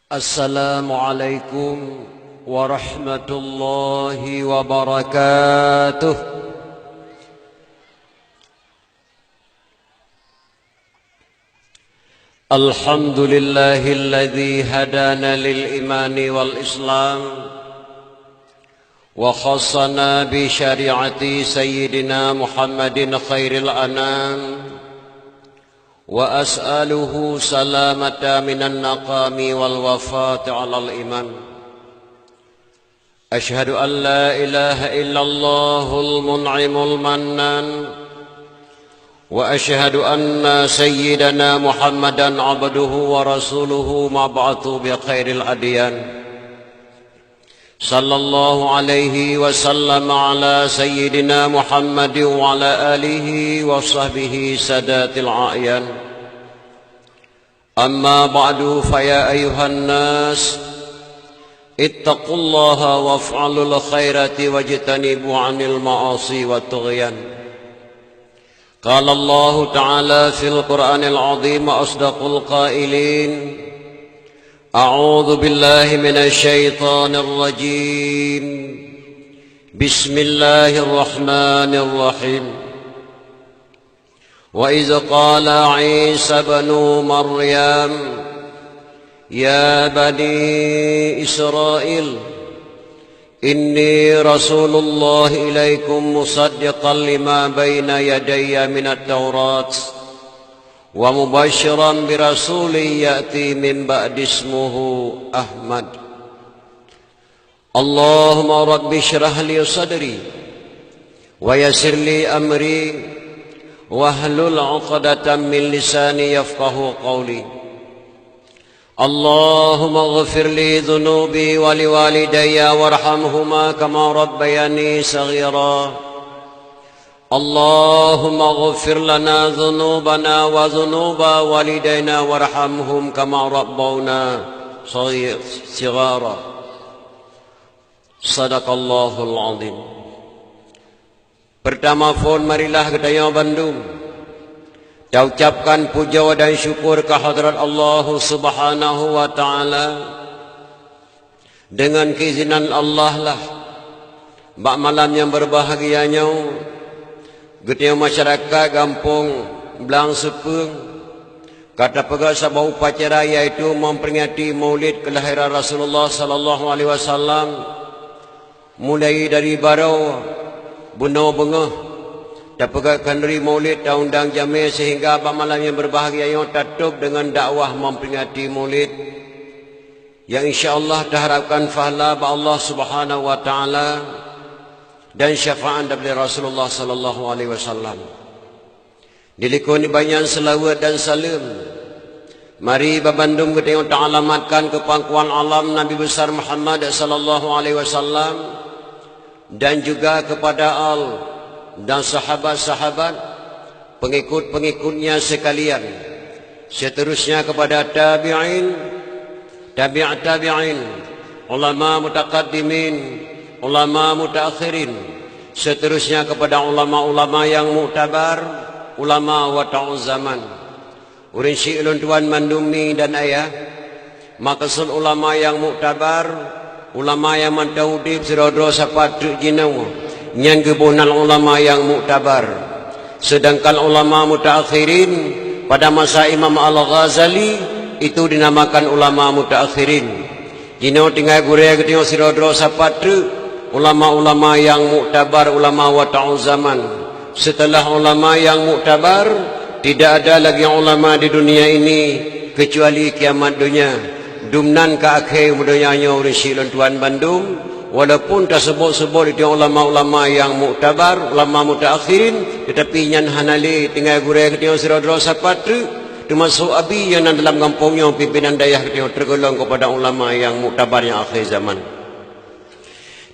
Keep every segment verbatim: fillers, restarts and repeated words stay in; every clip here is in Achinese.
Assalamualaikum warahmatullahi wabarakatuh. Alhamdulillahilladzi hadana lil imani wal islam wa khassana bi syari'ati sayyidina Muhammadin khairil anam. Wa as'aluhu salamata minan naqami wal wafati alal iman. Asyhadu an la ilaha illallahul mun'imul mannan. Wa asyhadu anna sayyidana Muhammadan abduhu wa rasuluhu mab'atsu bi khairil adyan. Sallallahu alaihi wasallam ala sayyidina Muhammadin wa ala alihi wa sahbihi sadatil a'yan. Amma ba'du, fa ya ayyuhan nas, ittaqullaha waf'alul khairati wajtanibu 'anil ma'asi wat tughyan. Qala Allahu ta'ala fil Qur'anil azim wa asdaqul qailin. A'udzu billahi minasy syaithanir rajim. Bismillahirrahmanirrahim. Wa idz qala Isa ibnu Maryam, ya bani Israil, inni rasulullah ilaikum musaddiqan lima baina yadayya minat Taurat, wa mubasysyiran bi rasulin ya'ti min ba'di ismuhu Ahmad. Allahumma rabbi syrah li sadri, wa yassir li amri, wahlul 'uqdatam min lisani yafqahu qawli. Allahumma ighfir li dzunubi wa liwalidayya warhamhuma kama rabbayani shaghira. Allahumma ighfir lana dzunubana wa dzunuba walidaina warhamhum kama rabbauna shaghi-, shighara. Sadaqallahul azim. Peurtama phon, marilah geutanyoe bandum taucapkan pujoe dan syukur keu hadrat Allah Subhanahu wa Ta'ala. Deungon keuizinan Allah lah, bak malam nyang beubahgia nyoe, geutanyoe masyarakat gampông Blang Seupeueng ka tapeugah saboh upacara, yaitu memperingati Maulid kelahiran Rasulullah sallallahu alaihi wasallam, mulai dari barô bunoe beungoh tapeugah khanduri Maulid, taundang jamé, sehingga bak malam nyang beubahgia nyoe tatôb deungon dakwah memperingati Maulid. Nyang insya Allah taharapkan pahala bak Allah Subhanahu wa Ta'ala dan syafaat daripada Rasulullah sallallahu alaihi wasallam. Dilikot nibak nyan seulaweuet dan saleuem, mari bak bandum geutanyoe taalamatkan keu pangkuan alam Nabi Besar Muhammad sallallahu alaihi wasallam, dan juga kepada al dan sahabat-sahabat, pengikut-pengikutnya sekalian, seterusnya kepada tabi'in, tabi' tabi'in, ulama mutaqaddimin, ulama mutaakhirin, seterusnya kepada ulama-ulama yang muktabar, ulama wata'uz zaman. Ureuëng syiek lôn tuan mandum mi dan ayah, maksud ulama nyang muktabar, ulama nyang mantong udeb sidroe-droe sapat treuk jinoe, nyan geuboh nan ulama nyang muktabar. Sedangkan ulama mutaakhirin, pada masa Imam Al-Ghazali, itu dinamakan ulama mutaakhirin. Jinoe tinggai gurée geutanyoe sidroe-droe sapat treuk ulama-ulama nyang muktabar, ulama wata'uz zaman. Setelah ulama nyang muktabar, tidak ada lagi ulama di dunia ini kecuali kiamat dunia. Dumnan ka akhé donya nyoe ureuëng syiek lôn tuan bandum, walaupun taseubot-seubot itu ulama-ulama nyang muktabar, ulama mutaakhirin, tetapi nyan hana lé, tinggai gurée geutanyoe sidroe-droe sapat treuk. Teumasok abi nyang na dalam gampông nyoe, pimpinan dayah geutanyoe, tergolong kepada ulama nyang muktabar nyang akhé zaman.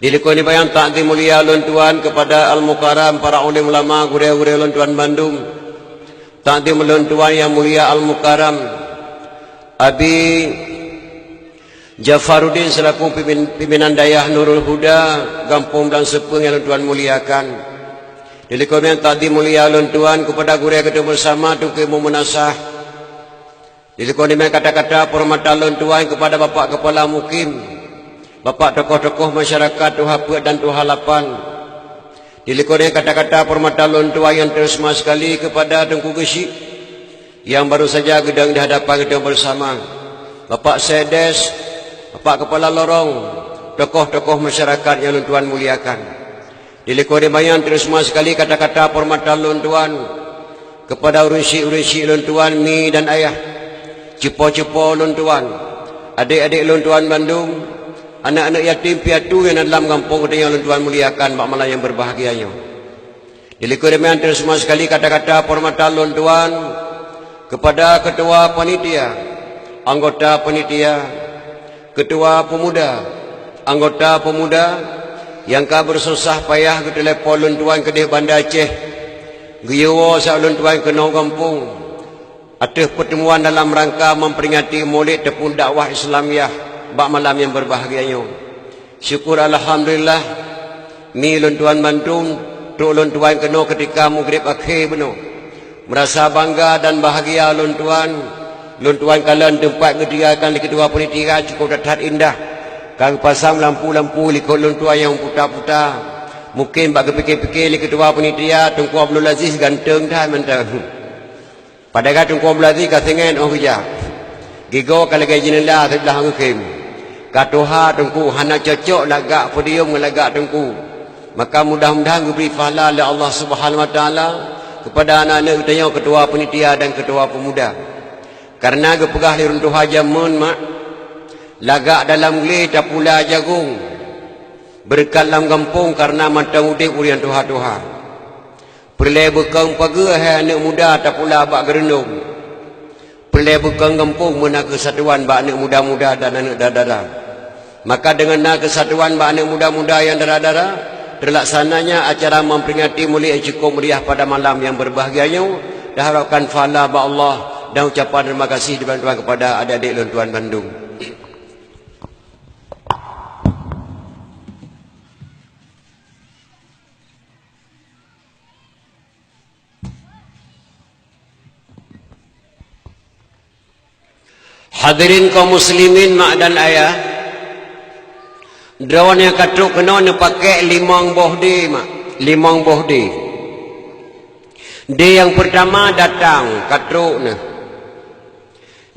Dilikot nibak nyan takzim mulia lôn tuan kepada Al-Mukarram, para ulim ulama, gurée-gurée lôn tuan bandum. Takzim lôn tuan nyang mulia Al-Mukarram, Abi Jafaruddin selaku pimpin-, pimpinan dayah Nurul Huda, gampông Blang Seupeueng nyang lôn tuan muliakan. Dilikot nyan takzim mulia lôn tuan kepada gurée geutanyoe bersama, Teungku Imum Meunasah, Dilikot nibak kata-kata penghormatan lôn tuan kepada Bapak Kepala Mukim, Bapak tokoh-tokoh masyarakat, tuha peuet dan tuha lapan. Dilikot nibak kata-kata penghormatan lôn tuan nyang terhormat sekali kepada Teungku Geuchik, nyang baru saja geudong di hadapan geutanyoe bersama, Bapak Sekdes, Bapak Kepala Lorong, tokoh-tokoh masyarakat nyang lôn tuan muliakan. Dilikot nibak nyan terhormat sekali kata-kata penghormatan lôn tuan kepada ureuëng syik-ureuëng syik lôn tuan, mi dan ayah, cupo-cupo lôn tuan, adék-adék lôn tuan bandum, aneuk-aneuk yatim piatu nyang na dalam gampông geutanyoe lôn tuan muliakan bak malam nyang berbahagia nyoe. Dilikot nibak nyan terhormat sekali kata-kata penghormatan lôn tuan kepada ketua panitia, anggota panitia, ketua pemuda, anggota pemuda nyang ka bersusah payah geutelepon lôn tuan keudeh Banda Aceh, geuyue woe sa lôn tuan keunoe gampông ateueh pertemuan dalam rangka memperingati Maulid teupeu dakwah Islamiah bak malam nyang berbahagia nyoe. Syukur alhamdulillah, mi lôn tuan bandum, trok lôn tuan keunoe keutika mugrib akhé bunoe. Meurasa bangga dan bahagia lôn tuan, lôn tuan kalon teumpat geutinggalkan lé keudua panitia cukup that-that indah. Ka geupasang lampu-lampu likot lôn tuan nyang puta-puta. Mungken bak geupike-pike lé keudua panitia, Teungku Abdul Aziz ganteng that mantong. Padahai Teungku Abdul Aziz ka singoh óh geujak. Gigoe ka lagée jeuneula siblah geukhem. Ka tuha Teungku, hana cocok lagak podium ngon lagak Teungku. Maka mudah-mudahan geubri pahala lé Allah Subhanahu wa Taala kepada aneuk-aneuk geutanyoe ketua panitia dan ketua pemuda. Kareuna geupeugah lé ureuëng tuha jameun, mak, lagak dalam glé tapula jagong, beureukat lam gampông kareuna mantong udeb ureuëng tuha-tuha. Peureulée beukong pageue hai aneuk muda tapula bak geureundong. Peureulée beukong gampông meunan keusatuan bak aneuk muda-muda dan aneuk dara-dara. Maka deungon na keusatuan bak aneuk muda-muda nyang dara-dara, teulaksananya acara memperingati Maulid nyang cukup meriah pada malam nyang berbahagia nyoe, taharapkan pahala bak Allah dan ucapan terima kasih dibantuan kepada adik-adik lôn tuan bandum. Hadirin kaum muslimin, mak dan ayah, droeneuh nyang ka trok keunoe neupakek limong boh dé, mak, limong boh dé. Dé nyang peurtama datang, ka trok neuh.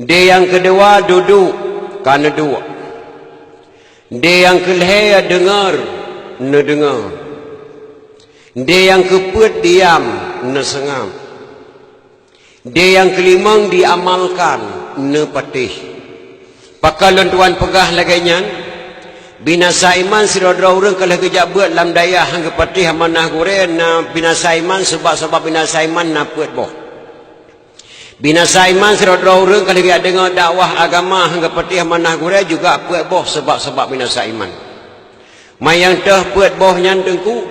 Dé nyang keudua duduek, ka neuduek. Dé nyang keulhée deungoe, neudeungoe. Dé nyang keupeuet diam, neuseungab. Dé nyang keulimong diamalkan, neupatéh. Pakon lôn tuan peugah lagée nyan? Binasa iman sidroe-droe ureuëng ka lheueh geujak beuet lam dayah han geupatéh amanah gurée, na binasa iman, sabab-sabab binasa iman na peuet boh. Binasa iman sidroe-droe ureuëng ka lheueh geujak deungoe dakwah agama han geupatéh amanah gurée juga peuet boh sabab-sabab binasa iman. Manyang teuh peuet boh nyan Teungku.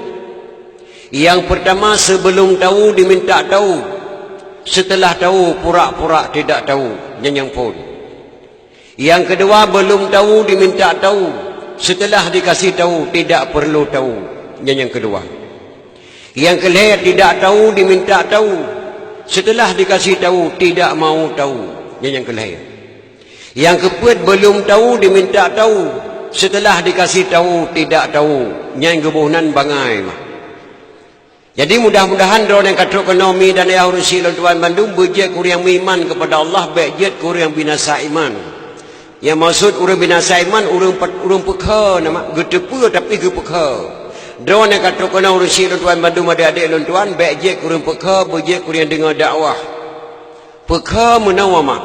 Nyang peurtama, sebelum tahu diminta tahu, setelah tahu pura-pura tidak tahu, nyan nyang phon. Nyang keudua, belum tahu diminta tahu, setelah dikasih tahu tidak perlu tahu, nyan nyang keudua. Nyang keulhée, tidak tahu diminta tahu, setelah dikasih tahu tidak mau tahu, nyan nyang keulhée. Nyang keupeuet, belum tahu diminta tahu, setelah dikasih tahu tidak tahu, nyan geuboh nan bangai mah. Jadi mudah-mudahan droeneuh nyang ka trok keunoe, mi dan ayah, ureuëng syik lôn tuan bandum, beujeuet keu ureuëng nyang meuiman kepada Allah, bék jeuet keu ureuëng nyang binasa iman. Nyang maksud ureuëng binasa iman, ureuëng pe-, ureuëng peukhe nama, geuteupeue tapi geupeukhe. Droeneuh nyang ka trok keunoe, ureuëng syik lôn tuan bandum, adik-adik lôn tuan, bék jeuet keu ureuëng peukhe, beujeuet keu ureuëng nyang deungoe dakwah. Peukhe meunoe mak.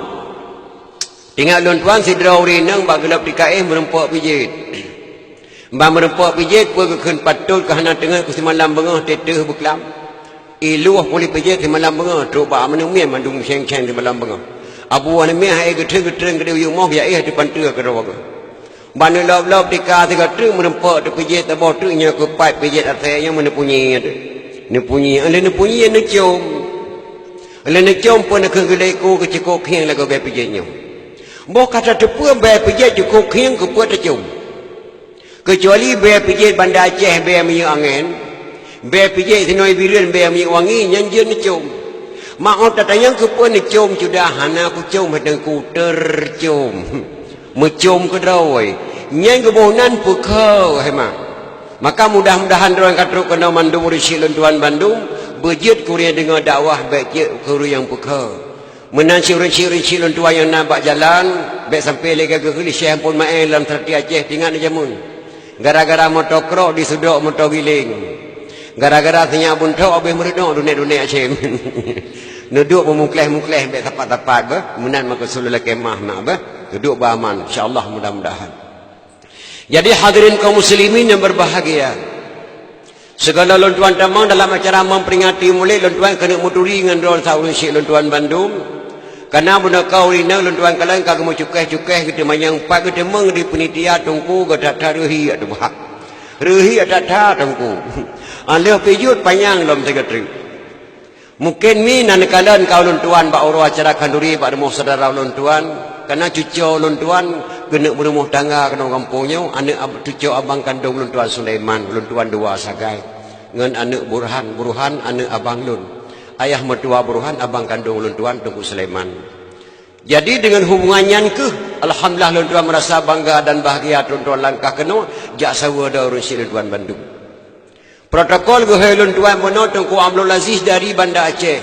Ingat lôn tuan, sidroe ureuëng inong bak gohlom tika éh meurumpok pijét. Ban meurumpok pijét peue geukheun patot keu hana teungeut keu simalam beungoh teuh buklam. Iluh puléh pijét simalam beungoh, trok bak aneuk miet mandum seng-seng simalam beungoh. Abu aneuk miet hai geutrön-geutrön keudéh u yumoh, ya éh teupanteue keudroe geuh. Ban neulop-lop tika sigoe treuk meurumpok teupijét saboh treuk nyoe keu pat pijét asée nyoe meuneubunyi teuh. Neubunyi, lheueh neubunyi neucom. Lheueh neucom peue neukheun geulée iku keu cukôp khieng lagoe bée pijét nyoe. Boh ka tateupeue bée pijét cukôp khieng keupeue tacom. Keucuali bée pijét Banda Aceh bée miyueb angén, bée pijét sinoe Bireuen bée miyueb wangi, nyan jeuet neucom. Mak, oh, tatanyong keupeue neucom cudah, hana kucom hai Teungku, teucom. Meucom keudroe. Nyan geuboh nan peukheun, hai mak. Maka mudah-mudahan droe ka trok keunoe mandum ureuëng syiek lôn tuan bandum, beujeuet keu ureuëng nyang deungoe dakwah, bék jeuet keu ureuëng nyang peukheun. Meunan cit ureuëng syiek-ureuëng syiek lôn tuan nyang na bak jalan, bék sampoe lé gageuh lé syeh amphon maé lam seurati Aceh tingat neujameun. Gara-gara moto krok disudok moto giléng. Gara-gara sinyak buntok habéh meureudok dunek-dunek Aceh. Neuduek meumukleh-mukleh bék sapat-sapat beh. Meunan meukeusud lôn lakée meu'ah mak beh. Neuduek beuaman, insya Allah, mudah-mudahan. Jadi hadirin kaum muslimin yang berbahagia, sigohlom lôn tuan tamong dalam acara memperingati Maulid, lôn tuan keuneuk meuturi ngon droe saureuëng syiek lôn tuan bandum. Kareuna bunoe ka ureuëng inong lôn tuan kalon ka geumeucukéh-cukéh geuteumanyong pat geuteumong di panitia Teungku geuthata reuhi ateueh bah. Reuhi ateueh that-that Teungku. Aleuh pijot panyang lom sigoe treuk. Mungken mi na neukalon ka ulôn tuan bak uroe acara khanduri bak rumoh syedara ulôn tuan, kareuna cucoe ulôn tuan keuneuk meurumoh tangga keunoe gampông nyoe, aneuëk ab-, cucoe abang kandong ulôn tuan Sulaiman, ulôn tuan dua sagai, ngon aneuëk Burhan, Burhan aneuëk abang lôn. Ayah meutuwa Burhan abang kandong ulôn tuan Teungku Sulaiman. Jadi deungon hubungan nyan keuh, alhamdulillah lôn tuan meurasa bangga dan bahgia tron-tron langkah keunoe jak saweue droe ureuëng syiek lôn tuan bandum. Protokol geuhôi lôn tuan bunoe Teungku Abdul Aziz dari Banda Aceh.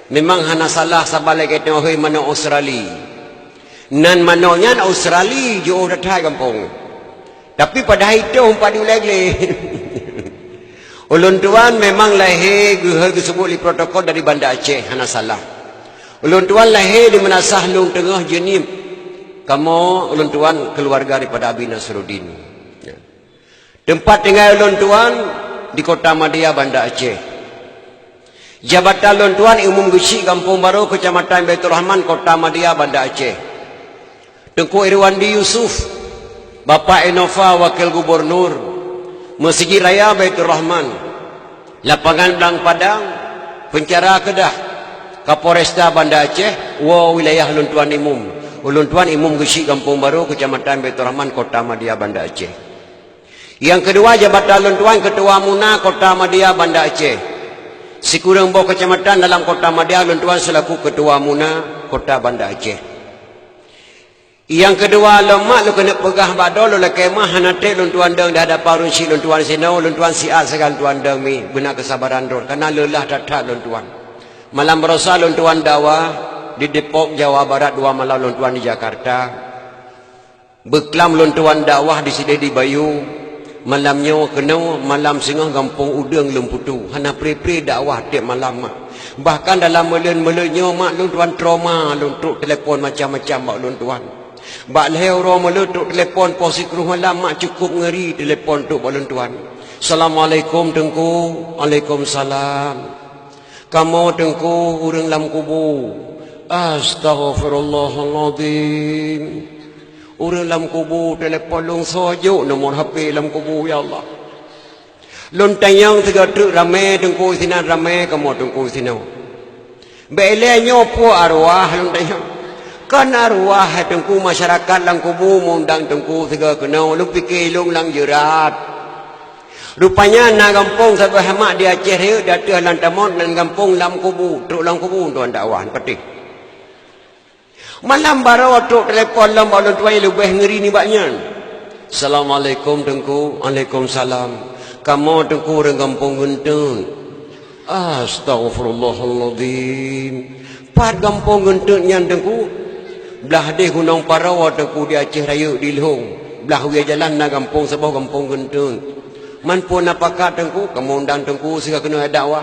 Memang hana salah saban lagée teungoh hôi manok Australi. Nan manok nyan Australi jiôh that-that gampông. Tapi padahai toh umpat di ulée glé. Ulôn tuan memang lahé geuhôi geuseubut lé protokol dari Banda Aceh, hana salah. Ulôn tuan lahé di Meunasah Lhong Teungoh Jeunieb. Kamoe ulôn tuan keuluwarga daripada Abi Nasruddin. Ya. Teumpat tinggai ulôn tuan di Kota Madia, Banda Aceh. Jabatan lôn tuan Imum Geuchik Gampông Barô, Keucamatan Baiturrahman, Kota Madia, Banda Aceh. Teungku Irwandi Yusuf, Bapak Innova, Wakil Gubernur, Meuseujid Raya Baiturrahman, Lapangan Blang Padang, Peuncara Keudah, Kapolresta Banda Aceh, woe wilayah lôn tuan imum. Ulôn tuan Imum Geuchik Gampông Barô, Keucamatan Baiturrahman, Kota Madia, Banda Aceh. Nyang keudua, jabatan lôn tuan Keutua Muna Kota Madia, Banda Aceh. Sikureueng boh keucamatan dalam Kota Madia lôn tuan seulaku Keutua Muna Kota Banda Aceh. Nyang keudua, lom mak lôn keuneuk peugah bak droe lôn lakée meu'ah hana treb lôn tuan dong di hadapan ureuëng syiek lôn tuan sinoe, lôn tuan siat sagai lôn tuan dong mi, beuna keusabaran droe, kareuna leulah that-that lôn tuan. Malam baroesa lôn tuan dakwah di Depok, Jawa Barat, dua malam lôn tuan di Jakarta. Beuklam lôn tuan dakwah di sideh di Bayu. Malam nyoe keunoe malam singoh gampông udeueng lôn putôh. Hana pre-pre dakwah tieb malam mak. Bahkan dalam meuleuen-meuleuen nyoe mak lôn tuan trauma lôn trok telepon macam-macam bak lôn tuan. Bak lhée uroe meuleuen trok telepon poh sikureueng malam mak cukôp ngeuri telepon trok bak lôn tuan. "Assalamualaikum Teungku." "Waalaikumsalam." "Kamoe Teungku ureuëng lam kubu." "Astaghfirullahaladzim. Ureuëng lam kubu telepon lôn soe jok nomor H P lam kubu, ya Allah. Lôn tanyong sigoe treuk ramé Teungku sinan, ramé kamoe Teungku sinoe. Bék ilée nyoe peue arwah lôn tanyong. Kon arwah hai Teungku, masyarakat lam kubu meundang Teungku sigoe keunoe, lôn pike lôn lam jeurat. Rupanya na gampông saboh mak di Aceh Rayeuk di ateueh lam tamot nan gampông lam kubu, trok lam kubu tuan dakwah patéh." Malam baroe trok telepon lom bak lôn tuan leubeh ngeuri nibak nyan. "Assalamualaikum Teungku." "Waalaikumsalam." "Kamoe Teungku ureuëng gampông Geunteut." "Astaghfirullahaladzim. Pat gampông Geunteut nyan Teungku?" "Blah deh Gunong Paroe Teungku di Aceh Rayeuk di Lhong. Blah wie jalan na gampông saboh gampông Geunteut." "Man peue na pakat Teungku?" "Kamoe undang Teungku sigoe keunoe dakwah."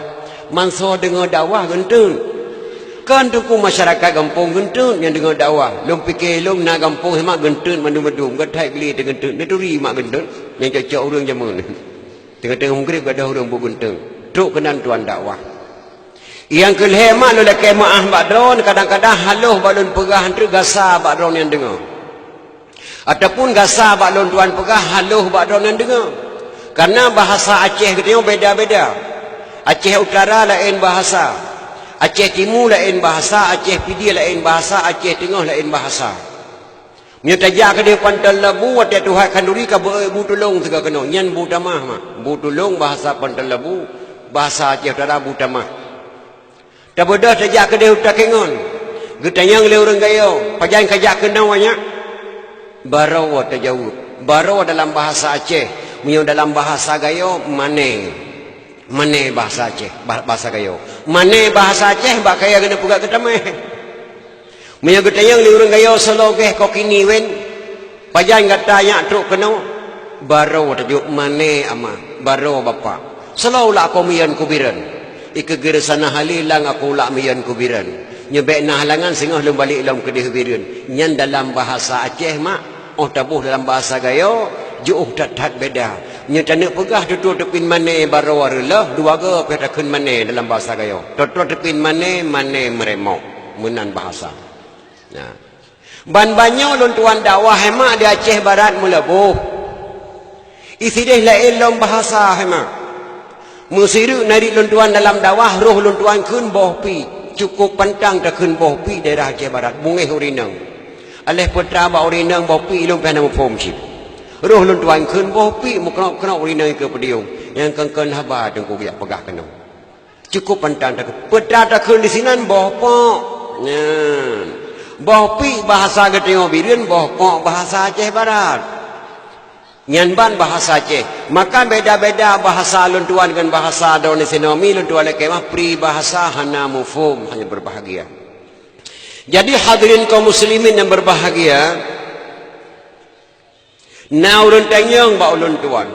"Man soe deungoe dakwah Geunteut?" "Kon Teungku masyarakat gampông Geunteut nyang deungoe dakwah. Lôn pike lôn na gampông hai mak Geunteut mandum-mandum, geuthai glé teuh Geunteut, neuturi mak Geunteut nyang cocok ureuëng jameun." Teungoh-teungoh meugreb gadôh ureuëng buet Geunteut. Trok keunan tuan dakwah. Nyang keu lhée mak lôn lakée meu'ah bak droe, kadang-kadang haloh bak lôn peugah treuk gasa bak droe nyang deungoe. Ataupun gasa bak lôn tuan peugah haloh bak droe nyang deungoe. Kareuna bahasa Aceh geutanyoe beda-beda. Aceh Utara laén bahasa. Aceh Timu laén bahasa, Aceh Pidie laén bahasa, Aceh Teungoh laén bahasa. Meunyoe tajak keudeh Panton Labu, watée tuha khanduri ka beu-, bu tulông sigoe keunoe. Nyan bu tamah mak. Bu tulông bahasa Panton Labu, bahasa Aceh Utara bu tamah. Tabeudôh tajak keudeh u Takengon. Geutanyong lé ureuëng Gayo, "Pajan kajak keunoe nyak?" "Baroe," tajaweueb. "Baroe dalam bahasa Aceh. Meunyoe dalam bahasa Gayo, mane." Mane bahasa Aceh, bah-, bahasa Gayo. Mane bahasa Aceh bak kayée keuneuk peugah keu tameh. Meunyoe geutanyong lé ureuëng Gayo, "Soe logeh kokini wen? Pajan gata nyak trok keunoe?" "Baroe," tajaweueb, "mane ama, baroe bapak." "Soe ulak ko miyön kubireuen?" "Ikeugir sana hali lang aku ulak miyön kubireuen. Nyoe bék na halangan singoh lôn balek lom keudeh bireuen." Nyan dalam bahasa Aceh mak, óh taboh dalam bahasa Gayo, jiôh that-that beda. Nyoe taneuk peugah tutoe teupin mane baroe reuloh, dua goe pih takheun mane dalam bahasa Gayo. Tutoe teupin mane, mane meuremok. Meunan bahasa. Nah. Ban-ban nyoe lôn tuan dakwah hai mak di Aceh Barat meulaboh. Isideh laén lom bahasa hai mak. Meusireuk narit lôn tuan dalam dakwah roh lôn tuan kheun boh pi. Cukup pantang takheun boh pi daerah Aceh Barat, bungéh ureuëng inong. Aléh peutra bak ureuëng inong boh pi lôn pih hana muphom cit. Roh lôn tuan kheun boh pi meukeunok-keunok ureuëng inong ikeue peudiong. Nyang kon-kon haba teungku geujak peugah keunoe. Cukup pantang takheun. Peutra takheun disinan boh pok. Nyan. Boh pi bahasa geutanyoe bireuen, boh pok bahasa Aceh Barat. Nyan ban bahasa Aceh. Maka beda-beda bahasa lôn tuan ngon bahasa droeneuh sinoe mi lôn tuan lakée mah pri bahasa hana muphom hanya berbahagia. Jadi hadirin kaum muslimin yang berbahagia, na ureuëng tanyong bak ulôn tuan,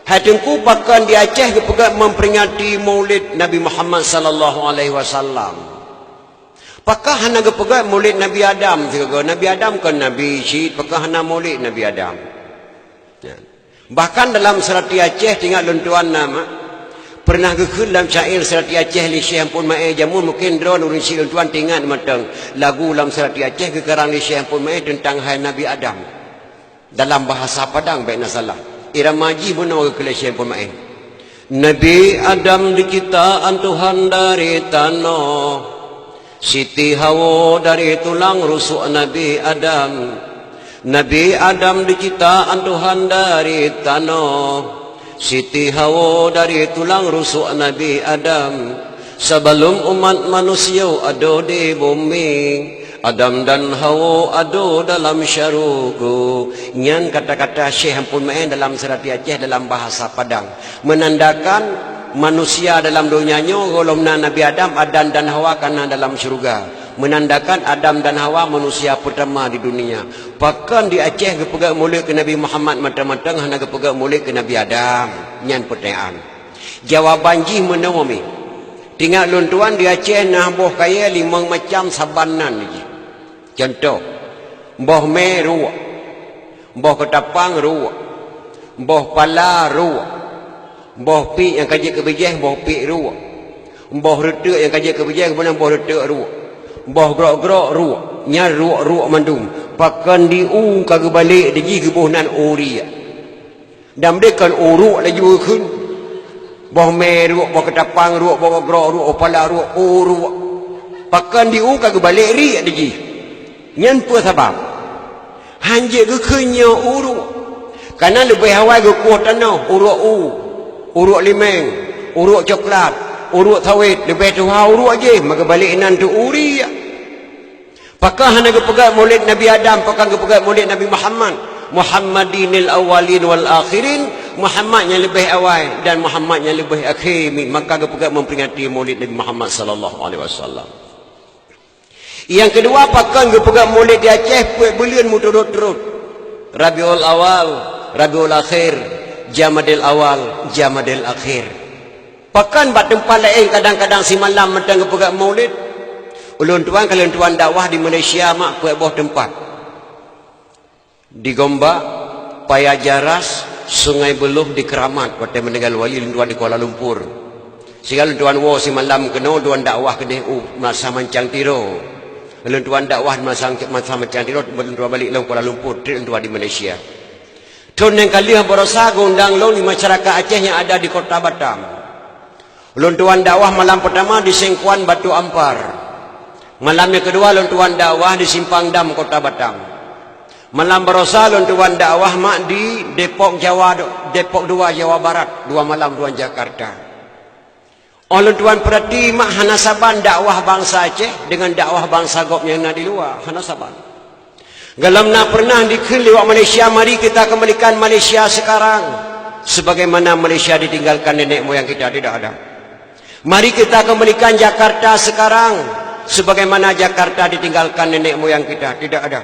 "Hai Teungku, pakon di Aceh geupeugah memperingati Maulid Nabi Muhammad sallallahu alaihi wasallam? Pakon hana geupeugah Maulid Nabi Adam sigoe? Nabi Adam kon nabi cit, pakon hana Maulid Nabi Adam?" Ya. Bahkan dalam seurati Aceh tingat lôn tuan na mak, pernah geukheun lam syair seurati Aceh lé Syekh Ampon Maé jameun, mungken droeneuh ureuëng syiek lôn tuan tingat mantong lagu lam seurati Aceh geukarang lé Syekh Ampon Maé teuntang hai Nabi Adam. Dalam bahasa Padang bék na salah. Irama jih meunoe geukheun lé Syekh Ampon Maé. Nabi Adam diciptaan Tuhan dari tanoh. Siti Hawa dari tulang rusuk Nabi Adam. Nabi Adam diciptaan Tuhan dari tanoh. Siti Hawa dari tulang rusuk Nabi Adam. Sebelum umat manusia ada di bumi, Adam dan Hawa ada dalam syurga. Nyan kata-kata Syekh Ampon Maé dalam seurati Aceh dalam bahasa Padang. Menandakan manusia dalam donya nyoe gohlom na Nabi Adam, Adam dan Hawa ka na dalam syeuruga. Menandakan Adam dan Hawa manusia pertama di dunia. Pakon di Aceh geupeugah Maulid keu Nabi Muhammad mantong-mantong hana geupeugah Maulid keu Nabi Adam? Nyan pertanyaan. Jawaban jih meunoe mi. Tingat lôn tuan di Aceh na boh kayée limong macam saban nan jih. Contoh, boh mé ruek, boh keutapang ruek, boh pala ruek, boh piek nyang ka jeuet keu bijéh, boh piek ruek, boh reuteuk nyang ka jeuet keu bijéh, keumudian boh reuteuk ruek, boh grok-grok ruek, nyan ruek-ruek mandum. Pakon di u ka geubalek di jih geuboh nan u riek. Dan meudeh kon u ruek laju geukheun. Boh mé ruek, boh keutapang ruek, boh grok ruek, boh pala ruek, u ruek. Pakon di u ka geubalek riek di jih. Nyan peue sabab? Hanjeuet geukheun nyoe u ruek. Kareuna leubeh awai geukueh tanoh, u ruek u, u ruek limeng, u ruek coklat, u ruek sawét, leubeh tuha u ruek jih, maka geubalek nan tu u riek. Pakon hana geupeugah Maulid Nabi Adam, pakon geupeugah Maulid Nabi Muhammad? Muhammadinil awwalin wal akhirin, Muhammad nyang leubeh awai dan Muhammad nyang leubeh akhé, maka geupeugah memperingati Maulid Nabi Muhammad sallallahu alaihi wasallam. Nyang keudua, pakon geupeugah Maulid di Aceh peuet buleuen meuturot-turot? Rabiul Awal, Rabiul Akhir, Jamadil Awal, Jamadil Akhir. Pakon bak teumpat laén kadang-kadang simalam mantong geupeugah Maulid? Ulôn tuan ka lôn tuan dakwah di Malaysia mak peuet boh teumpat. Di Gombak, Paya Jaras, Sungai Beuluh, di Keramat, watée meuninggai wali lôn tuan di Kuala Lumpur. Sigoe lôn tuan woe simalam keunoe, tuan dakwah keudeh u masa mancang tiro. Lôn tuan dakwah masa, masa mancang tiro, lôn tuan balek lom Kuala Lumpur, trép lôn tuan di Malaysia. Thon nyang ka lheueh baroesa geuundang lôn di masyarakat Aceh nyang ada di Kota Batam. Lôn tuan dakwah malam peutama di Sengkuan Batu Ampar. Malam nyang keudua lôn tuan dakwah di Simpang Dam Kota Batam. Malam baroesa lôn tuan dakwah mak di Depok Jawa, Depok dua Jawa Barat, dua malam tuan Jakarta. Oh lôn tuan peurati mak, hana saban dakwah bansa Aceh deungon dakwah bansa gob nyang na di luwa, hana saban. Gohlom na pernah dikheun lé awak Malaysia, mari kita kembalikan Malaysia sekarang sebagaimana Malaysia ditinggalkan nenek moyang kita, tidak ada. Mari kita kembalikan Jakarta sekarang sebagaimana Jakarta ditinggalkan nenek moyang kita, tidak ada.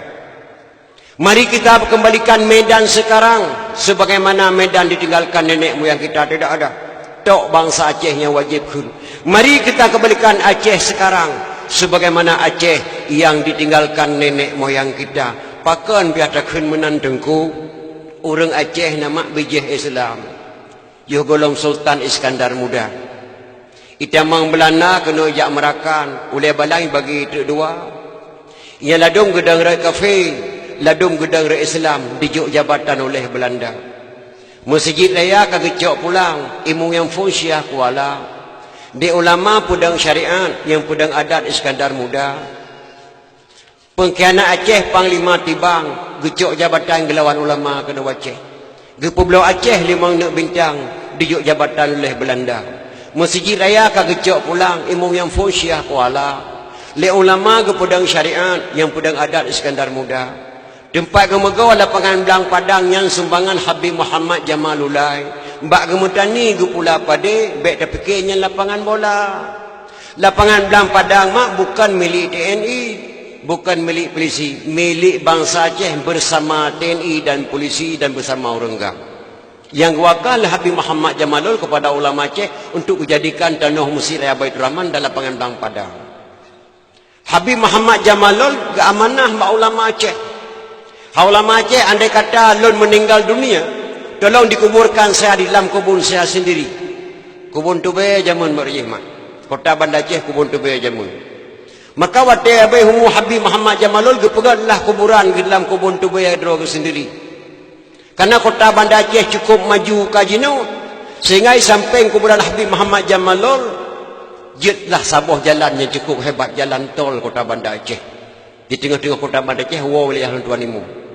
Mari kita kembalikan Medan sekarang sebagaimana Medan ditinggalkan nenek moyang kita, tidak ada. Tok bansa Aceh nyang wajéb kheun. Mari kita kembalikan Aceh sekarang sebagaimana Aceh yang ditinggalkan nenek moyang kita. Pakon pih takheun meunan Teungku? Ureuëng Aceh na mak bijéh Islam. Yoh gohlom Sultan Iskandar Muda. Itamong Beulanda keunoe jak meurakan, ulée balang bagi teuk dua. Nyang ladôm geudong rot kafé, ladôm geudong rot Islam, dijok jabatan uleh Beulanda. Meuseujid raya ka geucok pulang, imeum nyang phôn Syiah Kuala. Di ulama peudong syariat, nyang peudong adat Iskandar Muda. Peungkhianat Aceh Panglima Tibang geucok jabatan geulawan ulama keunoe u Aceh. Geupeubloe Aceh limong neuk bintang dijok jabatan uleh Beulanda. Meuseujid raya ka geucok pulang, imeum nyang phôn Syiah Kuala. Lé ulama geupeudong syariat nyang peudong adat Iskandar Muda. Teumpat geumeugoe lapangan Blang Padang nyan sumbangan Habib Muhammad Jamalulai. Bak geumeutani geupula padé, bék tapike nyan lapangan bola. Lapangan Blang Padang mak bukan milék T N I, bukan milék polisi, milék bansa Aceh bersama T N I dan polisi dan bersama ureuëng GAM. Nyang geuwakah lé Habib Muhammad Jamalul kepada ulama Aceh untuk geujadikan tanoh Mesjid Raya Baiturrahman dan lapangan Blang Padang. Habib Muhammad Jamalul geuamanah bak ulama Aceh. Hai ulama Aceh, andai kata lôn meuninggal dunia, tolong dikuburkan saya di dalam kubun saya sendiri. Kubun tubée jameun bak jih mak. Kota Banda Aceh kubun tubée jameun. Maka watée abée umu Habib Muhammad Jamalul geupeugét lah kuburan di dalam kubun tubée droe geuh sendiri. Karena kota Banda Aceh cukup maju ka jinoe, sehingga di sampéng kuburan Habib Muhammad Jamalul jeuet lah saboh jalan nyang cukup hebat, jalan tol kota Banda Aceh. Di teungoh-teungoh kota Banda Aceh woe wilayah lôn tuan imeum.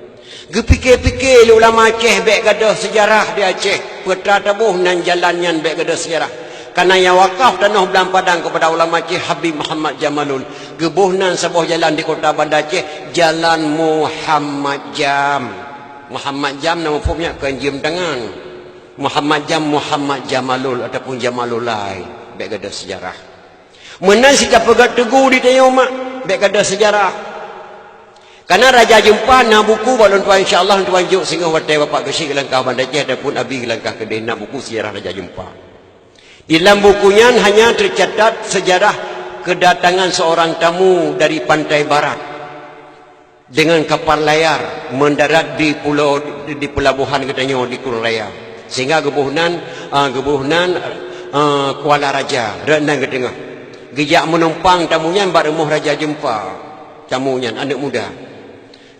Geupike-pike lé ulama Aceh bék gadôh seujarah di Aceh, peue teuma taboh nan jalan nyan bék gadôh seujarah. Karena nyang wakaf tanoh Blang Padang kepada ulama Aceh Habib Muhammad Jamalul, geuboh nan saboh jalan di kota Banda Aceh, Jalan Muhammad Jam. Muhammad Jam na muphom nyan kon jeuem tangan. Muhammad Jam, Muhammad Jamalul ataupun Jamalulai, bék gadôh seujarah. Meunan cit tapeugét Teungku di tanyoe mak, bék gadôh seujarah. Karena Raja Jeumpa na buku bak lôn tuan, insya Allah lôn tuan jok singoh watée Bapak Geuchik geulangkah Banda Aceh ataupun Abi geulangkah keudeh, na buku seujarah Raja Jeumpa. Di dalam buku nyan hanya tercatat sejarah kedatangan seorang tamu dari pantai barat dengan kapal layar mendarat di pulau, di pelabuhan geutanyoe di Krueng Raya. Sehingga geuboh nan, ah, geuboh nan, ah, Kuala Raja, rot nan geuteungoh. Geujak meunumpang tamu nyan bak rumoh Raja Jeumpa. Tamu nyan aneuk muda.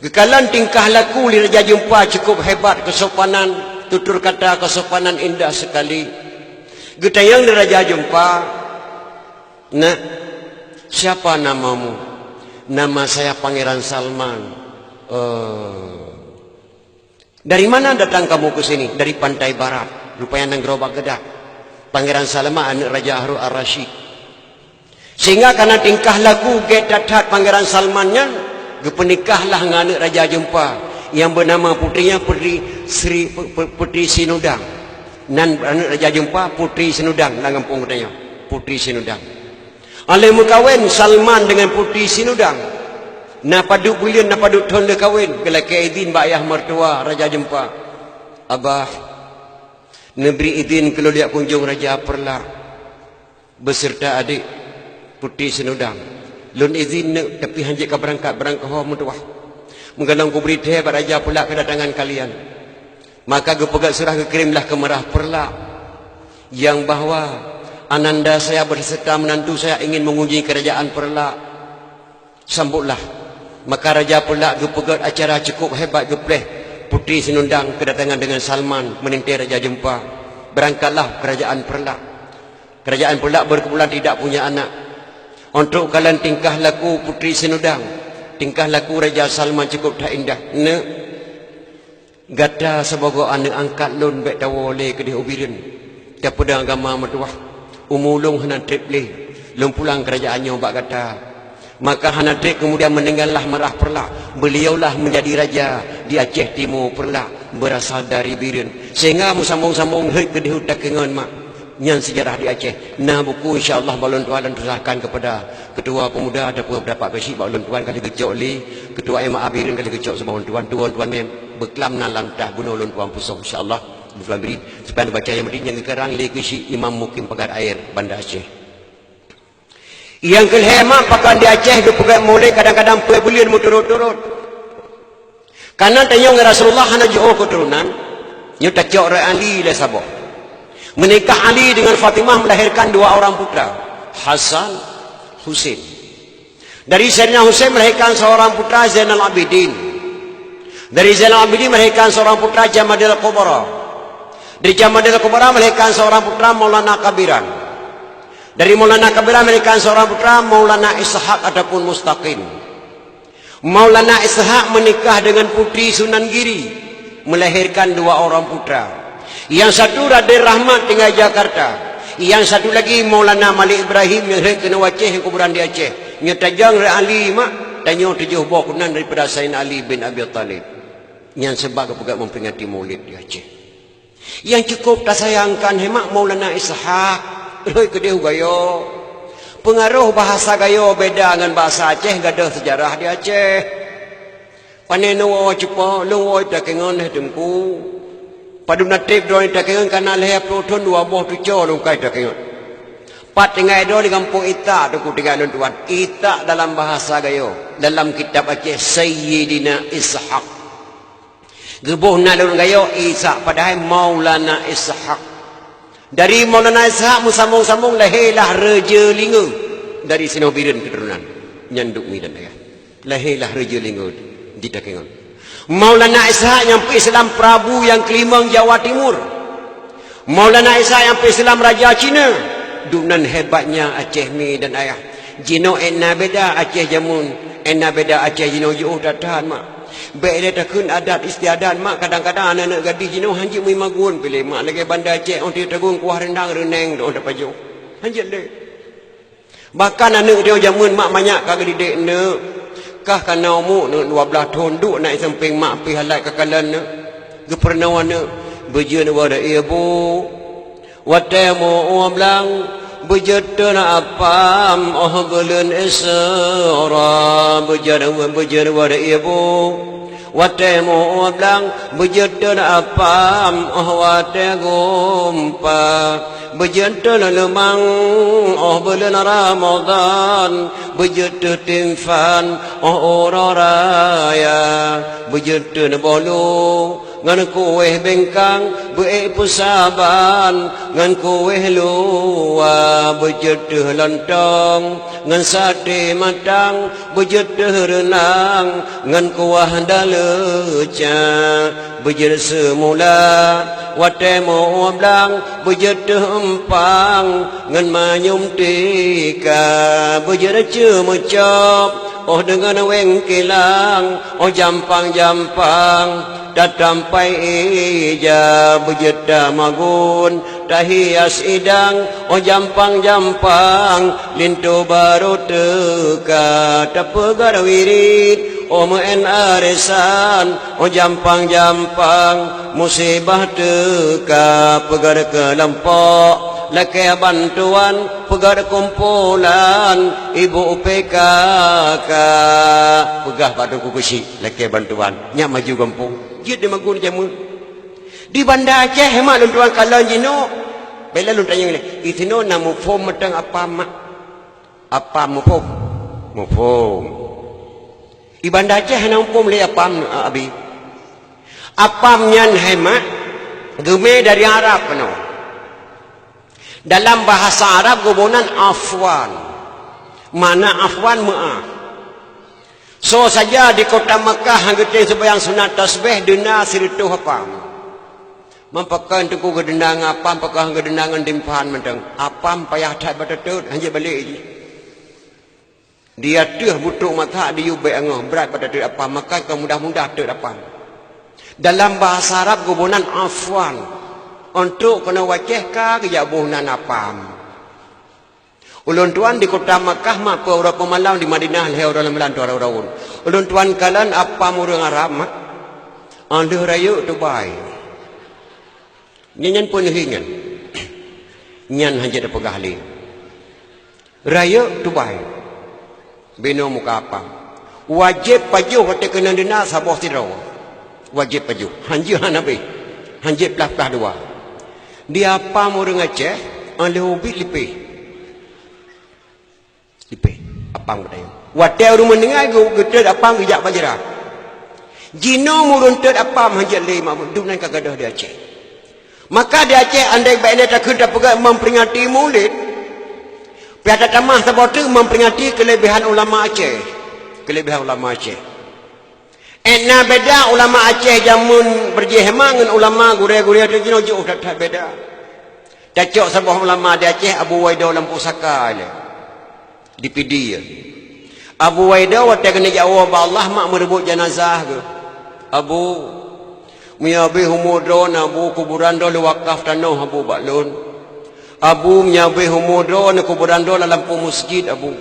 Geukalon tingkah laku lé Raja Jeumpa cukup hebat, kesopanan, tutur kata kesopanan indah sekali. Geutanyong lé Raja Jeumpa, "Nak, siapa namamu?" "Nama saya Pangeran Salman." "Oh. Dari mana datang kamu ke sini?" "Dari pantai barat, rupanya nanggroe Baghdad." Pangeran Salman aneuk Raja Harun Ar-Rasyid. Sehingga karena tingkah laku gét that-that Pangeran Salman nyan, geupeunikahlah ngon aneuk Raja Jeumpa nyang beunama putrinya Putri Sri, Pu-, Pu-, Putri Sinudang. Nan aneuk Raja Jeumpa Putri Sinudang lam gampông geutanyoe, Putri Sinudang. Óh lheueh meukawen Salman dengan Putri Sinudang, na padub buleuen, na padub thon lheueh kawen, geulakée idhin bak ayah mertua Raja Jeumpa, "Abah, neubri idhin keu lôn jak kunjong Raja Peureulak beserta adék Putri Sinudang. Lôn idhin neuk, tapi hanjeuet ka beurangkat barang keuhai meutuwah. Meugalong kubri thée bak Raja Peureulak keudatangan kalian." Maka geupeugét surah, geukirém lah keu Meurah Peureulak, yang bahwa ananda saya beserta menantu saya ingin mengunjungi kerajaan Peureulak. Sambutlah. Maka Raja Peureulak geupeugét acara cukup hebat, geupreh Putri Sinudang keudatangan dengan Salman meunintée Raja Jeumpa. Beurangkatlah kerajaan Peureulak. Kerajaan Peureulak berkebetulan tidak punya anak. Untuk kalon tingkah laku Putri Sinudang, tingkah laku Raja Salman cukup that indah. "Neuk, gata sibagoe aneuk angkat lôn bék tawoe lé keudeh u Bireuen, tapeudong agama meutuwah. Umu lôn hana treb lé, lôn pulang keurajaan nyoe bak gata. Maka hana treb keumudian meuninggai lah Meurah Peureulak, beuliaulah meunjadi raja di Aceh Timu Peureulak, beurasal dari Bireuen. Sehingga meusambông-sambông heuet keudéh u Takengon mak. Nyan seujarah di Aceh. Na buku, insya Allah, bak lôn tuan lôn tuliskan keupada Keutua Peumuda ataupun peundapat keuchik bak lôn tuan ka lheueh geucok lé Keutua M A Bireuen, ka lheueh geucok saboh lôn tuan, tuan-tuan mem beuklam na lam tah bunoe lôn tuan pusong, insya Allah. Bukan bri, seupaya baca nyang penting nyang geukarang lé keuchik Imam Mukim Pagar Air, Banda Aceh. Nyang keu lhée mak, pakon di Aceh geupeugét mulod kadang-kadang peuet buleuen meuturot-turot. Kareuna tanyoe ngon Rasulullah hana jiôh keuturonan, nyoe tacok rot Ali lé saboh. Meunikah Ali dengan Fatimah melahirkan dua orang putra, Hasan, Husein. Dari Sayyidina Husein melahirkan seorang putra Zainal Abidin. Dari Zainal Abidin melahirkan seorang putra Jamadil Kubra. Dari Jamadil Kubra melahirkan seorang putra Maulana Kabiran. Dari Maulana Kabiran melahirkan seorang putra Maulana Ishak ataupun Mustaqim. Maulana Ishak menikah dengan putri Sunan Giri, melahirkan dua orang putra. Yang satu Raden Rahmat tinggal Jakarta. Yang satu lagi Maulana Malik Ibrahim nyang heuet keunoe u Aceh nyang kuburan di Aceh. Nyoe tajang rot Ali mak, tanyoe tujoh boh keunan daripada Saidina Ali bin Abi Thalib. Nyan sabab geupeugét memperingati Maulid di Aceh. Nyang cukup tasayangkan hai mak Maulana Ishak, rhot keudeh u Gayo. Peungaroh bahasa Gayo beda ngon bahasa Aceh, gadôh seujarah di Aceh. Pane neuwoe cupa, lôn woe Takengon hai Teungku. Padub na treb droe Takengon kana lhée ploh thon dua boh tuco lôn kai Takengon. Pat tinggai droe di gampông Itak Teungku tinggai lôn tuan. Itak dalam bahasa Gayo, dalam kitab Aceh Sayyidina Ishak. Geuboh na lôn Gayo Ishak, padahai Maulana Ishak. Dari Maulana Ishak meusambông-sambông lahé lah Raja Lingo dari sinoe Bireuen keuturonan. Nyan duek mi dan ayah. Lahé lah Raja Lingo di Takengon. Maulana Ishak nyang peuislam Prabu nyang keulimong Jawa Timur. Maulana Ishak nyang peuislam Raja Cina. Duek nan hebatnya Aceh mi dan ayah. Jinoe ék na beda Aceh jameun, ék na beda Aceh jinoe jiôh that-that mak. Bék lé takheun adat istiadat mak, kadang-kadang aneuk-aneuk gadih jinoe hanjeuet meuimagun piléh mak, lagée Banda Aceh 'oh teuh tagung kuah reundang reuneng dong tapajoh. Hanjeuet lé. Bahkan aneuk tanyoe jameun mak manyak ka geudidek neuk. Kah kana umu neuk dua blaih thon duek na i sampéng mak pih alat ka kalon neuk. Geupeurunoe neuk, beujeuet wada ié bu. Watée meu-ueh blang, beujeuet teun apam, 'oh buleuen Isra, beujeuet, beujeuet wada ié bu. Watée meu-ueh blang, beujeuet teun apam, 'oh watée gumpa. Beujeuet teun leumang, 'oh buleuen Ramadhan. Beujeuet teun timphan, 'oh uroe raya. Beujeuet teun bolu, ngon kuéh bengkang, beuék peusaban, ngon kuéh luwa, beujeuet teuh lontong, ngon saté matang, beujeuet teuh reunang, ngon kuah daleuca, beujeuet seumula, watée meu-ueh blang, beujeuet teuh empang, ngon manyum tika, beujeuet ceumeucok, 'oh deungon weng kilang, 'oh jampang-jampang, tatampai ija, beujeuet tamagun, tahias idang, 'oh jampang-jampang, linto barô teuka, tapeugot wirit, 'oh meu'en arisan, 'oh jampang-jampang, musibah teuka, peugot keulompok, lakée bantuan, peugot kumpulan, ibu P K K. Peugah bak Teungku Keuchik, lakée bantuan, nyak maju gampông. Jeuet di magun jameun. Di Banda Aceh mak lôn tuan kalon jinoe. Bela lôn tanyong lé, i sinoe na muphom mantong apam mak? Apam muphom? Muphom. Di Banda Aceh hana muphom lé apam, a, Abi. Apam nyan hai mak, geumé dari Arab keunoe. Dalam bahasa Arab geuboh nan afwan. Makna afwan meu'ah. Soe saja di kota Makkah nyang geutem seumayang sunat tasbih deuna sireutôh apam. Meupakon teungku geudeuna ngon apam, pakon geudeuna ngon timphan mantong. Apam payah that bak tatot, hanjeuet balek jih. Di ateueh butrok masak diyue bék angoh, brat bak tatot apam, maka kon mudah-mudah tot apam. Dalam bahasa Arab geuboh nan afwan. Ôn trok keunoe u Aceh ka geujak boh nan apam. Ulôn tuan di kota Makkah mak peu uroe peumalam, di Madinah lhèe uroe lam bulan tuan raun. Ulôn tuan kalon apam ureueng Arab mak, 'oh lheueh rayeuk tubai. Nyan, nyan peue neuhi nyan? Nyan hanjeuet tapeugah lé. Rayeuk tubai. Binoe muka apam. Wajéb pajoh watèe keunan deuna saboh sidroe. Wajéb pajoh. Hanjeuet hana beh. Hanjeuet plah-plah dua. Di apam ureueng Aceh, 'oh lheueh ubit lipéh. Lipéh. Apam geutanyoe. Watèe ureueng meuninggai geu-, geutot apam geujak bajra. Jinoe meureuntôt apam hanjeuet lé mak, dum nan ka gadôh di Aceh. Maka di Aceh andai bak ilèe takheun tapeugah memperingati Maulid, pih tatamah saboh teuk memperingati keulebihan ulama Aceh. Keulebihan ulama Aceh. Ék na beda ulama Aceh jameun beurjih hema ngon ulama gurèe-gurèe teuh jinoe jiôh that-that beda. Tacok saboh ulama di Aceh Abu Waido lam pusaka ilèe. Di Pidie. Abu Waido watèe geuneuk jak woe bak Allah mak meureubot janazah geuh. Abu, meunyoe beh umu droeneuh Abu, kuburan droeneuh lôn wakaf tanoh Abu bak lôn. Abu, meunyoe beh umu droeneuh kuburan droeneuh lam lampôh meuseujid Abu.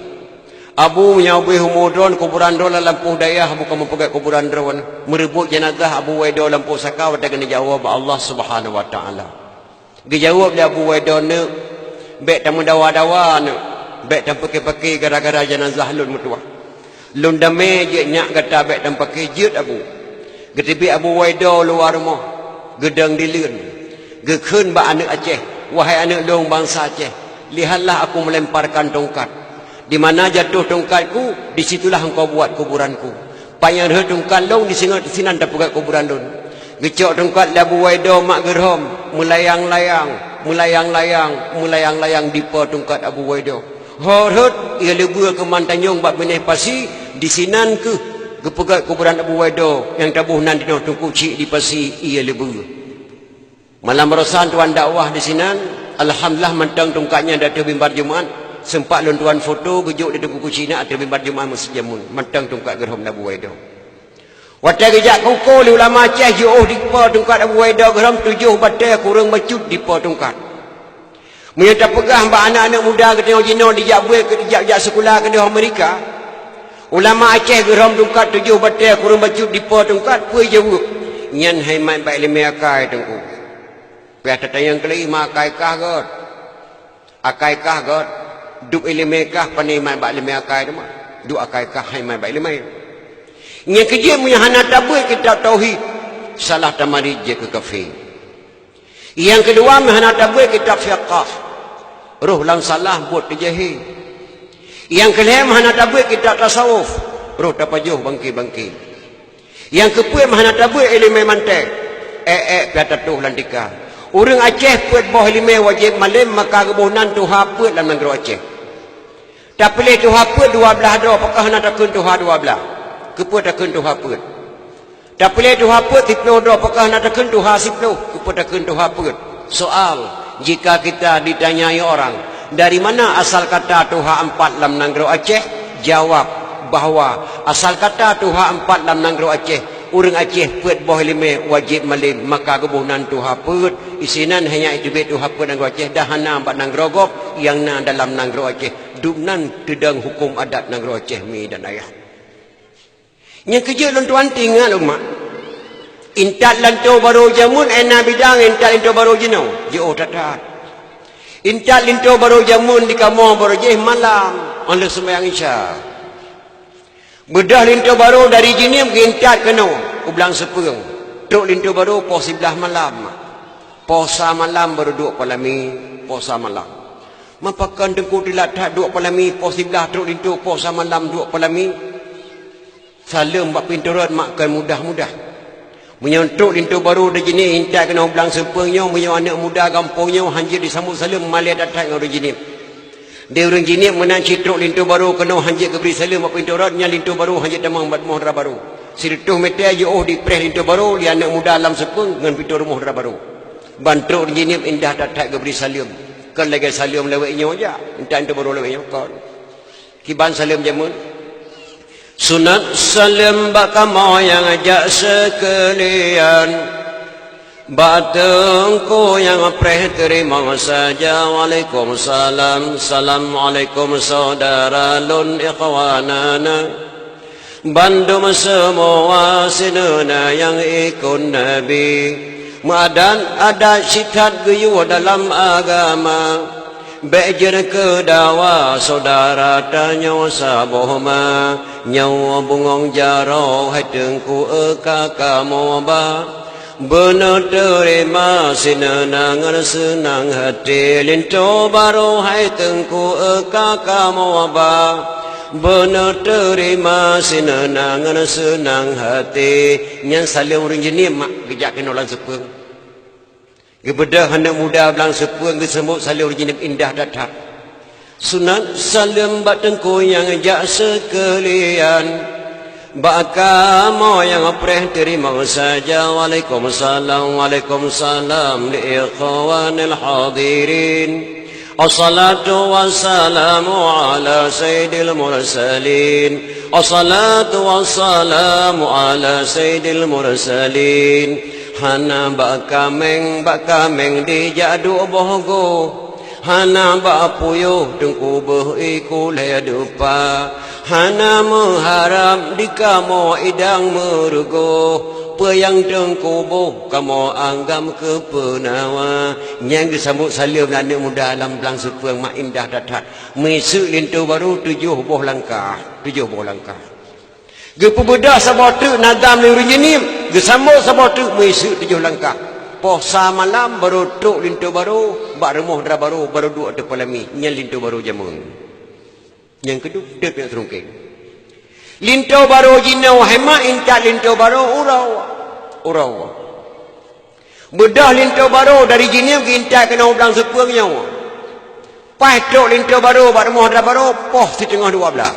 Abu, meunyoe beh umu droeneuh kuburan droeneuh lam lampôh dayah Abu, kamoe peugöt kuburan droeneuh. Meureubot janazah Abu Waido lam pusaka watèe geuneuk jak woe bak Allah Subhanahu wa Taala. Geujaweueb lé Abu Waido, "Neuk, bèk tameudawa-dawa, neuk. Bèk tampeuké-paké gara-gara janazah lôn meutuwah. Lôn damé jeuet nyak gata bèk tampeuké jeuet, Abu." Geuteubiet Abu Waido luwa rumoh, geudong dileuen. Geukheun bak aneuk Aceh, "Wahai aneuk lôn bansa Aceh, lihatlah aku melemparkan tongkat. Di mana jatuh tongkatku, di situlah engkau buat kuburanku." Panyang rhot tungkat lôn di singoh sinan tapeugöt kuburan lôn. Geucok tungkat lé Abu Waido mak geurhom, meulayang-layang, meulayang-layang, meulayang-layang dipo tungkat Abu Waido. Ho rhot, ie leubeue keu mantanyong bak binéh pasi, di sinan kheueh geupeugöt kuburan Abu Waido nyang taboh nan dinoe Teungku Chik di pasi ie leubeue. Malam barosan tuan dakwah di sinan, alhamdulillah mantong tungkat nyan di ateueh mimbar Jumat, seumpat lôn tuan foto geujok di Teungku Chik na ateueh mimbar Jumat meuseujid jameun, mantong tungkat geurhom Abu Waido. Watèe geujak keuko lé ulama Aceh jiôh dipo tungkat Abu Waido geurhom tujoh batèe kureueng bacut dipo tungkat. Meunyoe tapeugah bak aneuk-aneuk muda geutanyoe jinoe dijak buet keu dijak, jak sikula keudéh Amerika, ulama Aceh geurhom tungkat tujoh batèe kureueng bacut dipo tungkat, peue jaweueb? Nyan hai mat bak ileumèe akai Teungku. Pih tatanyong keu lé mak akai kah göt. Akai kah göt. Duek ileumèe kah pane mat bak ileumèe akai teuma. Duek akai kah hai mat bak ileumèe. Nyang keujeuet meunyoe hana tabeuet kitab tauhid, salah tamarit jeuet keu kafé. Nyang keudua, meuhana tabeuet kitab fiqah, roh lam salah buet teujahé. Nyang keulhèe, meuhana tabeuet kitab tasawuf, roh tapajoh bangké-bangké. Nyang keupeuet, meuhana tabeuet ileumèe mantek, ék-ék pih tatoh lam tika. Ureueng Aceh peuet boh ileumèe wajéb malém, maka geuboh nan tuha peuet lam nanggroe Aceh. Tapiléh tuha peuet dua blaih droe, pakon hana takheun tuha dua blaih? Keupeue takheun tuha peuet? Tapiléh tuha peuet siploh droe, pakon hana takheun tuha siploh? Keupeue takheun tuha peuet? Soal, jika kita ditanyai orang, "Dari mana asal kata tuha empat lam nanggroe Aceh?" Jawab bahwa asal kata tuha empat lam nanggroe Aceh, ureueng Aceh peuet boh ileumèe wajéb malém, maka geuboh nan tuha peuet. Isinan hanya iteubiet tuha peuet nanggroe Aceh, dah hana bak nanggroe gob, nyang na dalam nanggroe Aceh. Dum nan teudong huköm adat nanggroe Aceh mi dan ayah. Nyang keujeuet lôn tuan teuingat umat. Intat linto barô jameun ék na bidang intat linto barô jinoe, jiôh that-that. Intat linto barô jameun di kamoe barô jih malam, 'oh lheueh seumayang Isya. Beudôh linto barô dari Jeunieb geuintat keunoe u Blang Seupeueng. Trok linto barô poh siblaih malam. Poh sa malam barô duek peulami, poh sa malam. Meupakon Teungku teulat that duek peulami, poh siblaih trok linto, poh sa malam duek peulami? Saleuem bak pintoe rot mak kon mudah-mudah. Meunyoe trok linto barô di Jeunieb intat keunoe Blang Seupeueng nyoe, meunyoe aneuk muda gampông nyoe hanjeuet jisambot saleuem, malèe that-that ngon ureueng Jeunieb. Di ureueng Jeunieb meunan cit trok linto barô keunoe hanjeuet geubri saleuem bak pintoe rot, nyan linto barô hanjeuet tamong bak rumoh dara barô. Sireutôh mètè jiôh dipreh linto barô lé aneuk muda Blang Seupeueng ngon pintoe rumoh dara barô. Ban trok ureueng Jeunieb intat that-that geubri saleuem. Kon lagèe saleuem lawét nyoe jak, intat linto barô lawét nyoe kon. Kiban saleuem jameun. Sunat saleuem bak kamoe nyang jak seukeulian. Bak teungku nyang preh teurimong saja, waalaikumsalam, assalamualaikum saudara lôn ikhwanana. Bandum seumua sineuna nyang ikot Nabi, meuadat-adat sit that geuyue dalam agama. Bék jeuet keu dawa syedara tanyoe saboh ma, nyoe bungöng jaroe hai teungku eu ka kamoe ba. Beuneuteurima sineuna ngon seunang hati, linto barô hai teungku eu ka kamoe ba. Beuneuteurima sineuna ngon seunang hati. Nyan saleuem ureuëng Jeunieb mak geujak keunoe lam seupeueng. Geubeudôh aneuk muda blang seupeueng geusambot saleuem ureuëng Jeunieb indah that-that. Sunat saleuem bak teungku nyang jak seukeulian. Bak kamoe nyang preh teurimong saja. Waalaikumsalam, waalaikumsalam li ikhwanil hadirin. Assalatu wassalamu ala sayyidil mursalin. Assalatu wassalamu ala sayyidil mursalin. Hana bak kaméng, bak kaméng dijak duek boh goh. Hana bak puyôh teungku beuh iku lhée deupa. Hana meuharab di kamoe idang meurugoh. Peue nyang teungku boh kamoe anggab keu peunawa. Nyang geusambot saleuem aneuk muda lam blang seupeueng mak indah that-that. Meuiseuk linto barô tujoh boh langkah, tujoh boh langkah. Geupeubeudôh saboh treuk nadam lé ureuëng Jeunieb, geusambot saboh treuk meuiseuk tujoh langkah. Poh sa malam barô trok linto barô bak rumoh dara barô, barô duek ateueh peulami. Nyan linto barô jameun. Nyang keudua, deuek nyang seurungkeng. Linto barô jinoe hai mak intat linto barô uroe, uroe. Beudôh linto barô dari Jeunieb geuintat keunoe blang seupeueng nyoe. Paih trok linto barô bak rumoh dara barô poh siteungoh dua blaih.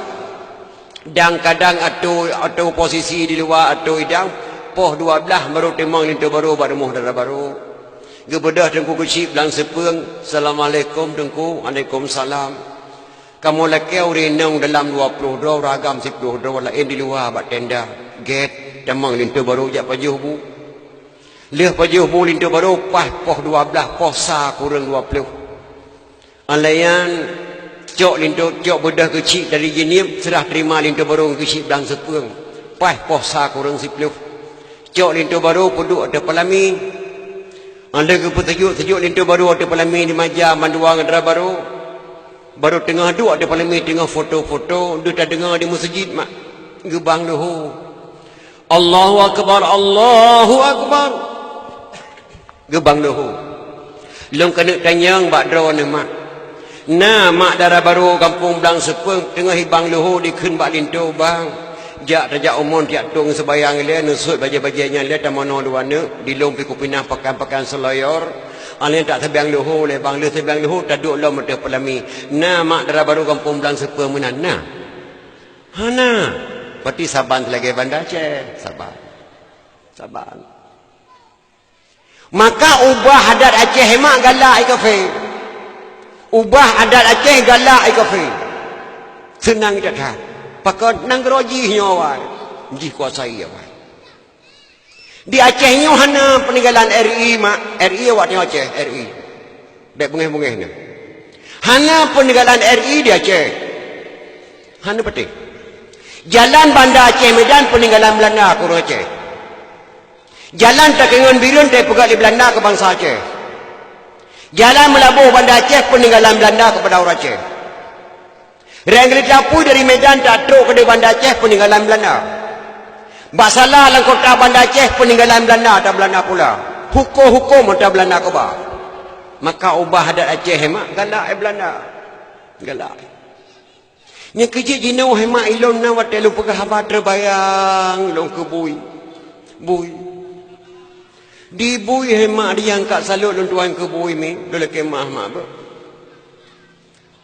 Dan kadang atô, atô posisi di luwa atô idang, poh dua blaih barô teumang linto barô bak rumoh dara barô. Geubeudôh teungku keuchik blang seupeueng, "Assalamualaikum teungku." "Waalaikumsalam." Kamoe lakée ureuëng inong dalam dua ploh droe, ureuëng agam siplôh droe, laén di luwa bak tenda. Gét, tamong linto barô jak pajoh bu. Lheueh pajoh bu linto barô paih poh dua blaih, poh sa kureueng dua ploh. Alayan cok linto, cok beudôh keuchik dari Jeunieb, seurah teurima linto barô keuchik blang seupeueng. Paih poh sa kureueng siplôh. Cok linto barô peuduek ateueh peulami. Lheueh geupeuseujok-seujok linto barô ateueh peulami di meja mandua ngon dara barô. Barô teungoh duek ateueh peulami teungoh foto-foto, deuh tadeungoe di meuseujid mak. Geubang leuhô. "Allahu akbar, Allahu akbar." Geubang leuhô. Lôn keuneuk tanyong bak droeneuh mak. Na mak dara barô gampông blang seupeueng teungoh ibang leuhô dikheun bak linto bang. Jak tajak umon tiak tông seubayang ilée, neusut bajée-bajée nyan lé tamanoe dua neuk, dilông pih kupinah pakan-pakan seuloyor. Alèh tak seubayang leuhô lé bang, lheueh seubayang leuhô taduek lom ateueh peulami. Na mak dara barô gampông blang seupeueng meunan na? Hana. Berarti saban lagée Banda Aceh. Saban. Saban. Maka ubah adat Aceh mak galak i kafé. Ubah adat Aceh galak i kafé. Seunang that-that. Pakon nanggroe jih nyoe awai. Jih kuasai awai. Di Aceh nyoe hana peuninggalan R I mak. R I awak nyoe Aceh, R I. Bék beungéh-beungéh nyoe. Hana peuninggalan R I di Aceh. Hana patéh. Jalan Banda Aceh Medan peuninggalan Beulanda keu ureuëng Aceh. Jalan Takengon Bireuen tapeugah lé Beulanda keu bansa Aceh. Jalan Meulaboh Banda Aceh peuninggalan Beulanda keupada ureuëng Aceh. Reng Geulita Apui dari Medan tatrok keudéh Banda Aceh peuninggalan Beulanda. Bak sala lam kota Banda Aceh peuninggalan Beulanda ata Beulanda pula. Huköm-huköm ata Beulanda keubah. Maka ubah adat Aceh mak galak eh Beulanda. Galak. Nyang keujeuet jinoe hai mak ilôn na watée lôn peugah haba teubayang lôn keu bui. Bui. Di bui hai mak di nyang ka salot lôn tuan keu bui mi, lôn lakée maah mak beuh.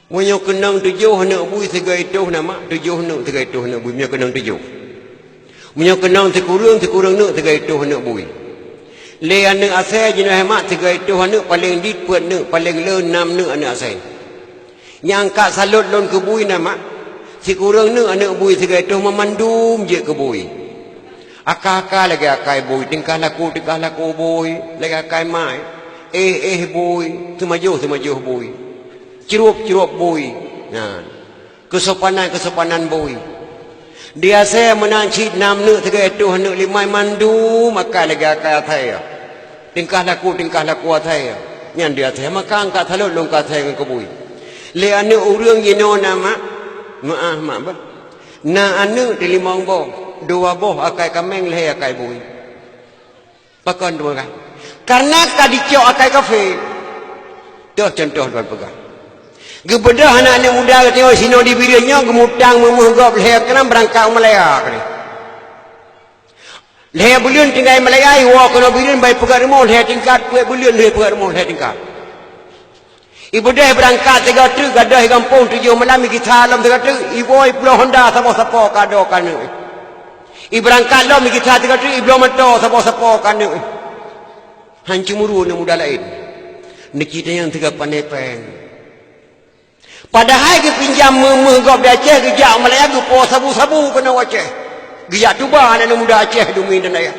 Meunyoe keunong tujoh aneuk bui sigoe toh na mak, tujoh aneuk sigoe toh aneuk bui meunyoe keunong tujoh. Meunyoe keunong sikureueng, sikureueng neuk sigoe toh aneuk bui. Lé aneuk asée jinoe hai mak sigoe toh aneuk paleng dit peuet neuk, paleng le nam neuk aneuk asée. Nyang ka salot lôn keu bui na mak, sikureueng neuk aneuk bui sigoe toh mamandum jeuet keu bui. Akai-akai lagée akai bui, tingkah laku, tingkah laku bui, lagée akai mai. Éh-éh bui, seumajoh-seumajoh bui. Crôb-crôb bui. Nyan. Keusopanan-keusopanan bui. Di asée meunan cit nam neuk sigoe tuh neuk limai mandum akai lagée akai asée. Tingkah laku, tingkah laku asée. Nyan di asée maka angkat salot lôn ka asée ngon keubui. Lé aneuëk ureuëng jinoe na mak, meuáh mak bah. Na aneuëk di limong boh, dua boh akai kaméng lhée akai bui. Pakon teuma kan? Karena ka dicok akai kafé. Toh contoh lôn peugah. Geubeudôh aneuk-aneuk muda geutanyoe sinoe di Bireuen nyoe geumutang meumeuh gob lhée keunan beurangkat u Malaya keudeh. Lhée buleuen tinggai Malaya, iwoe keunoe Bireuen bai peugah rumoh lhée tingkat, peuet buleuen lhée peugah rumoh lhée tingkat. Ibeudôh beurangkat sigoe teuk, gadôh i gampông tujoh malam, igisa lom sigoe teuk, iwoe iploh honda saboh sapo keu adoe keu aneuk. Ibeurangkat lom igisa sigoe teuk, ibloe moto saboh sapo keu aneuk. Han cemburu aneuk muda laén. Neuci tanyong sigoe pane péng. Padahai geupinjam meumeuh gob di Aceh, geujak u Malaya geupo sabu-sabu keunoe u Aceh. Geujak tuba aneuk muda Aceh dumi dan dayah.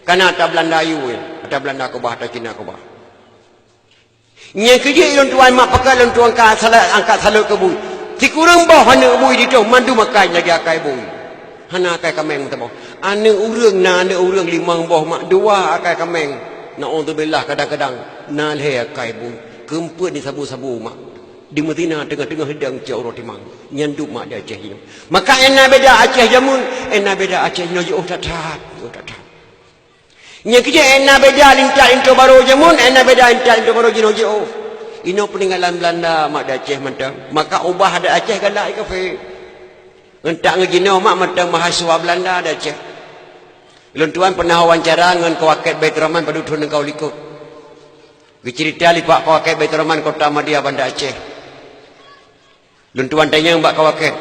Kana ata Beulanda ayue, ata Beulanda keubah, ata Cina keubah. Nyang keujeuet lôn tuan mak pakat lôn tuan ka salat angkat salot keu bui. Sikureueng boh aneuk bui ditoh mandum akai lagée akai bui. Hana akai kaméng meusaboh. Aneuk ureuëng na aneuk ureuëng limong boh mak dua akai kaméng. Naudzubillah kadang-kadang na lhée akai bui. Keumpeuet di sabu-sabu mak. Di Medina teungoh-teungoh hidang cok uroe timang. Nyan duek mak di Aceh jinoe. Maka ena beda Aceh jameun, ena beda Aceh jinoe jiôh that-that. Jiôh that-that. Nyang keujeuet ena beda lintak linto barô jameun, ena beda lintak linto barô jinoe jiôh. Inoe peuninggalan Beulanda mak di Aceh mantong. Maka ubah adat Aceh galak i kafé. Ngon tak ngon jinoe mak mantong mahasiswa Beulanda di Aceh. Lôn tuan pernah wawancara ngon Kawakét Baiturrahman padub thon nyang ka u likot. Geuceurita lé Pak Kawakét Baiturrahman Kota Madia Banda Aceh. Lôn tuan tanyong bak Kawakét.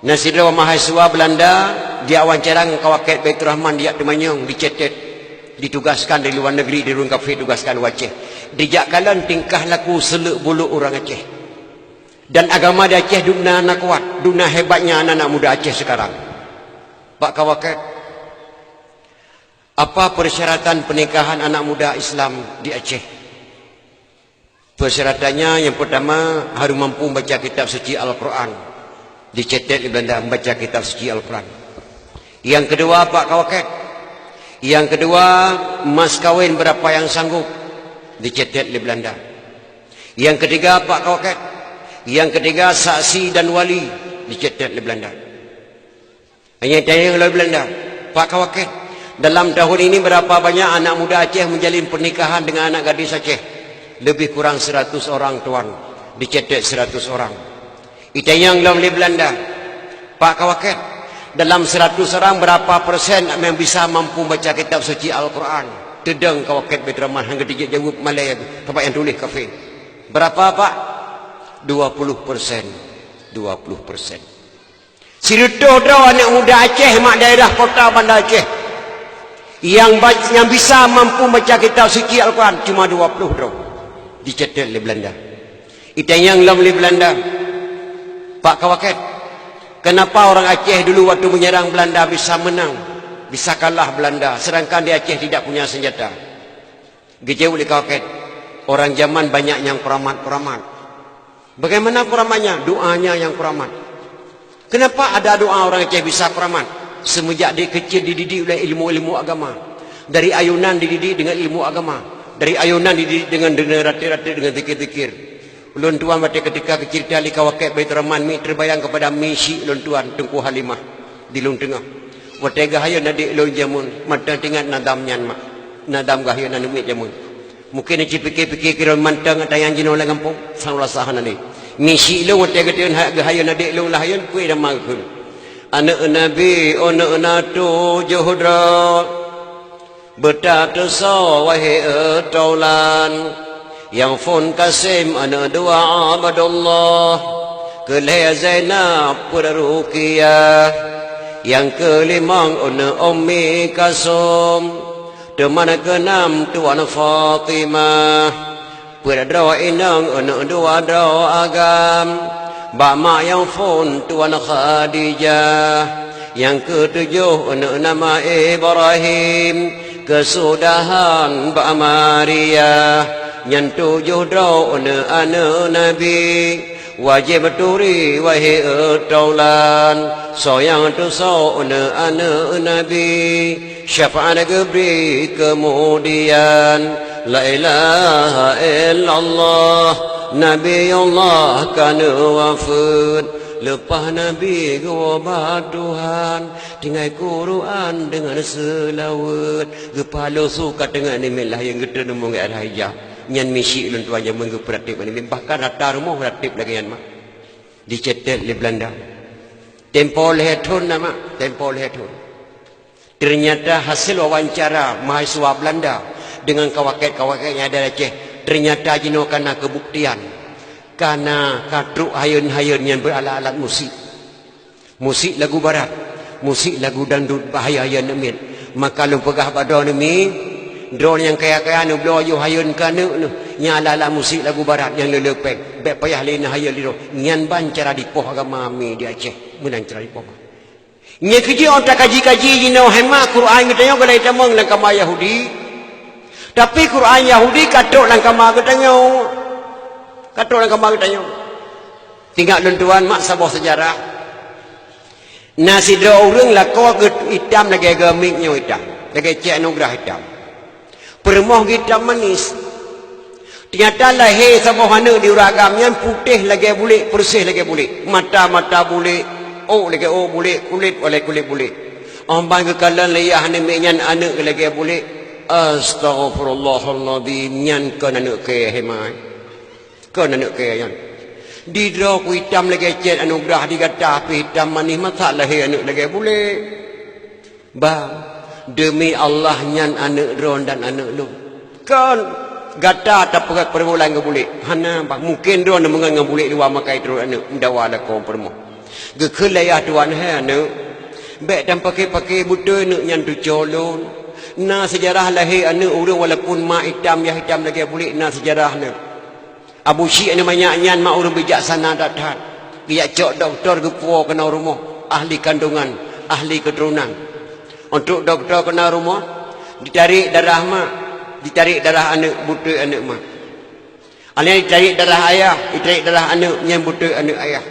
Na sidroe mahasiswa Beulanda, dijak wawancara ngon Kawakét Baiturrahman dijak teumanyong, dicetet, ditugaskan di luwa negeri, di ureuëng kafé tugaskan u Aceh. Dijak kalon tingkah laku seuleuek-buleuek ureuëng Aceh. Dan agama di Aceh duna na kuat, duna hebatnya anak-anak muda Aceh sekarang. Pak Kawakét, apa persyaratan pernikahan anak muda Islam di Aceh? Persyaratannya yang pertama harus mampu membaca kitab suci Al-Quran. Dicetet di Beulanda membaca kitab suci Al-Quran. Yang kedua Pak Kawakét. Yang kedua mas kawin berapa yang sanggup. Dicetet di Beulanda. Yang ketiga Pak Kawakét. Yang ketiga saksi dan wali. Dicetet di Beulanda. Hanya tanyong lé Beulanda, Pak Kawakét, dalam tahun ini berapa banyak anak muda Aceh menjalin pernikahan dengan anak gadis Aceh? Lebih kurang seratus orang tuan, dicetet seratus orang. Itanyong lom lé Beulanda, Pak Kawakét, dalam seratus orang berapa persen yang bisa mampu baca kitab suci Al-Quran? Teudong Kawakét Baiturrahman hana geutijak jaweueb malée, teumpat nyang tuléh kafé. Berapa Pak? Dua puluh persen. Dua puluh persen. Sireutôh droe aneuk muda Aceh mak daerah kota Banda Aceh nyang ba-, nyang bisa mampu baca kitab suci Al-Quran cuma dua puluh droe. Dicetet lé Beulanda. Itanyong lom lé Beulanda, Pak Kawakét, kenapa orang Aceh dulu waktu menyerang Beulanda bisa menang, bisa kalah Beulanda, sedangkan di Aceh tidak punya senjata? Geujaweueb lé Kawakét, orang zaman banyak nyang kuramat-kuramat. Bagaimana kuramatnya? Doanya nyang kuramat. Kenapa ada doa orang Aceh bisa kuramat? Semenjak dari kecil dididik oleh ilmu-ilmu agama. Dari ayunan dididik dengan ilmu agama. Dari ayunan dididik dengan, dengan ratéb-ratéb, dengan zikir-zikir. Ulôn tuan watée ketika geuceurita lé Kawakét Baiturrahman, mi teubayang keupada mi syik ulôn tuan Teungku Halimah di lôn teungoh. Watée geuhayôn adék lôn jameun, mantong teuingat nadam nyan mak. Nadam geuhayôn aneuk miet jameun. Mungken cit pike-pike kira mantong ata nyang jinoe lam gampông, sang rasa hana lé. Mi syik lôn watée geuteuin ha-, geuhayôn adék lôn lhayôn, peue nama geukheun. Aneuk Nabi, aneuk natu jeuhudra. Beutateusoe wahé eutaulan, nyang phon Kasém aneuk dua Abdullah, keulhée Zainab peuet Ruqiyah, nyang keulimong aneuk Ummi Kalsum, teuma keunam tuan Fatimah. Peuet droe inong aneuk dua droe agam, bak mak nyang phon tuan Khadijah. Nyang keutujoh aneuk nama Ibrahim, keusudahan bak Maria, nyan tujoh droe aneuk-aneuk Nabi. Wajéb turi wahé taulan, soe nyang tusoe aneuk-aneuk Nabi, syafaat geubri keumudian. La ilaha illallah, Nabiullah ka neuwafeuet. Leupah Nabi geuwoe bak Tuhan, tinggai Quran deungon seulaweuet. Geupaloe su ka teungoh namiet lahé, geuteurimong gét hijab. Nyan misyik lôn tuan jameun geupeuratéb namiet, bahkan rata rumoh ratéb lagée nyan mak. Dicetet lé Belanda. Tempo lhée thon na mak, tempo lhée thon. Ternyata hasil wawancara mahasiswa Belanda dengan kawakét-kawakét nyang ada di Aceh, ternyata jinoe kana keubuktian. Kana ka trok hayeun-hayeun nyang beuralat-alat musik. Musik lagu barat, musik lagu dangdut bak hayeun-hayeun namiet. Maka lôn peugah bak droeneuh mi, droeneuh nyang kaya-kaya neubloe yoh hayeun keu aneuk neuh, nyang ala-ala musik lagu barat nyang le-le péng. Bék payah lé na hayeun lé droe. Nyan ban cara dipoh agama mi di Aceh. Meunan cara dipoh. Nyang keujeuet ôn takaji-kaji jinoe hema Quran geutanyoe golai tamong lam kama Yahudi. Tapi Quran Yahudi ka trok lam kama geutanyoe. Ka trok lam kama geutanyoe. Teuingat lôn tuan mak saboh seujarah. Na sidroe ureuëng lakoe geuh itam lagée geumiet nyoe itam, lagée cék anugeurah itam. Peurumoh geuh itam manis. Teunyata lahé saboh aneuk di ureuëng agam nyan putéh lagée bulék, peureuseh lagée bulék. Mata-mata bulék, ôk lagée ôk bulék, kulét walai kulét bulék. Óh ban geukalon lé yah aneuk miet nyan aneuk lagée bulék. Astaghfirullahalazim, nyan kon aneuk kée hema. Kon aneuk kée nyan. Di droe ku itam lagée cék anugeurah, di gata pih itam manis, masa lahé aneuk lagée bulék. Bah, deumi Allah nyan aneuk droe dan aneuk lôn. Kon gata tapeugét peureubulan ngon bulék. Hana bah, mungken droe neumeungon ngon bulék luwa makai turot aneuk, meudawa lakoe peurumoh. Geukheun lé yah tuan, "Hai aneuk, bék tapaké-paké beutôi aneuk nyan tuco lôn. Na seujarah lahé aneuk ureuëng walaupun mak itam yah itam lagée bulék, na seujarah aneuk." Abu Syik nyan manyak nyan mak ureuëng bijaksana that-that. Geujak cok dokto geupuwoe keunoe rumoh, ahli kandungan, ahli keuturonan. Untuk dokto keunoe rumoh, ditarék darah mak, ditarék darah aneuk, beutôi aneuk mak. Alèh ditarék darah ayah, ditarék darah aneuk, nyan beutôi aneuk ayah.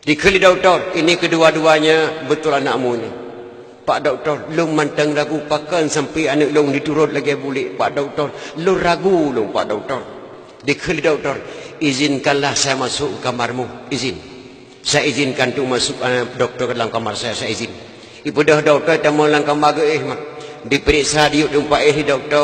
Dikheun lé dokto, "Ini kedua-duanya betul anakmu ini." "Pak Dokto, lôn mantong ragu pakon sampoe aneuk lôn jiturot lagée bulék, Pak Dokto. Lôn ragu lôn, Pak Dokto." Dikheun lé dokto, "Izinkanlah saya masuk ke kamarmu. Izin. Saya izinkan untuk masuk aneuk dokto ke dalam kamar saya, saya izin." Ipeudeuh dokto tamong lam kama geuéh mak. Diperiksa diyueb teumpat éh lé dokto,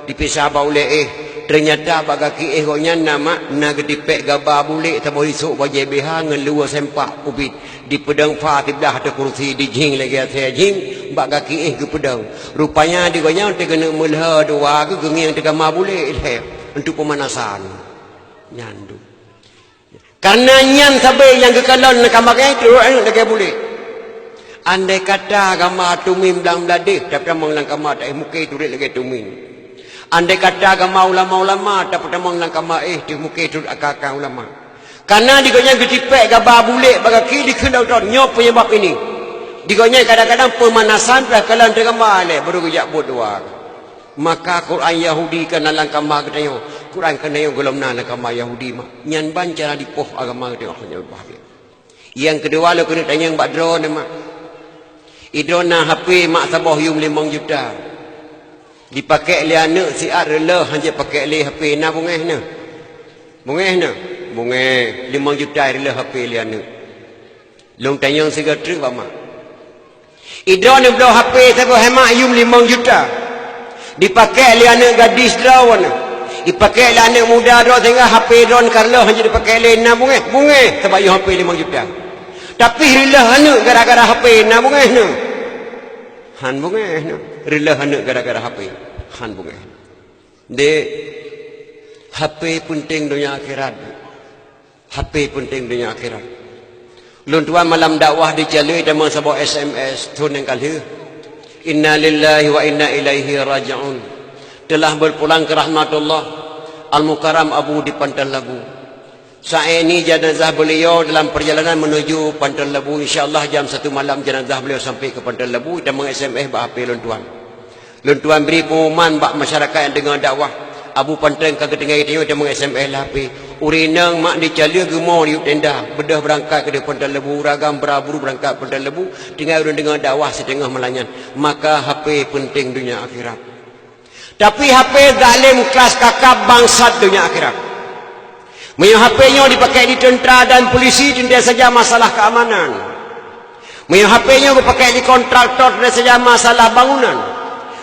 diperiksa bak ulée éh. Ternyata bak gaki éh gobnyan na mak, na geutipék gaba bulék saboh isok bajée B H ngon luweue sempak ubit. Dipeudong fa siblah ateueh kursi, dijing lagée asée jing, bak gaki éh geupeudong. Rupanya di gobnyan teuk keuneuk meulhô dua geuh geungieng teugama bulék lhée untuk pemanasan. Nyan tu. Kareuna nyan sabe nyang geukalon lam kama geuéh turot aneuk lagée bulék. Andai kata agama tumin blang bladeh tapeutamong lam kama taéh muke turot lagée tumin. Andai kata agama ulama-ulama tapeutamong lam kama éh teuh muke turot aka-aka ulama. Kareuna di gobnyan geutipék gaba bulék bak gaki dikheun lé dokto, "Nyoe penyebab ini." Di gobnyan kadang-kadang pemanasan pih kalon teugama lé baru geujak buet dua. Maka Quran Yahudi ka na lam kama geutanyoe. Quran geutanyoe gohlom na lam kama Yahudi mak. Nyan ban cara dipoh agama geutanyoe, akhlak nyang leubeh bahagia. Nyang keudua lôn keuneuk tanyong bak droeneuh mak. Idroe na H P mak saboh yum limong juta. Dipakék lé aneuk siat reuloh han jeuet pakék lé H P na bungéh neuh. Bungéh neuh. Bungéh limong juta reuloh H P lé aneuk. Lôn tanyong sigoe treuk bak mak. Idroe neubloe H P saboh hemat yum limong juta. Dipakék lé aneuk gadis droe neuh. Dipakék lé aneuk muda droe sehingga H P droe ka reuloh han jeuet dipakék lé na bungéh. Bungéh sabab yum H P limong juta. Tapi reuloh aneuk gara-gara H P na bungéh neuh. Han bungéh neuh. Reuloh aneuk gara-gara H P. Han bungéh. Dek, H P peunteng donya akhirat. H P peunteng donya akhirat. Lôn tuan malam dakwah di Calui tamong saboh S M S thon nyang ka lheueh. Innalillahi wa inna ilaihi raji'un. Telah berpulang ke rahmatullah, Al-Mukarram Abu di Pantai Labu. Saat ini jenazah beliau dalam perjalanan menuju Panton Lebu. Insya Allah jam satu malam jenazah beliau sampai ke Panton Lebu. Tamong S M S bak H P lôn tuan. Lôn tuan bri pengumuman bak masyarakat nyang deungoe dakwah. Abu Panton ka geutinggai tanyoe, tamong S M S lam H P. Ureueng inong mak di Caleue geumo yub tenda, beudôh beurangkat keudeh Panton Lebu, ureueng agam bra-bru beurangkat Panton Lebu, tinggai ureueng deungoe dakwah siteungoh malam nyan. Maka H P peunteng donya akhirat. Tapi H P zalem kelas kakap bangsat donya akhirat. Meunyoe H P nyoe dipakai di teuntra dan polisi, teuntèe saja masalah keamanan. Meunyoe H P nyoe geupakai di kontraktor, teuntèe saja masalah bangunan.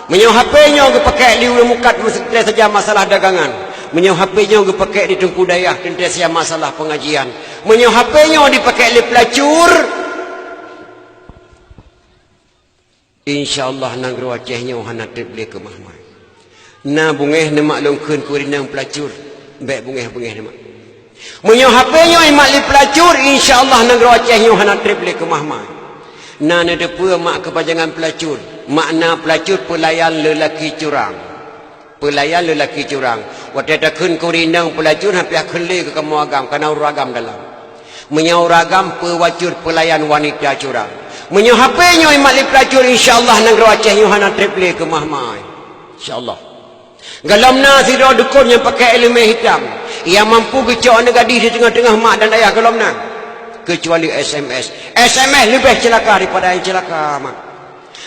Meunyoe H P nyoe geupakai di ureueng mukat, teuntèe saja masalah dagangan. Meunyoe H P nyoe geupakai di teungku dayah, teuntèe saja masalah pengajian. Meunyoe H P nyoe dipakai lé pelacur, insya Allah nanggroe Aceh nyoe hana treb lé keumah-mah. Na beungéh neumak lôn kheun keu ureueng inong pelacur, bèk beungéh-beungéh neumak. Meunyoe H P nyoe imat lé pelacur, insya Allah nanggroe Aceh nyoe hana treb lé keumah-mah. Na neuteupeue mak keupanjangan pelacur? Makna pelacur, peulayan lelaki curang. Peulayan lelaki curang. Watèe takheun keu ureueng inong pelacur, han piah kheun lé keu kamoe agam, kareuna ureueng agam dalam. Meunyoe ureueng agam, peuwacur, peulayan wanita curang. Meunyoe H P nyoe imat lé pelacur, insya Allah nanggroe Aceh nyoe hana treb lé keumah-mah. Insya Allah. Gohlom na sidroe dukon nyang pakai ileumèe hitam, nyang mampu geucok aneuk gadih di teungoh-teungoh mak dan ayah, gohlom na. Keucuali S M S. S M S leubeh ceulaka daripada nyang ceulaka mak.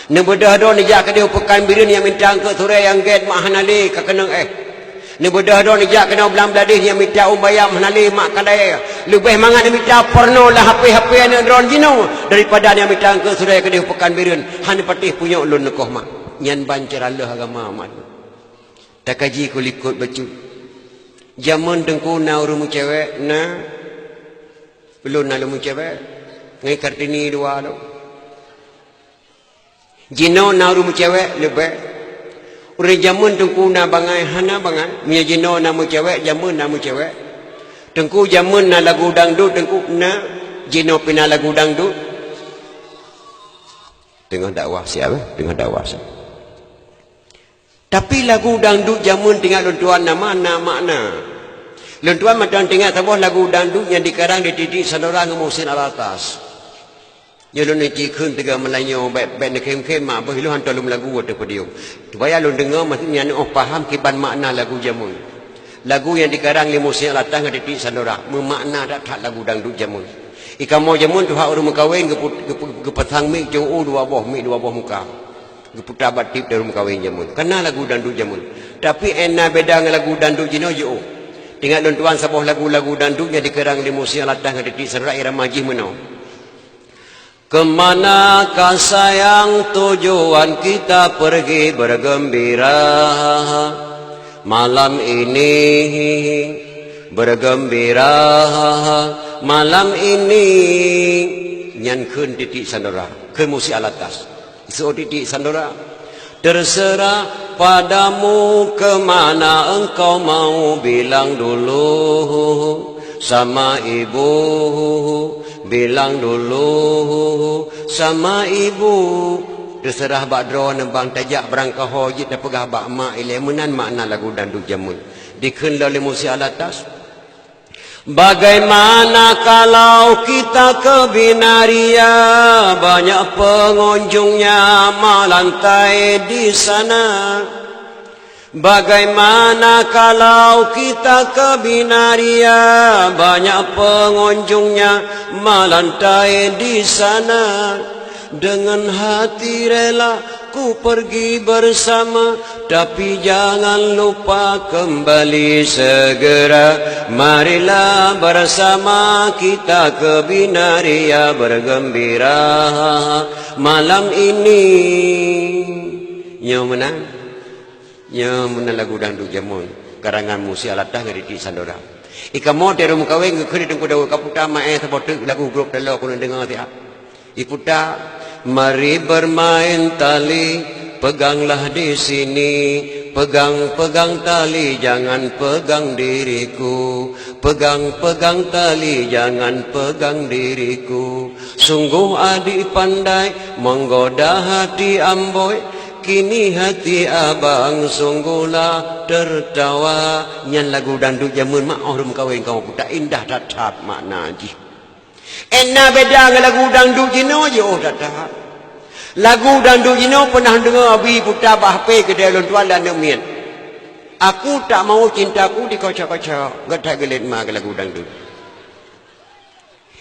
Neubeudôh droe neujak keudeh u Pekanbaru nyang mita eungkôt surée nyang gét mak hana lé ka keunong éh. Neubeudôh droe neujak keunoe Blang Bladeh nyang mita uem bayam hana lé mak ka dayah. Leubeh mangat neumita porno lam H P-H P aneuk droe jinoe daripada nyang mita eungkôt surée keudeh u Pekanbaru, hana patéh punyok lôn neukoh mak. Nyan ban cara lheueh agama mak. Takaji keu likot bacut. Jameun Teungku na ureueng meucewek, na. Ulôn na lôn meucewek. Ngon Kartini dua lôn. Jinoe na ureueng meucewek leubeh. Ureueng jameun Teungku na bangai, hana bangai. Meunyoe jinoe na meucewek, jameun na meucewek. Teungku jameun na lagu dangdut, Teungku na. Jinoe pih na lagu dangdut. Teungoh dakwah siat, eh? Teungoh dakwah siat. Tapi lagu dangdut jameun teuingat lôn tuan na makna, makna. Lôn tuan mantong teuingat saboh lagu dangdut nyang dikarang di Titik Sandora ngon Muhsin Alatas. Nyoe lôn neuci kheun teuga Meulayu, bèk, bèk neukhém-khém mak, boh ilôn hantom lôn meulagu ateueh podium. Supaya lôn deungoe maksud nyan, oh paham kiban makna lagu jameun. Lagu nyang dikarang lé Muhsin Alatas ngon Titik Sandora, meumakna that-that lagu dangdut jameun. I kamoe jameun tuha ureueng meukawen geupu-, geupu-, geupasang mik ceu'u dua boh, mik dua boh muka. Geuputa bak tieb ureueng meukawen jameun. Ka na lagu dangdut jameun. Tapi 'oh na beda ngon lagu dangdut jinoe jiôh. Teuingat lôn tuan saboh lagu-lagu dangdut nyang dikarang lé Muhsin Alatas ngon Titik Sandora, irama jih meunoe. Ke manakah sayang tujuan kita pergi bergembira? Malam ini bergembira, malam ini. Nyan kheun Titik Sandora, kheun Muhsin Alatas. Iseuôt Titik Sandora. Terserah padamu ke mana engkau mau, bilang dulu sama ibu, bilang dulu sama ibu. Terserah bak droeneuh bang, tajak barangkaho jeuet tapeugah bak mak ilèe, meunan makna lagu dangdut jameun. Dikheun lom lé Muhsin Alatas. Bagaimana kalau kita ke Binaria, banyak pengunjungnya melantai di sana. Bagaimana kalau kita ke Binaria, banyak pengunjungnya melantai di sana. Dengan hati rela ku pergi bersama, tapi jangan lupa kembali segera. Marilah bersama kita ke Binaria bergembira malam ini. Nyoe meunan. Nyoe meunan lagu dangdut jameun, karangan Muhsin Alatas ngon Titik Sandora. I kamoe teuma meukawen geukheun di Teungku Daud, ka puta maé saboh teuk lagu grob taloe keuneuk deungoe siat. Iputa, mari bermain tali, peganglah di sini, pegang-pegang tali, jangan pegang diriku, pegang-pegang tali, jangan pegang diriku. Sungguh adik pandai menggoda hati amboi, Kini hati abang sungguhlah tertawa. Nyan lagu dangdut jameun mak, oh lôn meukawen kamoe, putak indah that-that makna jih. Ék na beda ngon lagu dangdut jinoe, jiôh that-that. Lagu dangdut jinoe peunah deungoe abi puta bak H P keudéh lôn tuan dan aneuk miet. Aku tak mau cintaku dikocok-kocok, geutak geulet ma keu lagu dangdut.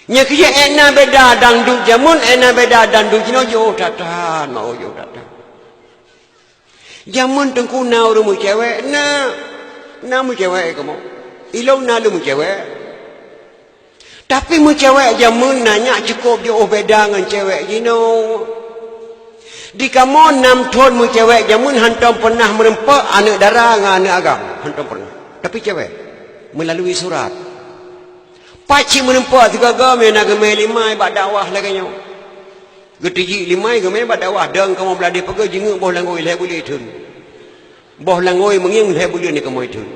Nyang keujeuet ék na beda dangdut jameun, ék na beda dangdut jinoe, jiôh that-that, mak, oh, jiôh that-that. Jameun teungku na ureuëng meucewek, na, na meucewek kamoe. Ilôn na lôn meucewek. Tapi meucewek jameun na nyak cukôp jiôh beda ngon cewek jinoe. Di kamoe nam thon meucewek jameun hantom peunah meureumpok aneuëk dara ngon aneuëk agam, hantom peunah. Tapi cewek, meulalui surat. Pat cit meureumpok sigoe-goe meunan geumé limai bak dakwah lagée nyoe. Geutijik limai geumé bak dakwah, dong kamoe blah deh peugah jingeuk boh langôi lhée buleuen thon. Boh langôi meungieng lhée buleuen kamoe thon.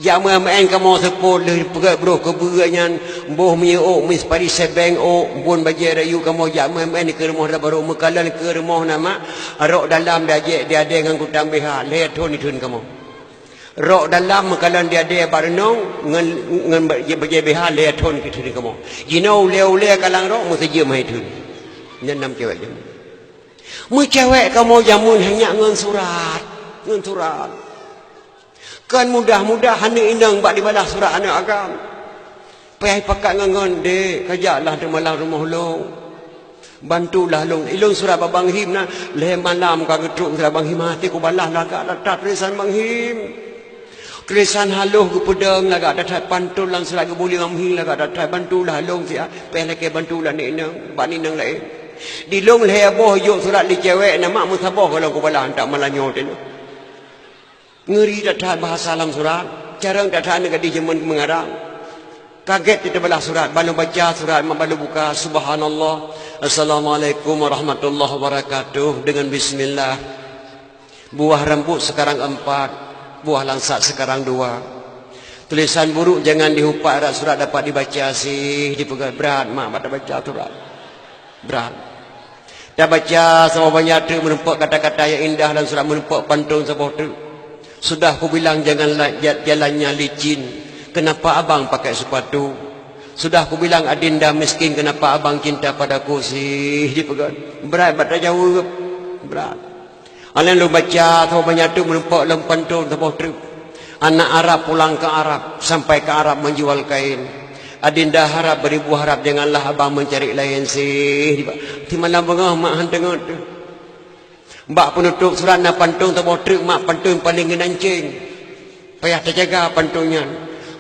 Jak meuén kamoe seupôt lheueh peugét broh keubeue nyan, boh miyuôk mis padi sebeng ôk, bun bajée rayu kamoe jak meuén keu rumoh dara barô meukalon keu rumoh na mak, rok dalam diajek diadée ngon kutang B H, lhée thon thon kamoe. Rok dalam meukalon diadée bak reunong ngon, ngon bajée B H lhée thon keu thon kamoe. Jinoe ulée-ulée kalang rok meusijeuem hai thon. Nyan nam cewek jameun. Meucewek kamoe jameun hanya ngon surat, ngon surat. Kan mudah-mudah aneuk inong bak dibalah surat aneuk agam. Payah pakat ngon-ngon, "Dek, kajaklah teumalam rumoh lôn. Bantulah lôn." Ilôn surat bak Bang Him na, lhée malam ka geutrok surat Bang Him, hase kubalah lagak that-that tulisan Bang Him. Tulisan halôh geupeudong lagak that-that, pantôn lam surat geubuet lé Bang Him lagak that-that, "Bantulah lôn siat, payah lakée bantulah aneuk inong, bak aneuk inong laén." Di lôn lhée boh jok surat lé cewek na mak, meusaboh goh lom kubalah, hantom malam nyoe teuh. Ngeuri that-that bahasa lam surat, carông that-that aneuk gadih jameun meungarang. Kagét teubalah surat, ban lôn baca surat mak, ban lôn buka, subhanallah, assalamualaikum warahmatullahi wabarakatuh, dengan bismillah. Buah rambut sekarang empat, buah langsat sekarang dua. Tulisan buruk jangan dihupat, rot surat dapat dibaca, sih dipeugah, brat mak bak tabaca surat. Brat. Tabaca saboh banyak teuk meureumpok kata-kata nyang indah dan surat meureumpok pantôn saboh teuk. Sudah kubilang jangan la-, ja-, jalannya licin, kenapa abang pakai sepatu? Sudah kubilang adinda miskin, kenapa abang cinta padaku, sih dipeugah. Brat bak tajaweueb. Brat. Alèh lôn baca saboh banyak teuk meureumpok lom pantôn saboh teuk. Anak Arab pulang ke Arab, sampai ke Arab menjual kain. Adinda harap beribu harap, janganlah abang mencari lain, sih. Timalam beungoh mak han teungeut teuh. Bak peunutôp surat na pantôn saboh teuk mak, pantôn paléng geunancéng. Payah tajaga pantôn nyan.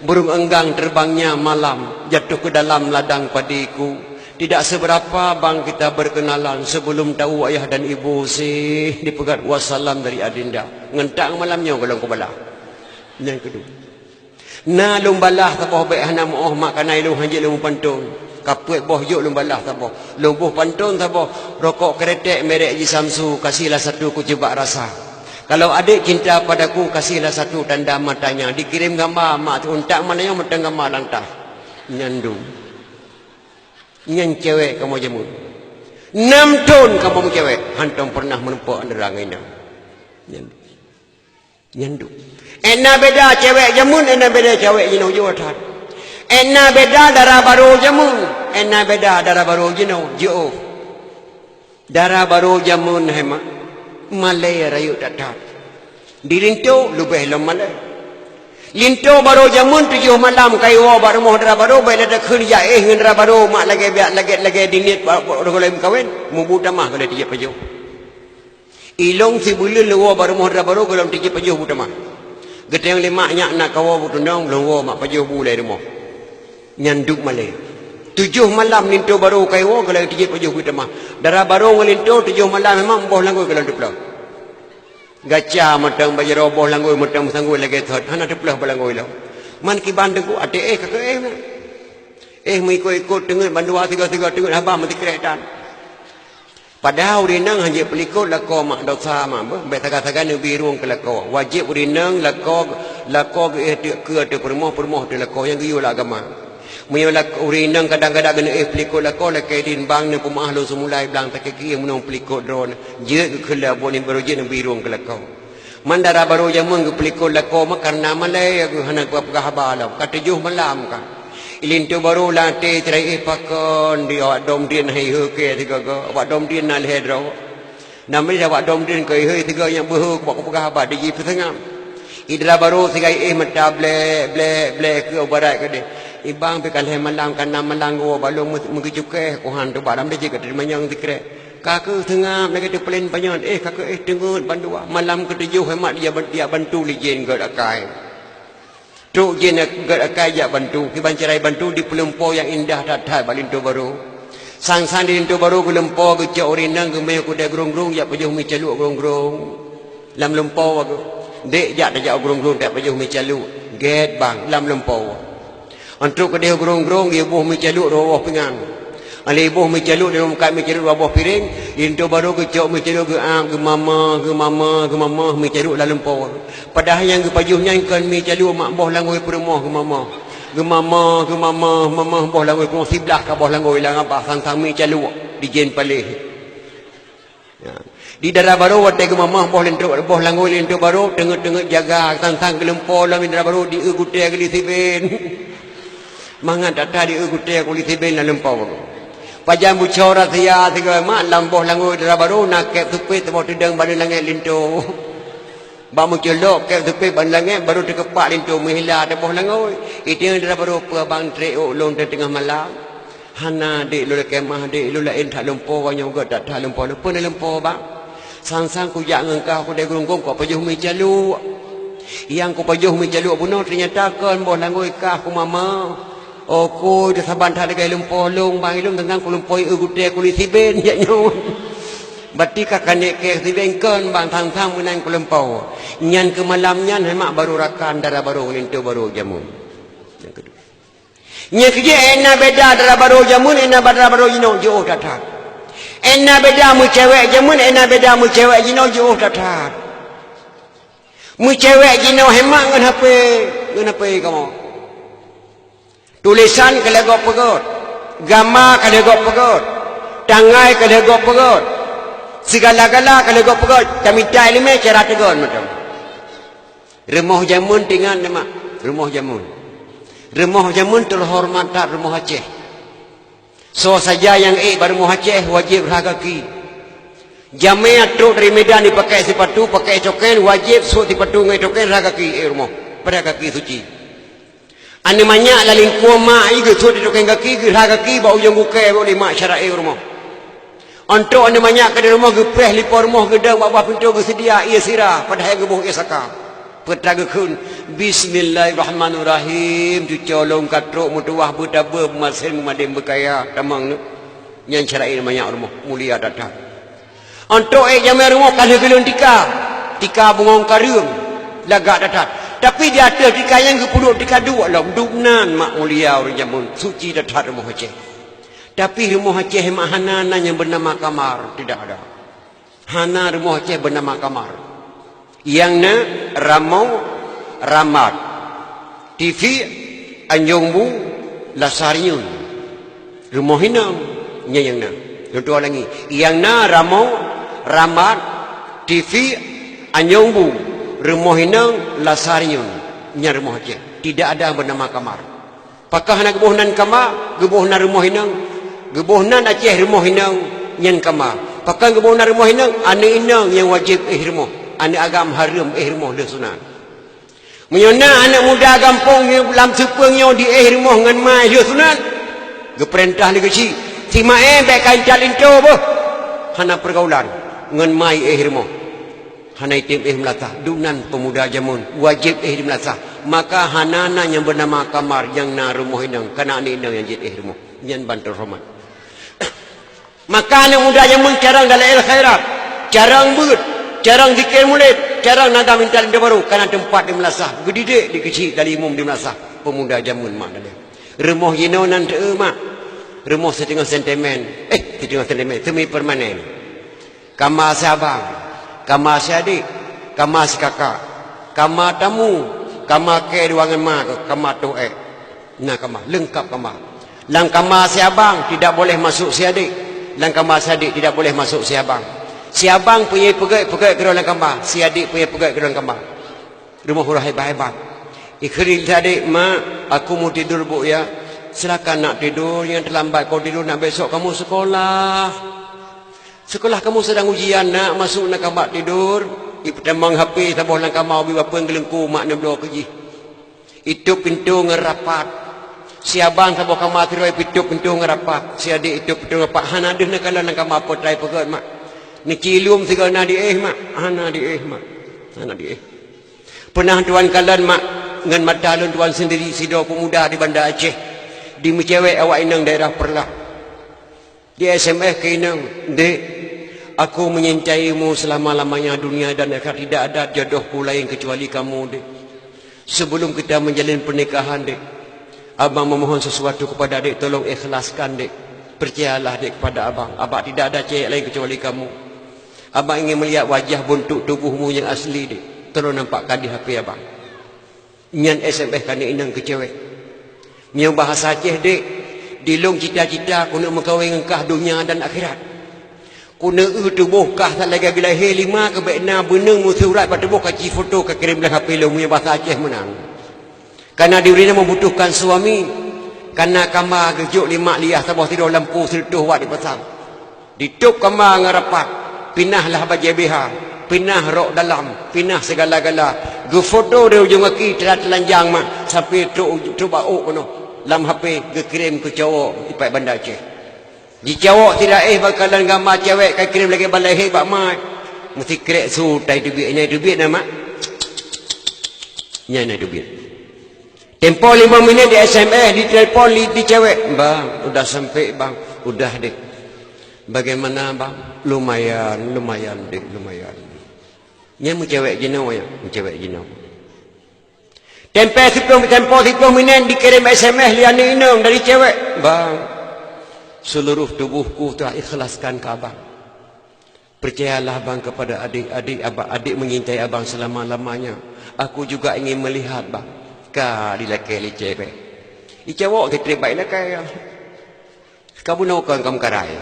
Burung enggang terbangnya malam, jatuh ke dalam ladang padiku. Tidak seberapa bang kita berkenalan, sebelum tahu ayah dan ibu, sih dipeugah wassalam dari adinda. Ngon tak malam nyoe goh lom kubalah. Nyang keudua. Na lôn balah saboh bék hana meu'oh mak, kana ilôn hanjeuet lôn pantôn. Ka peuet boh jok lôn balah saboh. Lôn boh pantôn saboh, rokok kretek merek Ji Samsu, kasihlah satu kucubak rasa. Kalau adik cinta padaku, kasihlah satu tanda matanya. Dikirim gamba mak, untak mana nyang mantong gamba lam tah. Nyan dum. Nyan cewek kamoe jameun. Nam thon kamoe meucewek, hantom pernah meureumpok dara ngon inong. Nyan dum. Nyan dum. Ék na beda cewek jameun, ék na beda cewek jinoe, jiôh that. Ék na beda dara barô jameun, ék na beda dara barô jinoe, jiôh. Dara barô jameun hai mak, malèe rayeuk that-that. Di linto leubeh lom malèe. Linto barô jameun tujoh malam ka iwoe bak rumoh dara barô, bèk lé takheun jak éh ngon dara barô mak, lagèe biak lagèe-lagèe diniet ba-, ba-, goh lom meukawen, mubu tamah goh lom tijép pajoh. Ilôn sibuleuen lôn woe bak rumoh dara barô goh lom tijép pajoh bu tamah. Geutanyong lé mak, "Nyak na kawoe bu tunong?" "Lôn woe mak, pajoh bu lé rumoh." Nyan dum malèe. Tujoh malam linto barô ka iwoe goh lom tijép pajoh bu tamah. Dara barô ngon linto tujoh malam memang boh langgôi goh lom teuplôh. Gaca mantong bak jaroe, boh langgôi mantong meusanggôi lagèe thot, hana teuplôh boh langgôi lom. Man kiban teungku, até éh ka keu éh na. Éh meuikot-ikot teungeut bandua sigoe-sigoe teungeut haba meusikrek tan. Padahai ureueng inong hanjeuet peulikot lakoe mak, dosa mak beuh, bèk sagai-sagai neubi rueng keu lakoe. Wajéb ureueng inong lakoe, lakoe geuéh teuk keue ateueh peurumoh, peurumoh ateueh lakoe nyang geuyue lam agama. Meunyoe lak-, ureueng inong kadang-kadang geuneuk éh peulikot lakoe, lakée idin bang, neupeumeu'ah lôn seumulai blang takée kieng meunong peulikot droeneuh. Jeuet geukheun lé abon nyan barô jeuet neubri rueng keu lakoe. Man dara barô jameun geupeulikot lakoe mah kareuna malée geuh hana geupeugah haba lom. Ka tujoh malam ka. Linto barô lam até teurai éh pakon di awak dom dien hai heuke sigoe-goe. Awak dom dien na lhée droe. Namiet awak dom dien keu ihôi sigoe nyang beuhe kubak kupeugah haba di jih peuseungab. Idra barô sigai éh mata blek, blek, blek keu barat keudeh. Ibang pih ka lhée malam ka nam malam geuwoe bak lôn meu-, meugeucukéh kuhan teuba lam dejik ka teumanyong sikrek. Ka keuh seungab lagée teupeulen panyöt, éh ka keuh éh teungeut bandua. Malam keutujoh hemat dia ban-, dia bantu lé jén gét akai. Trok jén gét akai jak bantu, kiban cara bantu di peulumpo nyang indah that-that bak linto barô. Sang-sang di linto barô geulumpo geucok ureueng inong geumé kudée grong-grong jak pajoh mi caluek grong-grong. Lam lumpo geuh. Dek jak tajak grong-grong jak pajoh mi caluek. Gét bang, lam lumpo. Antrok keudeh grong-grong geuboh mi caluek dua boh pingan. Alé boh mi caluek di muka mi caluek dua boh piréng, linto barô geucok mi caluek geuab, geumama, geumama, geumama mi caluek lam lumpo. Padahai nyang geupajoh nyan kon mi caluek mak boh langôi peurumoh geumama. Geumama, geumama, mama boh langôi peurumoh siblah ka boh langôi lam abah sang-sang mi caluek di jén paléh. Ya. Di dara barô watée geumama boh linto, boh langôi linto barô teungeut-teungeut jaga sang-sang geulumpo lom di dara barô di eu gutée geuli siben. Mangat that-that di eu gutée geuli siben lam lumpo. Pajan bucora sia sigoe mak lam boh langôi dara barô na kép supet saboh teudong bak langét linto. Bak meuculok kép supet bak langét barô teukeupak linto meuhila di boh langôi. Iteueng dara barô peue bang trek ôk lôn teungoh malam. Hana dek lôn lakée meu'ah dek lôn laén that lumpo nyoe gét that-that lumpo lôn. Peue na lumpo bang? Sang-sang kujak ngon kah kudée grong-grong kupajoh mi caluek. Nyang kupajoh mi caluek bunoe teunyata kon boh langôi kah kumama. Okôi teusaban that lagée lumpo lôn bang ilôn teuntang kulumpo eu gutée kuli siben jak nyoe. Bati ka kanek kée siben kon bang sang-sang meunan kulumpo. Nyan keu malam nyan hemak barô rakan dara barô linto barô jameun. Nyang keudua. Nyang keujeuet éh na beda dara barô jameun, éh na dara barô jinoe jiôh that-that. Éh na beda meucewek jameun, éh na beda meucewek jinoe jiôh that-that. Meucewek jinoe hemat ngon H P, ngon H P kamoe. Tulésan ka lheueh gob peugét, gama ka lheueh gob peugét, tangai ka lheueh gob peugét, sigala-gala ka lheueh gob peugét, tamita iéleumé cara teugon mantong. Rumoh jameun teuingat nyoe mak, rumoh jameun. Rumoh jameun teuhoreumat that rumoh Aceh. Soe saja nyang ék bak rumoh Aceh wajéb rhah gaki. Jamé trok dari Medan jipakai sipatu, pakai token, wajéb sôk sipatu ngon token rhah gaki ék rumoh, padahai gaki suci. Aneuk manyak lam lingkue mak jih geusôk di token gaki, geurhah gaki bak ujong gukée bak lé mak syarak ék rumoh. Ôntrok aneuk manyak keudeh rumoh geupreh lipo rumoh geudong bak bak pintoe geuseudia ié sira padahai geuboh ié saka. Peue teuma geukheun, "Bismillahirrahmanirrahim, cucoe lôn ka trok meutuwah beutabeueng meumasén meumadé beukaya tamong neuh." Nyan cara aneuk manyak rumoh mulia that-that. Ôntrok ék jamé rumoh ka lheueh geuleueng tika, tika bungong kareueng, lagak that-that. Tapi di ateueh tika nyan geupeuduek tika duek lom, dum nan mak mulia ureueng jameun, suci that-that rumoh Aceh. Tapi rumoh Aceh mak hana na nyang beunama kamar, tidak ada. Hana rumoh Aceh beunama kamar. Nyang na ramoe, ramat, tifi, anjong bu, lasar nyun. Rumoh inong, nyan nyang na. Lôn tuan ulangi. Nyang na ramoe, ramat, tifi, anjong bu, rumoh inong, lasar nyun. Nyan rumoh Aceh. Tidak ada beunama kamar. Pakon hana geuboh nan kama, geuboh nan rumoh inong, geuboh nan Aceh rumoh inong, nyan kama. Pakon geuboh nan rumoh inong, aneuk inong nyang wajéb éh rumoh, aneuk agam hareuem éh rumoh lheueh sunat. Meunyoe na aneuk muda gampông nyang lam seupeueng nyoe jiéh rumoh ngon ma lheueh sunat, geupeurintah lé geuchik, "Si ma éh bék ka intat linto beuh, hana peurgaulan ngon ma éh rumoh." Hana item éh meulasah, dum nan peumuda jameun, wajéb éh di meulasah. Maka hana na nyang beunama kamar nyang na rumoh inong, kana aneuk inong nyang jeuet éh rumoh. Nyan ban teuhoreumat. Maka aneuk muda jameun carông dalil khairat, carông beuet, carông zikir mulod, carông nada minta linto barô, kana teumpat di meulasah, geudidik di keuchik dari imum di meulasah, peumuda jameun mak dalil. Rumoh jinoe nan teu mak, rumoh siteungoh sentimen, éh, siteungoh sentimen, semi permanen. Kama si abang, kama si adik, kama si kakak, kama tamu, kama kée dua ngon ma, kama toh ék. Na kama, leungkap kama. Lam kama si abang tidak boleh masuk si adik. Lam kama si adik tidak boleh masuk si abang. Si abang peuye peugét-peugét keudroe lam kama, si adik peuye peugét keudroe lam kama. Rumoh uroe hebat-hebat. Ikheun lé si adik, "Mak, aku mau tidur, Bu, ya." "Silakan nak tidur, jangan terlambat kau tidur, nak besok kamu sekolah. Sekolah kamu sedang ujian, nak, masuk nak kama tidur." Ipeutamong H P saboh lam kama, ubit bapeue geuleungku mak neubloe keu jih. Itôp pintoe ngon rapat. Si abang saboh kama sidroe itôp pintoe ngon rapat. Si adik itôp pintoe ngon rapat. Hana deuh neukalon lam kama, peue trai peugét, Mak. Neucilum sigoe na diéh, Mak. Hana diéh, Mak. Hana diéh. Peunah tuan kalon, Mak, ngon mata lôn tuan sendiri sidroe peumuda di Banda Aceh. Dimeucewek awak inong daerah Peureulak. Di S M S keu inong, "Dek, aku mencintaimu selama-lamanya, dunia dan akhirat tidak ada jodohku lain kecuali kamu, Dek. Sebelum kita menjalin pernikahan, Dek, abang memohon sesuatu kepada Dek, tolong ikhlaskan, Dek. Percayalah, Dek, kepada abang. Abang tidak ada cewek lain kecuali kamu. Abang ingin melihat wajah bentuk tubuhmu yang asli, Dek. Tolong nampakkan di H P abang." Nyan S M S keu aneuk inong keu cewek. Meunyoe bahasa Aceh, Dek, di lôn cita-cita keuneuk meukawen ngon kah donya dan akhirat. Keuneuk eu tuboh kah sabe lagèe geulahé, lima keuh bèk na beuneueng meusurat bak tuboh, ka jifoto ka kirém lam H P lôn, meunyoe bahasa Aceh meunan. Karena dirinya membutuhkan suami, karena kama geujok lé mak liah saboh sidroe lampu sireutôh watt dipasang. Ditôp kama ngon rapat, pinah lah bajèe B H, pinah rok dalam, pinah sigala-gala. Geufoto dari ujong gaki teulat teulanjang mak, sampai trok uj-, trok bak ôk keunoe. Lam H P geukirém keu cowok ipat Banda Aceh. Jicowok sidaéh bak kalon gama cewek ka kirém lagèe bak lahé bak mak. Meusikrek su tai teubiet, nyan teubiet na mak. Nyan na teubiet. Tempo limong minit di S M S, ditelepon li-, di cewek. "Bang, udah sampai, Bang." "Udah, Dek." "Bagaimana, Bang?" "Lumayan, lumayan, Dek, lumayan." Nyan meucewek jinoe nyan, meucewek jinoe. Tempo siplôh, tempo siplôh minit dikirém S M S lé aneuk inong dari cewek. "Bang, seluruh tubuhku telah ikhlaskan ke Abang. Percayalah, Bang, kepada adik, adik, abang, adik mencintai Abang selama-lamanya. Aku juga ingin melihat, Bang." Ka dilakèe lé cewek. Di cowok geutrép bak ilakèe. Ka bunoe kon ka meukarai.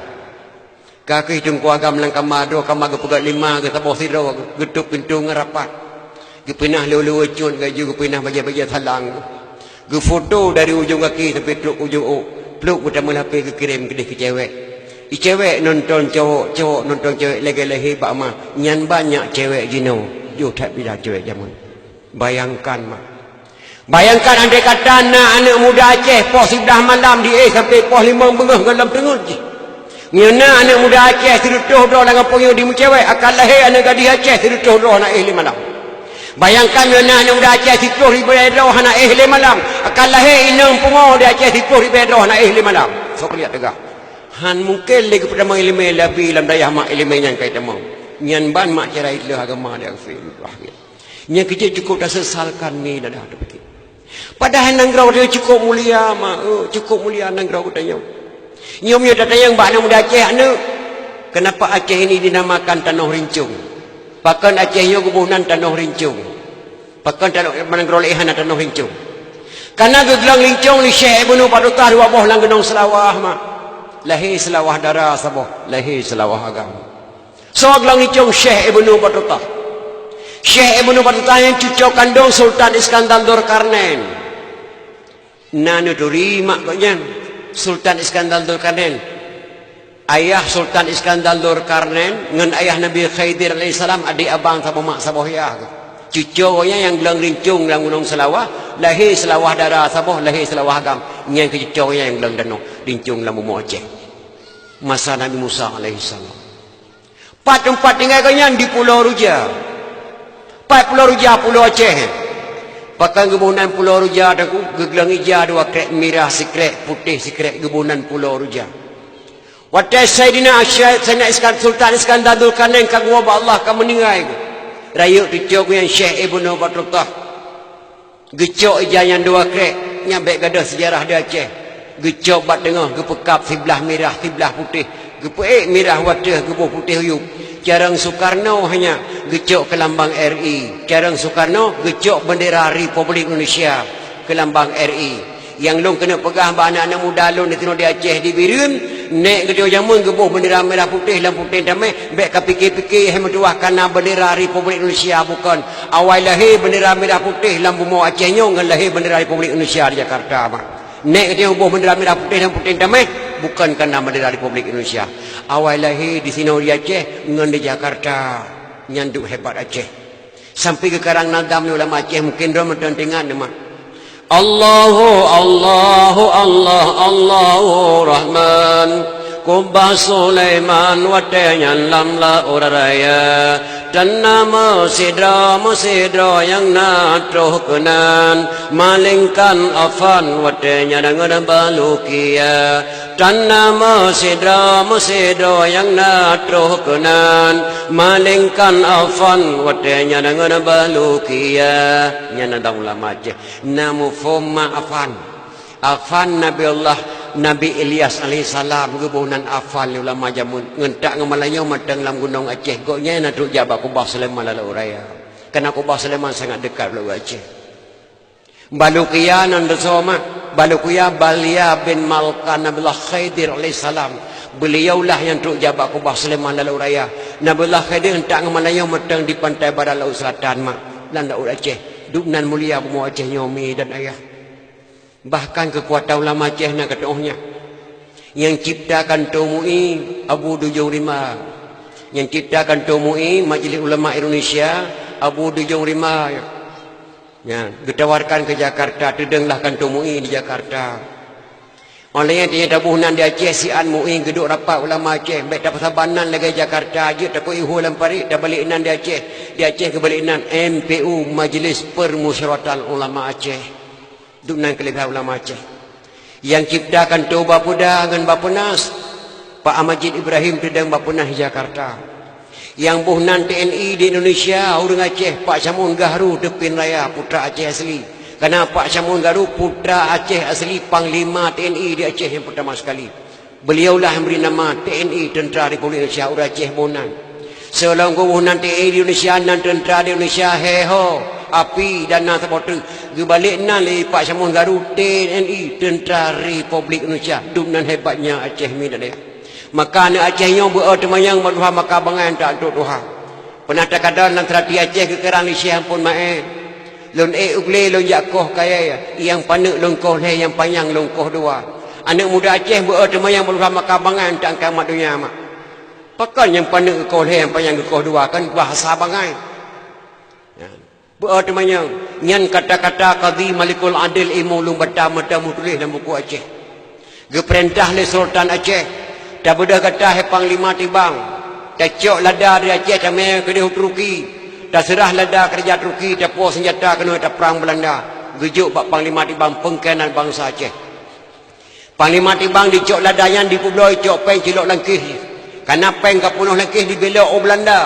Ka keuh teungku agam lam kama, droe kama geupeugöt lima geuh saboh sidroe, geutôp pintoe ngon rapat. Geupinah lé ulèe cut, laju geupinah bajèe-bajèe salang. Geufoto dari ujong gaki sampai trok ujong ôk. Plôk geutamong H P geukirém keudéh keu cewek. Di cewek nonton cowok, cowok nonton cewek lagèe lahé bak ma. Nyan banyak cewek jinoe. Jôh that bida cewek jameun. Bayangkan, mak. Bayangkan andai kata na aneuk muda Aceh poh siblaih malam diéh sampai poh limong beungoh ngon lom teungeut jih. Nyoe na aneuk muda Aceh sireutôh droe lam gampông nyoe dimeucewek, akan lahé aneuk gadih Aceh sireutôh droe hana éh lé malam. Bayangkan nyoe na aneuk muda Aceh siplôh ribèe droe hana éh lé malam, akan lahé inong pungo di Aceh siplôh ribèe droe hana éh lé malam. Sok lihat teuga. Han mungken lé geupeutamong ileumèe labi lam dayah mak ileumèe nyan ka itamong. Nyan ban mak cara ileuh agama di Aceh. Nyan keuh jeuet cukôp tasesalkan mi dadah tapikir. Padahai nanggroe geutanyoe cukôp mulia, ma, eh, cukôp mulia nanggroe geutanyoe. Nyoe meunyoe tatanyong bak aneuk muda Aceh, "Aneuk, kenapa Aceh ini dinamakan Tanoh Rincong? Pakon Aceh nyoe geuboh nan Tanoh Rincong? Pakon tanoh, nanggroe laén hana Tanoh Rincong?" Karena geuglöng rincong lé Syekh Ibnu Batutah dua boh lam Gunong Seulawah, ma. Lahé Seulawah Dara saboh, lahé Seulawah Agam. Soe glöng rincong? Syekh Ibnu Batutah. Syekh Ibnu Batutah nyan cuco kandong Sultan Iskandar Zulkarnain. Na neuturi mak gobnyan, Sultan Iskandar Zulkarnain. Ayah Sultan Iskandar Zulkarnain ngon ayah Nabi Khidir alaihissalam, adék abang saboh mak saboh yah. Cuco gobnyan nyang glöng rincong lam Gunong Seulawah, lahé Seulawah Dara saboh, lahé Seulawah Agam. Nyan keuh cuco gobnyan nyang glöng tanoh rincong lam bumoe Aceh. Masa Nabi Musa alaihissalam. Pat teumpat tinggai gobnyan di Pulo Ruja. Pat Pulo Ruja, Pulo Aceh. Pakon geuboh nan Pulo Ruja, Teungku? Geuglöng ija dua krek, mirah sikrek, putéh sikrek, geuboh nan Pulo Ruja. Watèe Saidina Syekh, Saidina Iskan-, Sultan Iskandar Zulkarnain ka geuwoe bak Allah, ka meuninggai, rayeuk cuco gobnyan Syekh Ibnu Batutah. Geucok ija nyan dua krek, nyan bèk gadôh seujarah di Aceh. Geucok bak teungoh, geupeukab siblaih mirah, siblaih putéh. Geupeuék mirah u ateueh, geuboh putéh u yup. Carông Soekarno hanya geucok keu lambang R I. Carông Soekarno geucok bendera Republik Indonesia keu lambang R I. Nyang lôn keuneuk peugah bak aneuk-aneuk muda lôn di sinoe di Aceh di Bireuen, nèk geutanyoe jameun geuboh bendera mirah putéh lam puténg tamèh, bèk ka pike-pike hai meutuwah ka na bendera Republik Indonesia, bukon. Awai lahé bendera mirah putéh lam bumoe Aceh nyoe ngon lahé bendera Republik Indonesia di Jakarta, mak. Nèk geutanyoe boh bendera mirah putéh lam puténg tamèh, bukon ka na bendera Republik Indonesia. Awai lahé di sinoe di Aceh ngon di Jakarta. Nyan duek hebat Aceh. Sampai geukarang nadam lé ulama Aceh, mungken droe mantong teuingat teuma. Allahu, Allahu, Allah, Allahu Rahman. Kubah Sulaiman watèe nyan lam laôt raya. Tan na meusidroe, meusidroe nyang na troh keunan. Malingkan Afan watèe nyan deungon Balukia. Tan na meusidroe, meusidroe nyang na troh keunan, malingkan Afan watèe nyan deungon Balukia. Nyan na ulama Aceh. Na muphom ma Afan. Afan Nabi Allah, Nabi Ilyas alaihissalam geuboh nan Afan lé ulama jameun. Ngon tak ngon malam nyoe mantong lam gunong Aceh. Gobnyan na trok jak bak kubah Sulaiman lam laôt raya. Karena kubah Sulaiman sangat dekat bak Aceh. Balukia nan teusoe mah. Balukia Balia bin Malkan Nabiullah Khidir alaihissalam. Beliaulah nyang trok jak bak kubah Sulaiman lam laôt raya. Nabiullah Khidir ngon tak ngon malam nyoe mantong di pantai barat laôt selatan mah, lam laôt Aceh. Duek nan mulia bumoe Aceh nyoe mi dan ayah. Bahkan keukuatan ulama Aceh na keudroe nyan. Nyang cipta kantô MUI Abu Dujong Rima. Nyang cipta kantô MUI, Majelis Ulama Indonesia, Abu Dujong Rima. Nyan, geutawarkan keu Jakarta, teudonglah kantô MUI di Jakarta. Óh lheueh nyan tanyoe taboh nan di Aceh, siat MUI geuduek rapat ulama Aceh, bèk tapeusaban nan lagèe Jakarta, jeuet takue ihue lam parit, tabalek nan di Aceh. Di Aceh geubalek nan M P U, Majelis Permusyawaratan Ulama Aceh. Duek nan keuleubèhan ulama Aceh. Nyang cipta kantô Bapeda ngon Bapenas, Pak Majid Ibrahim teudong Bapenas di Jakarta. Nyang boh nan T N I di Indonesia, ureueng Aceh, Pak Syamon Gahru Teupin Raya, putra Aceh asli. Karena Pak Syamon Gahru putra Aceh asli, panglima T N I di Aceh nyang peurtama sekali. Beliaulah nyang bri nama T N I, Teuntra Republik Indonesia, ureueng Aceh boh nan. Seulaweuh geuboh nan T N I di Indonesia, nan teuntra di Indonesia, he ho, api dan na saboh teuk. Geubalek nan lé Pak Syamon Gahru, T N I, Teuntra Republik Indonesia. Dum nan hebatnya Aceh mi dan ayah. Maka aneuk Aceh nyoe beu-e teumanyong bak tuha maka bangai tak untuk tuha. Peunah takalon lam seurati Aceh geukarang lé Syekh Ampon Maé. Lôn ék u glé lôn jak koh kayèe, nyang paneuk lôn koh lhèe, nyang panyang lôn koh dua. Aneuk muda Aceh beu-e teumanyong bak tuha maka bangai tak angkat mat donya mak. Pakon nyang paneuk geukoh lhèe, nyang panyang geukoh dua, kan bahasa bangai. Nyan. Beu-e teumanyong, nyan kata-kata Kadhi Malikul Adil Imum Lueng Bata meutuléh lam buku Aceh. Geupeurintah lé Sultan Aceh, tabeudôh gata hai Panglima Tibang, tacok lada dari Aceh tamè keudéh u Turki, taseurah lada keu raja Turki, tapuwoe seunjata keunoe taprang Beulanda, geujok bak Panglima Tibang peungkhianat bansa Aceh. Panglima Tibang dicok lada nyan dipeubloe cok péng cilok lam kéh. Kana péng ka peunoh lam kéh dibelok u Beulanda.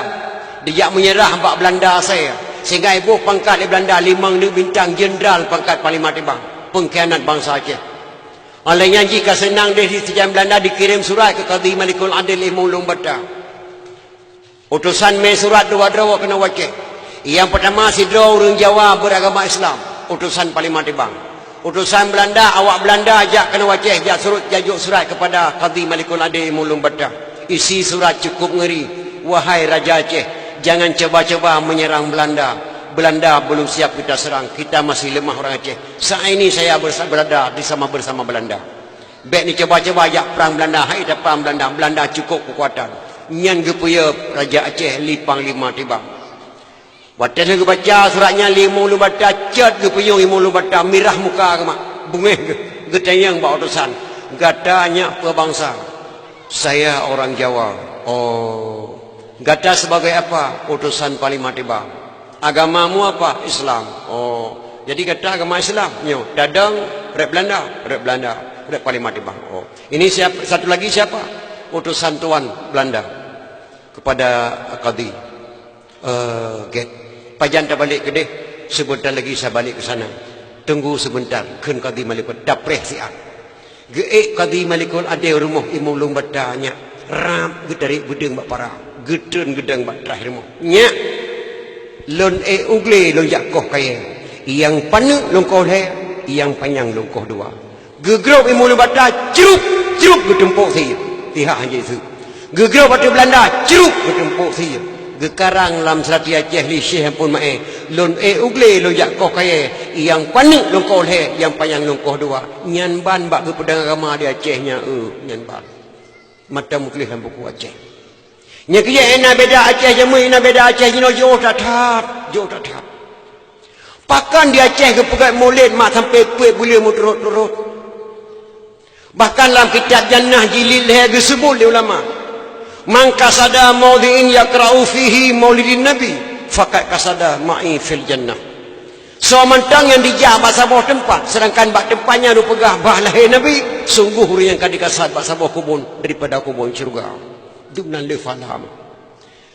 Dijak meunyeurah bak Beulanda asai. Sehingga iboh pangkat lé Beulanda limong neuk bintang jeundral pangkat Panglima Tibang. Peungkhianat bansa Aceh. Óh lheueh nyan jih ka seunang deh di sijan Beulanda dikirém surat keu Kadhi Malikul Adil Imum Lueng Bata. Utosan mé surat dua droe keunoe u Aceh. Nyang peurtama sidroe ureueng Jawa beuragama Islam, utosan Panglima Tibang. Utosan Beulanda, awak Beulanda jak keunoe u Aceh, jak surot, jak jok surat keupada Kadhi Malikul Adil Imum Lueng Bata. Isi surat cukup ngeri, "Wahai Raja Aceh, jangan coba-coba menyerang Belanda. Belanda belum siap kita serang, kita masih lemah orang Aceh. Saat ini saya bersa-, berada di sama, bersama Belanda." Bèk neucuba-cuba jak prang Beulanda, hai taprang Beulanda, Beulanda cukôp keukuatan. Nyan geupeuyue Raja Aceh lé Panglima Tibang. Watèe geubaca surat nyan lé Imum Lueng Bata, cot geupeunyong Imum Lueng Bata, mirah muka geuh mak, beungéh geuh, geutanyong bak utosan, "Gata nyak peue bansa?" "Saya orang Jawa." "Oh." "Gata sebagai apa?" "Utosan Panglima Tibang." "Agamamu apa?" "Islam." "Oh, jadi gata agama Islam?" "Nyo." "Tadong rot Beulanda?" "Rot Beulanda, rot Panglima Tibang." "Oh, ini siapa, satu lagi siapa?" "Utosan tuan Beulanda." Kepada Kadhi, "Eh, gét. Pajan tabalek keudéh?" "Sebentar lagi saya balik ke sana." "Tunggu sebentar," kheun Kadhi Malikul, tapreh siat. Geuék Kadhi Malikul Adil rumoh Imum Lueng Bata nyak, rab geutarek beudeueng bak para, geutreun geudong bak traih rumoh. "Nyak, lôn ék u glé lôn jak koh kayèe. Nyang paneuk lôn koh lhèe, nyang panyang lungkoh dua. Geugrob ilmu lôn bata, crup, crup, geutumpok sie. Tihah hanjeuet seuek. Geugrob ateueh Beulanda, crup, geutumpok sie. Geukarang lam seulati Aceh lé Syekh Ampon Maé. Lôn ék u glé lôn jak koh kayée, nyang paneuk lungkoh lhée, nyang panyang lungkoh dua. Nyan ban bak geupeudong agama di Aceh nyan, eu, nyan ban. Mata meutuléh lam buku Aceh. Nyan keuh na beda Aceh jameun, na beda Aceh jinoe jiôh that-that, jiôh that-that. Pakon di Aceh geupeugét mulod mak sampoe peuet buleuen meuturot-turot. Bahkan lam kitab Jannah jilid lhée geuseubut lé ulama, "Man qasada maudhi'in yaqra'u fihi maulidin Nabi, faqad qasada ma'i fil jannah." Soe mantong nyang jijak bak saboh teumpat, seudangkan bak teumpat nyan geupeugah bah lahé Nabi, sunggoh ureuëng nyan ka jikasad bak saboh kubon daripada kubon syeuruga. Dumnan le faham.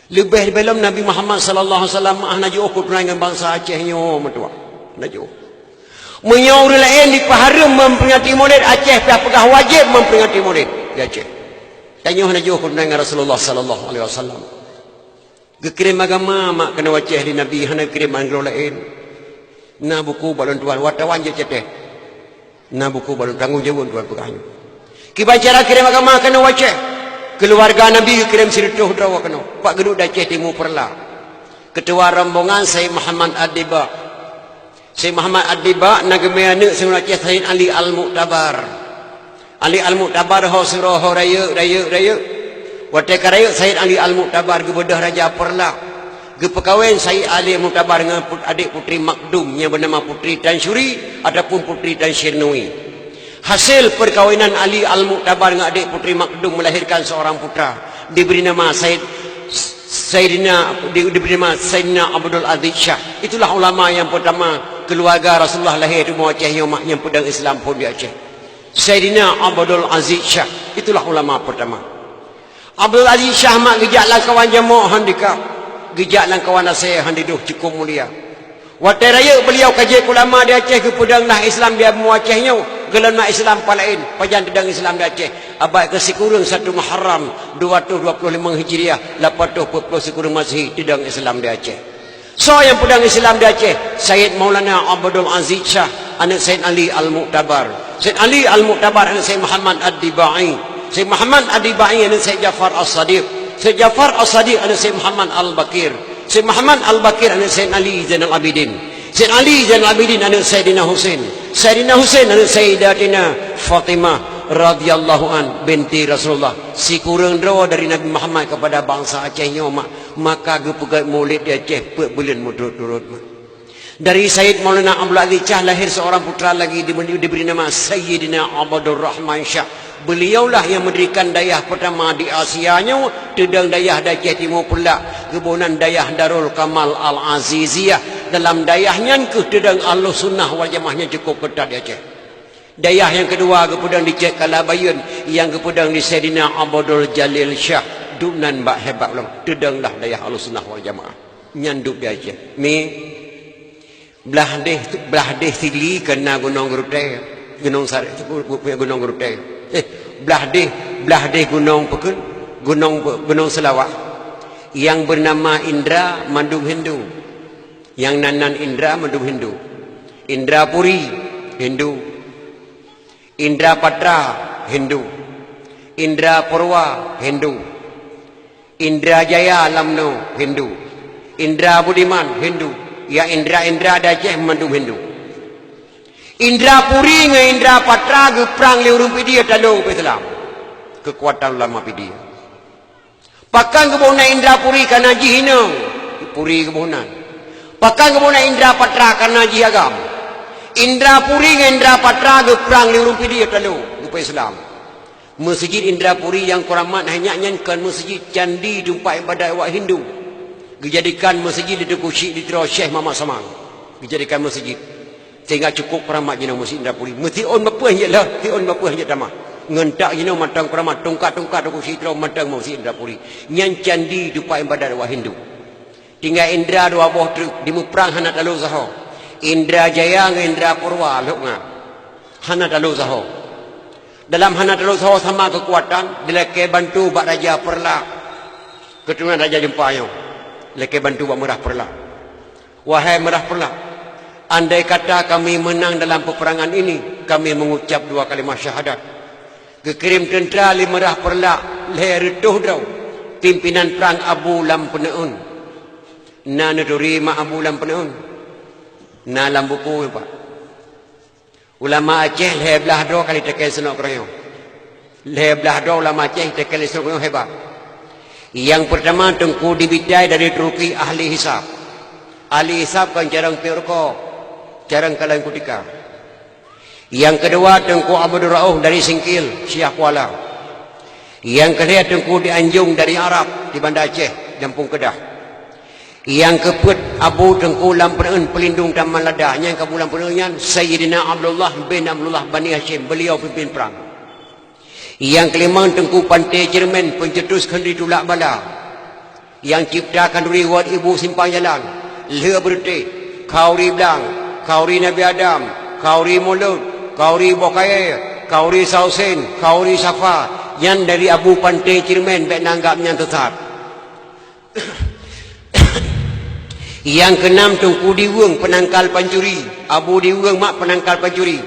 Leubeh-leubeh lom Nabi Muhammad sallallahu alaihi wasallam hana jiôh keuturonan ngon bansa Aceh nyoe meutuah. Hana jiôh. Meunyoe ureuëng laén jipeuhareuem memperingati mulod, Aceh pih peugah wajéb memperingati mulod di Aceh. Tanyoe hana jiôh keuturonan ngon Rasulullah sallallahu alaihi wasallam. Geukirém agama mak keunoe Aceh lé Nabi, hana geukirém nanggroe laén. Na buku bak lôn tuan, wartawan jeuet ceutée. Na buku bak lôn, tanggong jaweueb tuan peugah nyoe. Kiban cara kirém agama keunoe Aceh. Keuluwarga Nabi geukirém sireutôh droe keunoe. Pak geuduek di Aceh Timu Peureulak. Keutua rombongan Said Muhammad Ad-Diba. Said Muhammad Ad-Diba na geumé aneuëk siuroe Aceh Said Ali Al-Muktabar. Ali Al-Muktabar ho sidroe ho rayeuk, rayeuk, rayeuk. Watée ka rayeuk Said Ali Al-Muktabar geubeudôh Raja Peureulak. Geupeukawen Said Ali Al-Muktabar ngon put-, adék Putri Makdum nyang beunama Putri Tansyuri ataupun Putri Tansyirnui. Hasil peukawinan Ali Al-Muktabar ngon adék Putri Makdum melahirkan seorang putra, diberi nama Said, Saidina, di-, diberi nama Saidina Abdul Aziz Syah. Itulah ulama yang pertama keluarga Rasulullah lahir di Aceh nyoe mak nyang peudong Islam phon di Aceh. Saidina Abdul Aziz Syah, itulah ulama pertama. Abdul Aziz Syah mak geujak lam kawan jamoe han dika, geujak lam kawan asée han didôh, cukup mulia. Watée rayeuk beuliau ka jeuet ulama di Aceh geupeudong lah Islam di amu Aceh nyoe, geulom na Islam palaén, pajan teudong Islam di Aceh. Abad keu sikureueng satu Muharram, dua ratus dua puluh lima Hijriah, lapan ratus empat puluh sikureueng Masehi, teudong Islam di Aceh. Soe nyang peudong Islam di Aceh? Said Maulana Abdul Aziz Syah, aneuëk Said Ali Al-Muktabar. Said Ali Al-Muktabar, aneuëk Said Muhammad Ad-Dibai. Said Muhammad Ad-Dibai, aneuëk Said Jafar As-Sadiq. Said Jafar As-Sadiq, aneuëk Said Muhammad Al-Baqir. Said Muhammad Al-Baqir, aneuëk Said Ali Zainal Abidin. Said Ali Zainal Abidin, aneuëk Saidina Husain. Saidina Husain, aneuëk Saidatina Fatimah radhiyallahu an binti Rasulullah. Sikureueng droe dari Nabi Muhammad kepada bansa Aceh nyoe mak. Maka geupeugét mulod di Aceh peuet buleuen meuturot-turot. Dari Said Maulana Abdul Aziz Syah lahir seorang putra lagi, diberi, diberi nama Sayyidina Abdul Rahman Syah. Beliaulah yang mendirikan dayah pertama di Asia nyoe, teudong dayah di Aceh Timu Peureulak, geuboh nan dayah Darul Kamal Al-Aziziyah. Dalam dayah nyan keuh teudong Ahlus Sunnah wal Jamaah nyang cukup keutat di Aceh. Dayah nyang keudua geupeudong di Cek Kalabayeuen, nyang geupeudong di Saidina Abdul Jalil Syah, dumnan bak hebat ulama. Teudonglah dayah Ahlussunnah wal Jamaah. Nyan dum di Aceh. Mi, blah deh, blah deh Sili kana Gunong Geurutée, Gunong Sar-, Gunong Geurutée. Eh, blah deh, blah deh Gunong Pekeuen, Gunong, Gunong Seulawah. Nyang beunama Indra mandum Hindu. Nyang nan-nan Indra mandum Hindu. Indra Puri, Hindu. Indra Patra, Hindu. Indra Purwa, Hindu. Indra Jaya Lamno, Hindu. Indra Budiman, Hindu. Ya Indra-Indra di Aceh mandum Hindu. Indra Puri ngon Indra Patra geuprang lé ureuëng Pidie talo Islam. Keukuatan ulama Pidie. Pakon geuboh nan Indra Puri kana jih inong? Puri geuboh nan. Pakon geuboh nan Indra Patra kana jih agam? Indra Puri ngon Indra Patra geuprang lé ureuëng Pidie talo, geupeu Islam. Meuseujid Indra Puri nyang keuramat hai nyak nyan kon meuseujid, candi teumpat iébadat awak Hindu. Geujadikan meuseujid di Teungku Chik di Tiro Syekh Muhammad Saman. Geujadikan meuseujid. Sehingga cukup keuramat jinoe Meuseujid Indra Puri. Meusiôn bapeuh jeuet lheueh, siôn bapeuh jeuet tamah. Ngon tak jinoe mantong keuramat, tungkat-tungkat Teungku Chik Tiro mantong Meuseujid Indra Puri. Nyan candi teumpat iébadat awak Hindu. Tinggai Indra dua boh treuk, dimeuprang hana talo saho. Indra Jaya ngon Indra Purwa lhok nga. Hana talo saho. Dalam hana talo saho sama keukuatan, dilakée bantu bak Raja Peureulak. Keuturonan Raja Jeumpa nyoe. Dilakée bantu bak Meurah Peureulak. Wahai Meurah Peureulak, Andai kata kami menang dalam peperangan ini, kami mengucap dua kalimah syahadat. Geukirém teuntra lé Meurah Peureulak lhée reutôh droe, pimpinan prang Abu Lam Peuneuen. Na neuturi mak Abu Lam Peuneuen? Na lam buku, Pak. Ulama Aceh lhée blaih droe ka jitakée sinok keureunyueng. Lhée blaih droe ulama Aceh jitakée lé sinok keureunyueng hebat. Nyang peurtama Teungku Dibitai dari Turki, ahli hisab. Ahli hisab kon carông piep rukok, carông kalon kutika. Nyang keudua Teungku Abdul Rauf dari Singkil, Syiah Kuala. Nyang keulhée Teungku Dianjong dari Arab, di Banda Aceh, Gampông Keudah. Nyang keupeuet Abu Teungku Lam Peuneuen, peulindong Taman Lada. Nyang ka Abu Lam Peuneuen nyan Sayyidina Abdullah bin Abdullah Bani Hasyim, beuliau pimpin prang. Nyang keulimong Teungku Panté Ceureumen, peuncetus khanduri tulak bala. Nyang cipta khanduri wat ibu simpang jalan, lheueh beureuteh, khanduri blang, khanduri Nabi Adam, khanduri Mulod, khanduri boh kayée, khanduri Sausen, khanduri Safa, nyan dari Abu Panté Ceureumen, bék na anggab nyan sesat. Nyang keunam Teungku Diweueng, peunangkal pancuri. Abu Diweueng mak peunangkal pancuri.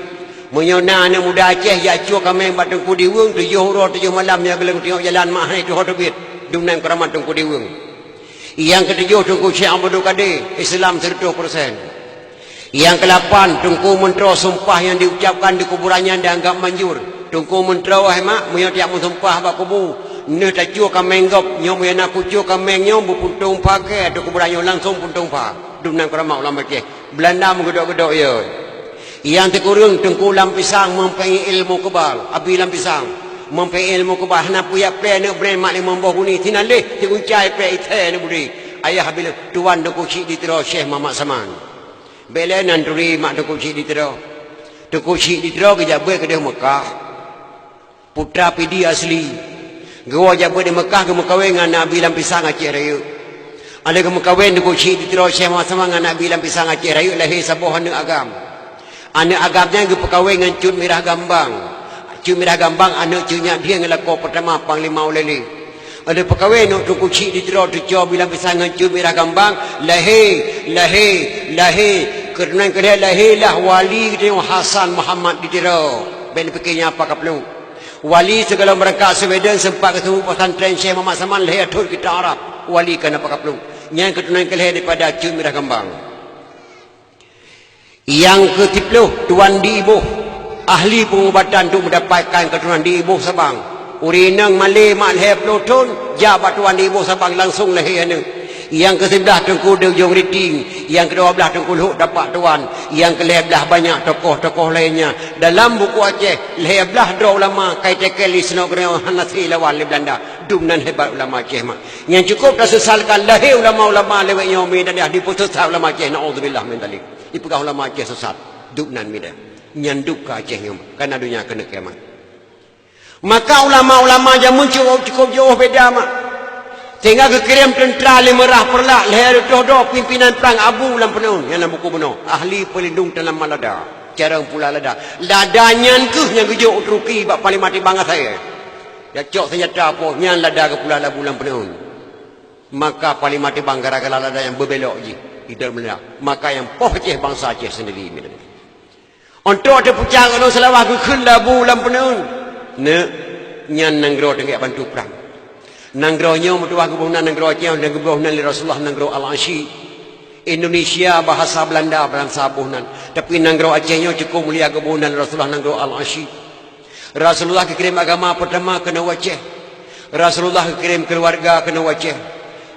Meunyoe na aneuëk muda Aceh jak cue kaméng bak Teungku Diweueng, tujoh uroe tujoh malam nyan geuleung teungoh jalan mak hana tuho teubiet. Dumnan keuramat Teungku Diweueng. Nyang keutujoh Teungku Syekh Abdul Kadir, Islam siratoh persen. Nyang keulapan, Teungku Meuntroe sumpah nyang diucapkan di kuburan nyan dianggap manjur. Teungku Meuntroe, wahai mak, meunyoe tajak meusumpah bak kubu, neuh tacue kaméng gob, nyoe meunyoe na kucue kaméng nyoe beupuntông pha kée ateueh kuburan nyoe, langsong puntông pha. Dumnan keuramat ulama Aceh. Beulanda meugeudok-geudok, yo. Nyang sikureueng Teungku Lam Pisang, meumpunyai ilmu kebal, Abi Lam Pisang. Meumpunyai ilmu kebal, hana peue jak plé aneuëk beureuen mak limong boh guni, sinan leh, sigunca jak plé ithée aneuëk budi. Ayah Abi Lam, tuan Teungku Chik di Tiro, Syekh Muhammad Saman. Bék lé nan turi mak Teungku Chik di Tiro. Teungku Chik di Tiro geujak beuet keudeh Meukah. Putra Pidie asli. Geuwoe jak beuet di Meukah geumeukawen ngon Abi Lam Pisang Aceh Rayeuk. Alheuh geumeukawen Teungku Chik di Tiro Syekh Muhammad Saman ngon Abi Lam Pisang Aceh Rayeuk, lahé saboh aneuëk agam. Aneuëk agam nyan geupeukawen ngon Cut Mirah Gambang. Cut Mirah Gambang aneuëk Cut Nyak Dieng lakoe peurtama Panglima Ulée Lheue. Lheueh peukawen nyoe Teungku Chik di Tiro teucok Abi Lam Pisang ngon Cut Mirah Gambang, lahé, lahé, lahé keuturonan keulhée, lahé lah wali geutanyoe Hasan Muhammad di Tiro. Bék neupike nyan apa kaplueng. Wali sigohlom beurangkat Sweden, seumpat geuseumeubeuet pesantren Syekh Muhammad Saman, lahé thon kitab Arab. Wali kon apa kaplueng. Nyan keuturonan keulhée daripada Cut Mirah Gambang. Nyang keusiplôh, Tuan Di Iboh, ahli peungubatan untuk mendapatkan keuturonan Di Iboh Sabang. Ureuëng inong malée mak lhée ploh thon, jak bak Tuan Di Iboh Sabang langsong lahé aneuëk. Nyang keusiblaih Teungku Deujong Riting, nyang keudua blaih Teungku Lhok Tapak Tuan, nyang keulhée blaih banyak tokoh-tokoh lainnya. Dalam buku Aceh, lhée blaih droe ulama ka jitakée lé sinok keureunyueng hana seuilawan lé Beulanda. Dumnan hebat ulama Aceh mak. Nyang cukôp taseusalkan lahé ulama-ulama lewat nyoe mi dan dipeuseusat ulama Aceh, naudzubillah min dzalik. Dipeugah ulama Aceh sesat. Dumnan mi dah. Nyan duka Aceh nyoe, kana donya keuneuk kiamat. Maka ulama-ulama jameun cukôp, cukôp jiôh beda mak. Sehingga geukirém teuntra lé Meurah Peureulak lhée reutôh droe pimpinan prang Abu Lam Peuneuen, nyan lam buku bunoe. Ahli peulindong Taman Lada, carông pula lada. Lada nyan kheueh nyang geujok u Turki bak Panglima Tibang asai. Jak cok seunjata poh nyan lada geupula lé Abu Lam Peuneuen. Maka Panglima Tibang gara-gara lada nyang beubelok jih, idol meunang. Maka nyang poh Aceh bansa Aceh sendiri. Untuk teupucak gunong Seulawah geukheun lé Abu Lam Peuneuen. Neuk, nyan nanggroe teungoh bantu prang. Nanggroe nyoe meutuah geuboh nan nanggroe Aceh dan geuboh nan lé Rasulullah nanggroe Al-Asyi. Indonesia bahasa Belanda, bahasa boh nan. Tapi nanggroe Aceh nyoe cukôp mulia geuboh nan lé Rasulullah nanggroe Al-Asyi. Rasulullah geukirém agama peurtama keunoe u Aceh. Rasulullah geukirém keuluwarga keunoe u Aceh.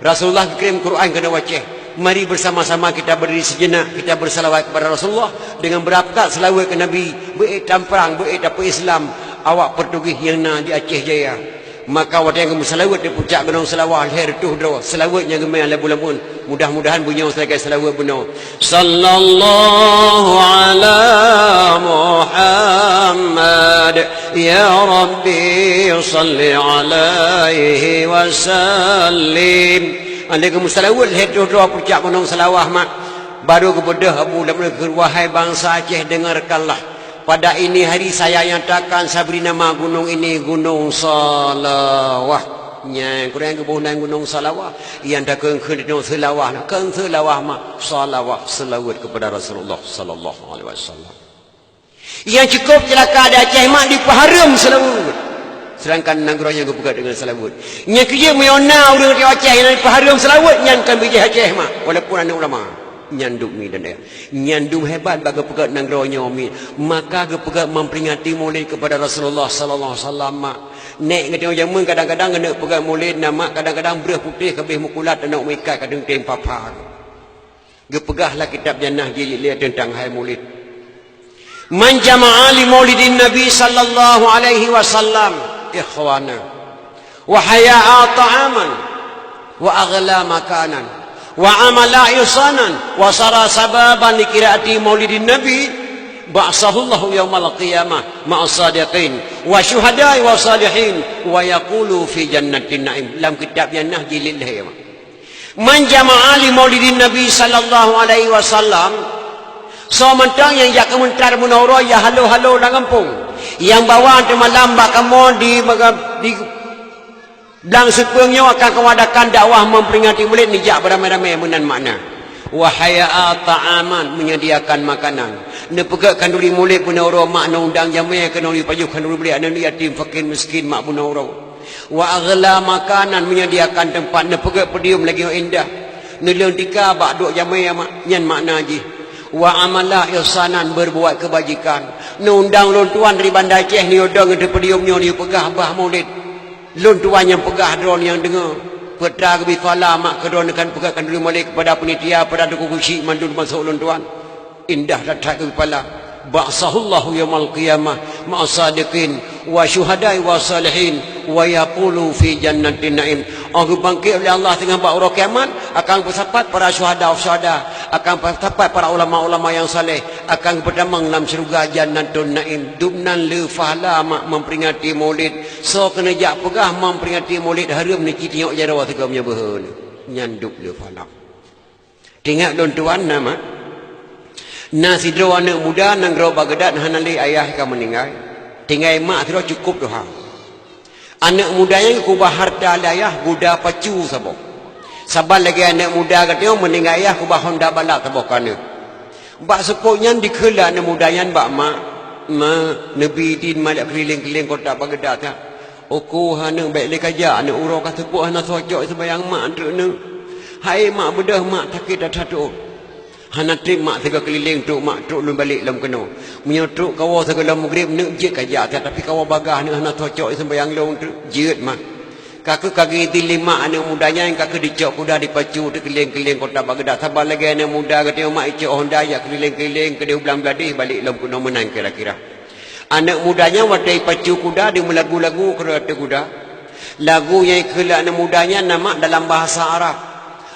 Rasulullah geukirém Quran keunoe u Aceh. Mari bersama-sama kita berdiri sejenak, kita bersalawat kepada Rasulullah dengan beurangkat salawat keu Nabi, beuék tamprang, beuék tapeu Islam, awak Portugis nyang na di Aceh Jaya. Maka watée geumeusalawat di pucak gunong Seulawah lhée reutôh droe, salawat nyang geumé lé buleuen. Mudah-mudahan beunyoe sagai salawat bunoe. Sallallahu ala Muhammad, ya Rabbi salli alaihi wasallim. Alaikum salawat lhée reutôh droe pucak gunong Seulawah mak. Baru geubeudôh Abu Lam Peuneuen, wahai bansa Aceh, dengarkanlah. Pada ini hari saya nyatakan saya beri nama gunong ini Gunong Seulawah. Nyang kurang geuboh nan Gunong Salawah, nyang takheun kheun Gunong Seulawah, na kheun Seulawah mak, salawah, seulaweuet keupada Rasulullah sallallahu alaihi wasallam. Nyang cukôp ceulaka di Aceh mak dipeuhareuem seulaweuet. Seudangkan nanggroe nyang geupeugah deungon seulaweuet. Nyang keujeuet meunyoe na ureuëng di Aceh nyang dipeuhareuem seulaweuet, nyan kon bijéh Aceh mak, walaupun aneuëk ulama. Nyan dum mi dan ayah. Nyan dum hebat bak geupeugah nanggroe nyoe mi. Maka geupeugah memperingati Maulid kepada Rasulullah sallallahu alaihi wasallam mak. Nèk geutanyoe jameun kadang-kadang keuneuk peugah Maulid na mak, kadang-kadang breueh putéh keubeh meukulat aneuk meuikat ka teuntèe papa. Geupeugah lam kitab Jannah jilid lhèe teuntang hai Maulid. Man jama'a li maulidin Nabi sallallahu alaihi wasallam ikhwana, wa hayya'a ta'aman, wa aghla makanan, wa amala ihsanan, wa sara sababan li qiraati maulidin Nabi, ba'atsahullahu yaumal qiyamah ma'as sadiqin, wa syuhada'i wa salihin, wa yaqulu fi jannatin na'im. Lam kitab Jannah jilid lhèe. Man jama'a li maulidin Nabi sallallahu alaihi wasallam, soe mantong nyang jak keumeuntar bunoe uroe ya halo-halo lam gampông, nyang bawa teumalam bak kamoe di, di blang seupeueng nyoe akan kamoe adakan dakwah memperingati Maulid, neujak beuramé-ramé meunan makna. Wa hayya'a ta'aman, menyediakan makanan. Neupeugét khanduri Maulid bunoe uroe mak, neuundang jamé keunoe neupajoh khanduri Maulid aneuk yatim, fakir, miskin mak bunoe uroe. Wa aghla makanan, menyediakan tempat, neupeugét podium lagèe nyang indah. Neuleueng tika bak duek jamé mak, nyan makna jih. Wa amala ihsanan, berbuat kebajikan. Neuundang lôn tuan dari Banda Aceh, neuyue dong di podium nyoe, neuyue peugah bah Maulid. Lôn tuan nyang peugah, droeneuh nyang deungoe. Peue teuma geubri pahala mak keu droeneuh kan peugah khanduri Maulid kepada panitia, pada tukang kuci mandum masôk lôn tuan. Indah that-that geubri pahala. Ba'atsahullahu yaumal qiyamah ma'as sadiqin wa syuhada'i wa salihin wa yaqulu fi jannatin na'im. Oh geubangkét lé Allah teungoh bak uroe kiamat, akan peusapat para syuhada-syuhada, akan peusapat para ulama-ulama nyang saleh, akan geupeutamong lam syeuruga Jannatun Na'im. Dum nan le pahala mak memperingati Maulid. Soe keuneuk jak peugah memperingati Maulid hareuem neuci tinyok jaroe sigoe meunyoe beuhe nyan dum le pahala. Teuingat lôn tuan na mak. Na sidroe aneuk muda nanggroe Baghdad hana lé ayah ka meuninggai. Tinggai mak sidroe cukôp tuha. Aneuk muda nyan geukubah hareuta lé ayah guda pacu saboh. Saban lagèe aneuk muda geutanyoe meuninggai ayah kubah honda balap saboh keu aneuk. Bak seupôt nyan dikheun lé aneuk muda nyan bak mak, "Mak, neubi idin mak jak keulileng-keulileng kota Baghdad that. Uku aneuk bèk lé kajak, aneuk uroe ka seupôt hana soe cok seumayang mak treuk neuh. Hai mak beudôh mak sakét that-that tuoh." Hana trép mak sigoe keulileng trok mak trok lôn balek lom keunoe. Meunyoe trok kawoe sigohlom meugreb neuk jeuet kajak that, tapi kawoe bagaih neuk hana soe cok seumayang lôn treuk jeuet mak. Ka keuh ka geuidin lé mak aneuk muda nyan ka keuh dicok kuda dipacu teuk keulileng-keulileng kota Baghdad. Saban lagèe aneuk muda geutanyoe mak icok honda jak keulileng-keulileng keudeh u Blang Bladeh balek lom keunoe meunan kira-kira. Aneuk muda nyan watèe ipacu kuda dimeulagu-lagu keudroe ateueh kuda. Lagu nyang ikheun lé aneuk muda nyan na mak dalam bahasa Arab.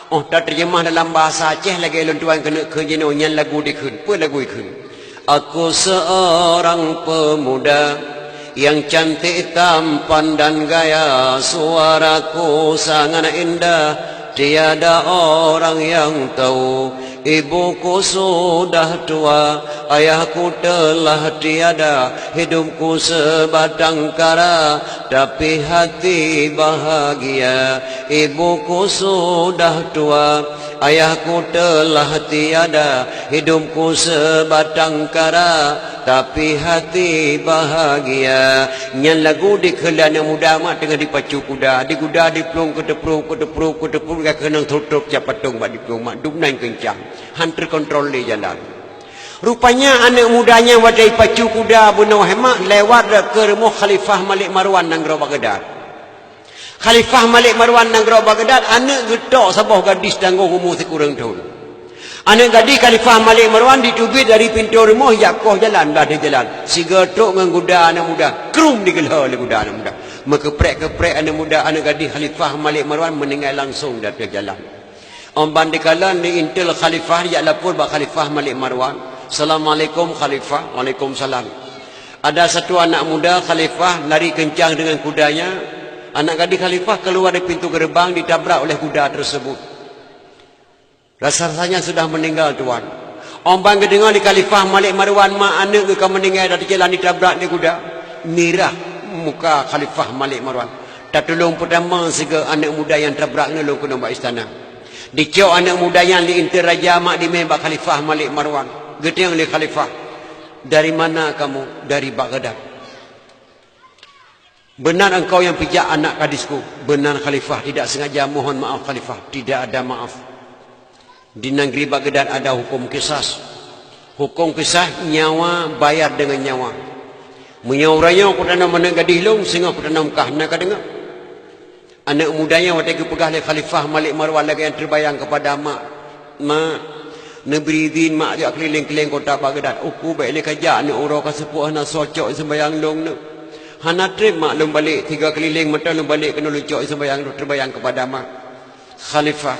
Óh tateurjeumah dalam bahasa Aceh lagèe lôn tuan keuneuk kheun jinoe nyan lagu dikheun. Peue lagu ikheun? Aku seorang pemuda yang cantik tampan dan gaya, suaraku sangat indah, tiada orang yang tahu. Ibuku sudah tua, ayahku telah tiada, hidupku sebatang kara, tapi hati bahagia. Ibuku sudah tua, ayahku telah tiada, hidupku sebatang kara, tapi hati bahagia. Nyan lagu dikheun lé aneuk muda mak teungoh dipacu kuda, di kuda diplueng keu teuplueng, keu teuplueng, keu teuplueng, ka keunong trôk-trôk cak patong bak diplueng mak, dum nan keuncang. Han teukontrol lé jalan. Rupanya aneuk muda nyan watèe ipacu kuda bunoe hai mak lewat rot keu rumoh Khalifah Malik Marwan nanggroe Baghdad. Khalifah Malik Marwan nanggroe Baghdad aneuk geutok saboh gadis tanggong umu sikureueng thôn. Aneuk gadis Khalifah Malik Marwan jiteubiet dari pintoe rumoh jak poh jalan, blah deh jalan. Sigoe trok ngon kuda aneuk muda, krum digeulhô lé kuda aneuk muda. Meukeuprek-keuprek aneuk muda, aneuk gadis Khalifah Malik Marwan meuninggai langsong di ateueh jalan. Óh ban dikalon neuintel Khalifah, jak lapor bak Khalifah Malik Marwan. "Assalamualaikum Khalifah." "Waalaikumsalam." "Ada satu anak muda Khalifah lari kencang dengan kudanya. Anak gadis Khalifah keluar dari pintu gerbang ditabrak oleh kuda tersebut. Rasa-rasanya sudah meninggal, Tuan." Óh ban geudeungoe lé Khalifah Malik Marwan mak aneuk geuh ka meuninggai di ateueh jalan ditabrak lé kuda, mirah muka Khalifah Malik Marwan. Tatulông peutamong sigoe aneuëk muda nyang tabrak nyoe lôn keunoe bak istana. Dicok aneuëk muda nyan lé inti raja mak dimé bak Khalifah Malik Marwan. Geutanyong lé Khalifah, "Dari mana kamu?" "Dari Baghdad." "Benar engkau yang pijak anak gadisku?" "Benar, Khalifah, tidak sengaja." "Mohon maaf, Khalifah." "Tidak ada maaf. Di negeri Baghdad ada hukum kisas. Hukum kisas, nyawa bayar dengan nyawa. Meunyoe uroe nyoe kutanom aneuëk gadih lôn, singoh kutanom kah, na kadeungoe?" Aneuëk muda nyan watée geupeugah lé Khalifah Malik Marwan lagée nyang teubayang keupada mak, "Mak, neubri idhin mak jak keulileng-keuleng kota Baghdad. Uku bék lé kajak aneuëk uroe ka seupôt hana soe cok seumayang lôn neuëk. Hana treb mak lôn balek, tiga keulileng mata lôn balek keunoe lôn cok seumayang lôn teubayang keupada mak." "Khalifah,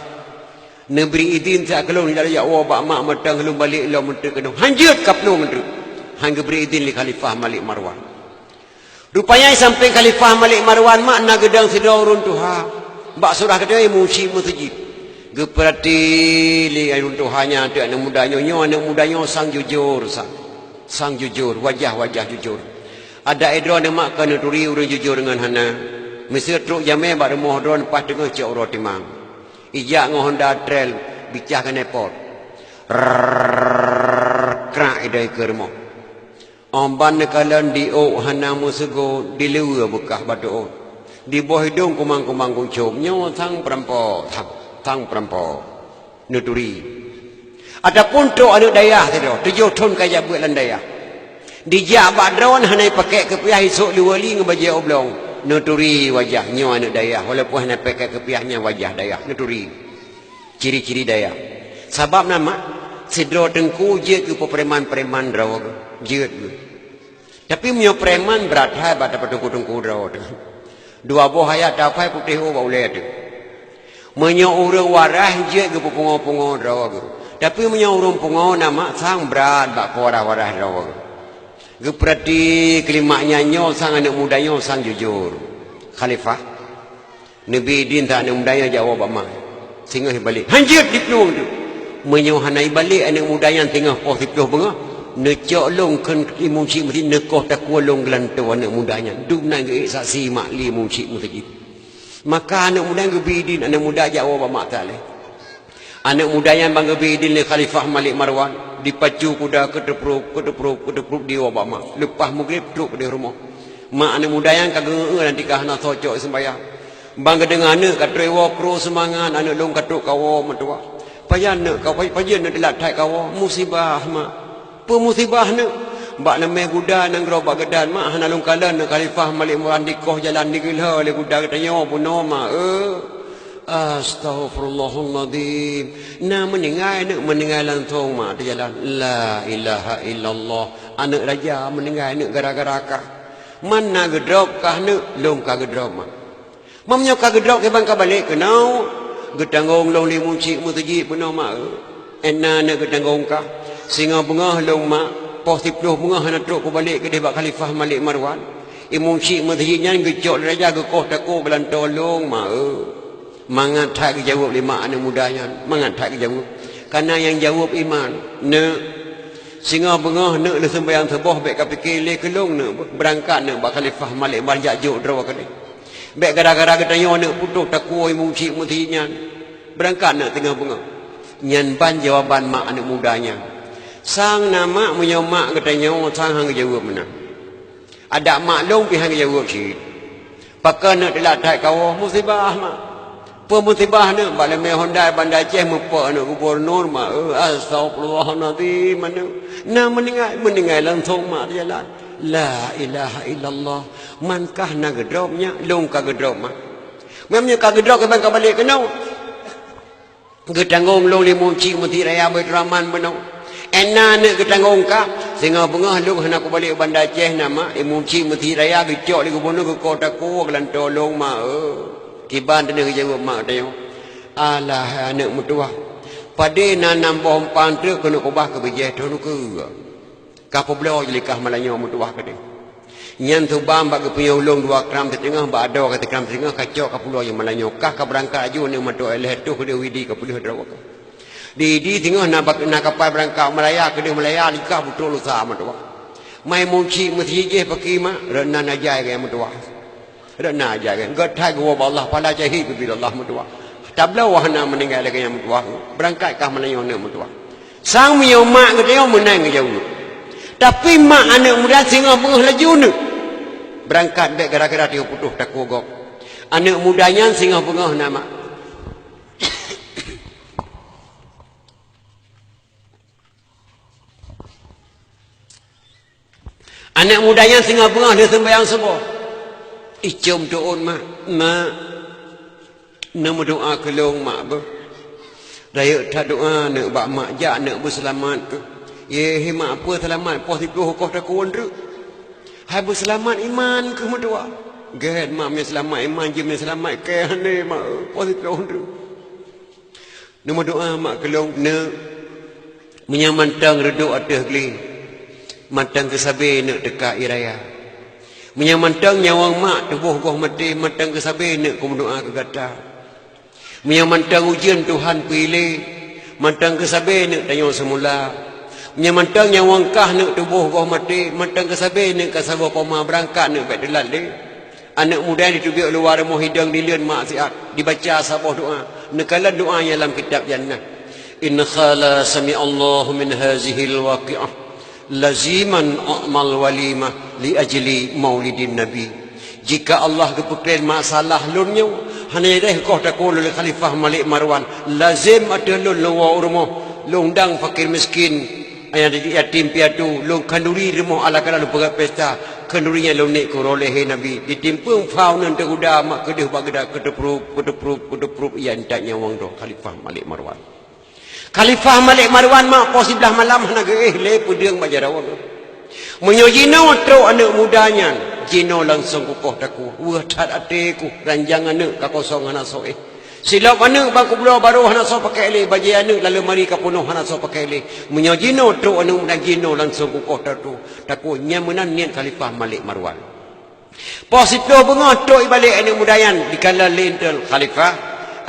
neubri idhin siat keu lôn, jak woe bak mak mantong lôn balek lom meuteuk keunoe." "Hanjeuet kaplueng teuk." Han geubri idhin lé Khalifah Malik Marwan. Rupanya sampéng Khalifah Malik Marwan mak na geudong sidroe ureuëng tuha. Bak surah geutanyoe musi meuseujid. Geupeurati lé ureuëng tuha nyan teuk aneuëk muda nyoe, nyoe aneuëk muda nyoe sang jujur sang. Sang jujur, wajah-wajah jujur. Adak droeneuh mak keuneuk turi ureuëng jujur ngon hana. Miseue trok jamé bak rumoh droeneuh paih teungoh cok uroe timang. Ijak ngon honda trail, bicah keuneuk pot. Rrrr, krak idai keu rumoh. Óh ban neukalon di ôk hana meusigoe, dileue beukah batu ôk. Di boh idong kumang-kumang guncong, nyoe sang peurampok, sang, sang peurampok. Neuturi. Ataupun trok aneuëk dayah sidroe, tujoh thon ka jak beuet lam dayah. Dijak bak droeneuh hana jipakék keupiah, isôk lé wali ngon bajée oblong. Neuturi wajah nyoe aneuëk dayah, walaupun hana jipakék keupiah nyan wajah dayah. Neuturi ciri-ciri dayah. Sabab na mak, sidroe teungku jeuet keu peupreman-preman droe geuh, jeuet geuh. Tapi meunyoe preman brat hai bak teungku-teungku droe teuh. Dua boh ayat tapai putéh ôk bak ulée teuh. Meunyoe ureuëng waras jeuet geupeupungo-pungo droe geuh. Tapi meunyoe ureuëng pungo na mak sang brat bak keu waras-waras droe geuh. Geupeurati keulimak nyan nyoe sang aneuëk muda nyoe sang jujur. Khalifah. Neubri idhin that aneuëk muda nyan jak woe bak mak. Singoh jibalek. Hanjeuet diplueng teuk. Meunyoe hana jibalek aneuëk muda nyan singoh poh siplôh beungoh, neucok lôn kheun imeum chik meuseujid neukoh takue lôn geulantoe aneuëk muda nyan. Dum nan geuék saksi mak lé imeum chik meuseujid. Maka aneuëk muda nyan geubri idhin aneuëk muda jak woe bak mak that lé. Aneuëk muda nyan ban geubri idhin lé Khalifah Malik Marwan, dipacu kuda keuteuprop, keuteuprop, keuteuprop diwoe bak mak. Leupah meugreb trok keudeh rumoh. Mak aneuëk muda nyan ka geungeu-eu dan tika hana soe cok seumayang. Ban geudeungoe aneuëk ka trok woe, krôh seumangat, "Aneuëk lôn ka trok kawoe meutuwah." "Pajan neuëk ka, pajan neuëk teulat that kawoe?" "Musibah mak." "Peue musibah neuëk?" "Bak leumé guda nanggroe Baghdad mak, hana lôn kalon neuëk Khalifah Malik Marwan dikoh jalan digeulhö lé guda geutanyoe bunoe mak." "Eh." "Astaghfirullahalazim. Na meuninggai neuëk, meuninggai langsong mak teujalan." La ilaha illallah. Aneuëk raja meuninggai neuëk gara-gara kah. Man na geudrob kah neuëk, lôn ka geudrob mak. Meunyoe ka geudrob kiban ka balek keunoe, geutanggong lôn lé imeum chik meuseujid bunoe mak. Ena neuëk geutanggong kah. Singoh beungoh lôn mak, poh siplôh beungoh hana trok kubalek keudeh bak Khalifah Malik Marwan. Imeum chik meuseujid nyan geucok lé raja geukoh takue geulantoe lôn mak. Mangat that geujaweueb lé mak aneuëk muda nyan, mangat that geujaweueb. Kana nyang jaweueb iman, "Neuëk, singoh beungoh neuëk lôn seumayang suboh bék ka pike lé keu lôn neuëk, beurangkat neuëk bak Khalifah Malik Marwan jak jok droe keudeh. Bék gara-gara geutanyoe neuëk putôh takue imeum chik meuseujid nyan. Beurangkat neuëk singoh beungoh." Nyan ban jawaban mak aneuëk muda nyan. Sang na mak, meunyoe mak geutanyoe sang han geujaweueb meunan. Adak mak lôn pih han geujaweueb cit. "Pakon neuëk teulat that kawoe?" "Musibah mak." "Peue musibah neuëk?" "Bak leumé honda Banda Aceh meupok aneuëk gubunur mak." "Eh, astaghfirullahalazim aneuëk. Na meuninggai, meuninggai langsong mak teujalan." La ilaha illallah. Man kah na geudrob nyak, lôn ka geudrob mak. Meunyoe ka geudrob kiban ka balek keunoe. Geutanggong lôn lé imeum chik meuseujid raya Baiturrahman bunoe. Ena neuëk geutanggong kah, singoh beungoh lôn hana kubalek Banda Aceh na mak, imeum chik meuseujid raya geucok lé gubunur geukoh takue geulantoe lôn mak. Eh, kiban teuneuh geujaweueb mak tanyoe. Alah aneuëk meutuwah. Padé na nam boh umpang treuk keuneuk kubah keu bijéh thon ukeue. Ka peubloe jih lé kah malanyoe meutuwah keudeh. Nyan subang bak geupunyueng ulôn dua kram siteungoh, bak adoe ka sikram siteungoh, ka cok ka pulo jih malanyoe. Kah ka beurangkat aju neuëk meutuwah, lheueh toh keudeh widi ka peulheueh droe kah. Di, di singoh na bak, na kapai beurangkat Malaya, keudeh Malaya, di kah butrok lusa meutuwah. Mai imeum chik meuseujid jih pakri mak, rot nan ajai keu nyang meutuwah. Rot na aja kan. Geuthai geuwoe bak Allah, pala syahid geubri Allah meutuwah. Tabloe wahana meuninggai lagée nyang meutuwah. Beurangkat kah meunan nyoe aneuk meutuwah. Sang meunyoe mak geutanyoe meunan geujaweueb. Tapi mak aneuk muda singoh beungoh laju neuk. Beurangkat bék gara-gara tiho putôh takue gob. Aneuk muda nyan singoh beungoh na mak. Aneuk muda nyan singoh beungoh lheueh seumbahyang suboh. Icom teuôt mak, "Mak, neumeudoá keu lôn mak beuh." Rayeuk that doá neuk bak mak, "Jak neuk beuseulamat keuh." "Yé, he mak, peue seulamat, poh siplôh koh takue treuk." "Hai beuseulamat iman keuh meutuwah." "Gét mak, meunyoe seulamat iman jih, meunyoe seulamat kée hana mak, poh siplôh treuk." Neumeudoá mak keu lôn, "Neuk, meunyoe mantong reudôk ateueh glé, mantong keusabe neuk teuka ie raya. Meunyoe mantong nyawöng mak tuboh goh maté, mantong keusabe neuk kumeudoá keu gata. Meunyoe mantong ujeuen Tuhan peuilée, mantong keusabe neuk tanyoe seumula. Meunyoe mantong nyawöng kah neuk tuboh goh maté, mantong keusabe neuk ka saboh poma beurangkat neuk bék teulat lé." Aneuk muda nyan jiteubiet luwa rumoh, hidong dileuen maksiat, dibaca saboh doá. Neukalon doá nyan lam kitab Jannah. "In khala sami'allahu min hazihil waqi'ah laziman a'mal walimah li ajli maulidin nabi." Jika Allah geupeukren masalah lôn nyoe, hana jadeh koh takue lôn lé Khalifah Malik Marwan, lazem ateueh lôn lôn woe u rumoh, lôn undang fakir miskin, Ayah didik yatim piatu, lôn khanduri rumoh ala kala lôn peugah pesta, khanduri nyan lôn niet keu uroe lhèe Nabi. Ditimpeung phau ngon teuguda mak keudeuh bak geuda, keuteuprub, keuteuprub, keuteuprub, iya intat nyawöng droe Khalifah Malik Marwan. Khalifah Malik Marwan mak poh siblaih malam hana geuéh lé peudeueng bak jaroe. Meunyoe jinoe trok aneuk muda nyan, jinoe langsong kukoh takue. Weueh that até kuh, ranjang aneuk ka kosong hana soe éh. Silop aneuk bak kubloe barô hana soe pakai lé, bajée aneuk lam leumari ka peunoh hana soe pakai lé. Meunyoe jinoe trok aneuk muda jinoe langsong kukoh tatu, takue nyan meunan niet Khalifah Malik Marwan. Poh siplôh beungoh trok ibalek aneuk muda nyan dikalon lé intel Khalifah.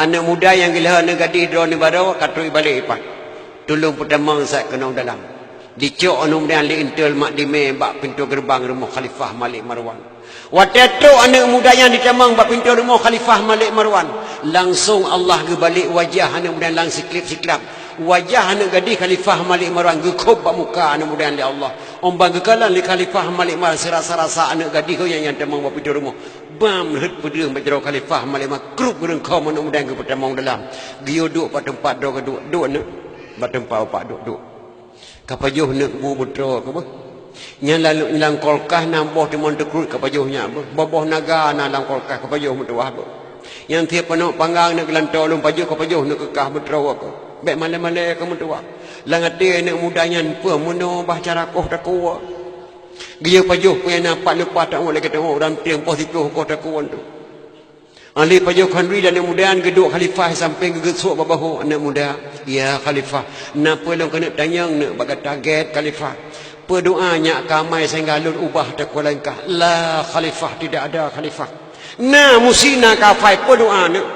Aneuk muda nyang geulheueh aneuk gadih droeneuh barô ka trok ibalek ipat. Tulông peutamong sat keunong dalam. Dicok aneuk muda nyan lé intel mak dimé bak pintoe geureubang rumoh Khalifah Malik Marwan. Watée trok aneuk muda nyan jitamong bak pintoe rumoh Khalifah Malik Marwan, langsong Allah geubalek wajah aneuk muda nyan lam siklab-siklab. Wajah aneuk gadih Khalifah Malik Marwan geukhôb bak muka aneuk muda nyan lé Allah. Óh ban geukalon lé Khalifah Malik Marwan, sirasa-rasa aneuk gadih nyan nyang tamong bak pintoe rumoh. Bam rhët peudeueng bak jaroe Khalifah Malik Marwan, krup geureungkhom aneuk muda nyan geupeutamong dalam. Geuyue duek bak teumpat droe geuduek, duek aneuk, bak teumpat bapak duek, duek. Ka pajoh neuk bu beutroe keuh beuh. Nyan lam, lam kulkas na boh timon teukrut ka pajoh nyak beuh. Boh-boh naga na lam kulkas ka pajoh meutuwah beuh. Nyang tiep peunoh panggang neuk geulantoe lôn pajoh ka pajoh neuk keu kah beutroe keuh. Bék malée-malée keuh meutuwah. Lam até aneuk muda nyan peue meunoe bah cara koh takue. Geuyue pajoh peue nyang na pat leupah tawoe lagée tawoe lam tieng poh siplôh koh takue tu. Alé pajoh khanduri dan aneuk muda nyan geuduek Khalifah sampéng geugeusuek bak bahô aneuk muda. "Ya Khalifah, na peue lôn keuneuk tanyong neuk bak gata gét Khalifah. Peue doá nyak ka amai sehingga lôn ubah takue langkah?" "La Khalifah, tidak ada Khalifah." "Na, musti na ka hafai, peue doá neuk?"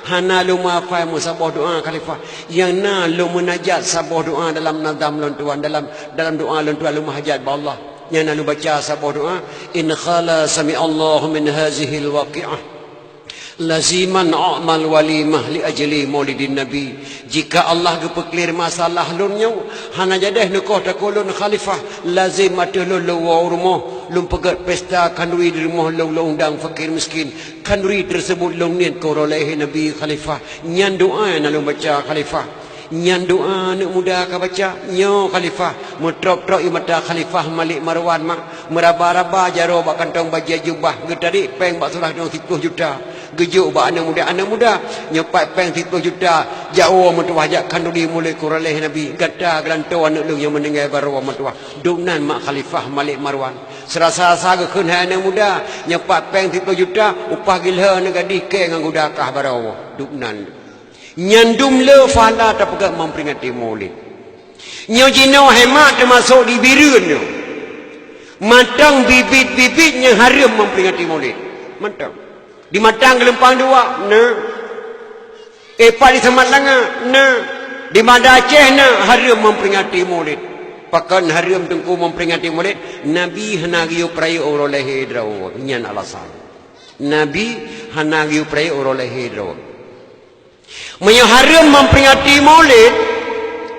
"Hana lôn meuhafai meusaboh doá Khalifah. Nyang na lôn meunajat saboh doá dalam nazam lôn tuan, dalam, dalam doá lôn tuan lôn meuhajat bak Allah. Nyang na lôn baca saboh doá, 'In khala sami'allahu min hazihil waqi'ah laziman a'mal walimah li ajli maulidin nabi.'" Jika Allah geupeuklir masalah lôn nyoe, hana jadeh neukoh takue lôn Khalifah, lazem ateueh lôn lôn woe u rumoh, lôn peugét pesta khanduri di rumoh lôn, lôn undang fakir miskin. Khanduri teuseubut lôn niet keu uroe lhèe Nabi Khalifah. Nyan doá nyang na lôn baca Khalifah. Nyan doá aneuk muda ka baca, nyoe Khalifah. Meutrôp-trôp ie mata Khalifah Malik Marwan mak, meuraba-raba jaroe bak kantong bajée jubah, geutadek péng bak seurah nyoe siplôh juta. Geujok bak aneuk muda, "Aneuk muda, nyoe pat péng siplôh juta, jak woe meutuwah jak khanduri mulod keu uroe lhèe Nabi, gata geulantoe aneuk lôn nyang meuninggai barô meutuwah." Dum nan mak Khalifah Malik Marwan. Seurasa-rasa geukheun, "Hai aneuk muda, nyoe pat péng siplôh juta, upah geulheueh aneuk gadih kée ngon guda kah barô woe." Dum nan. Nyan dum le pahala tapeugét memperingati Maulid. Nyoe jinoe hai mak teumasok di Bireuen nyoe. Mantong bibit-bibit nyang hareuem memperingati Maulid. Mantong. Di Matang Geulumpang Dua, na. Epat di Samat Langa, na. Di Banda Aceh, na, hareuem memperingati Maulid. Pakon hareuem teungku memperingati Maulid? Nabi hana geuyue peurayeuk uroe lahé droe. Nyan alasan. Nabi hana geuyue peurayek uroe lahé droe. Meunyoe hareuem memperingati Maulid,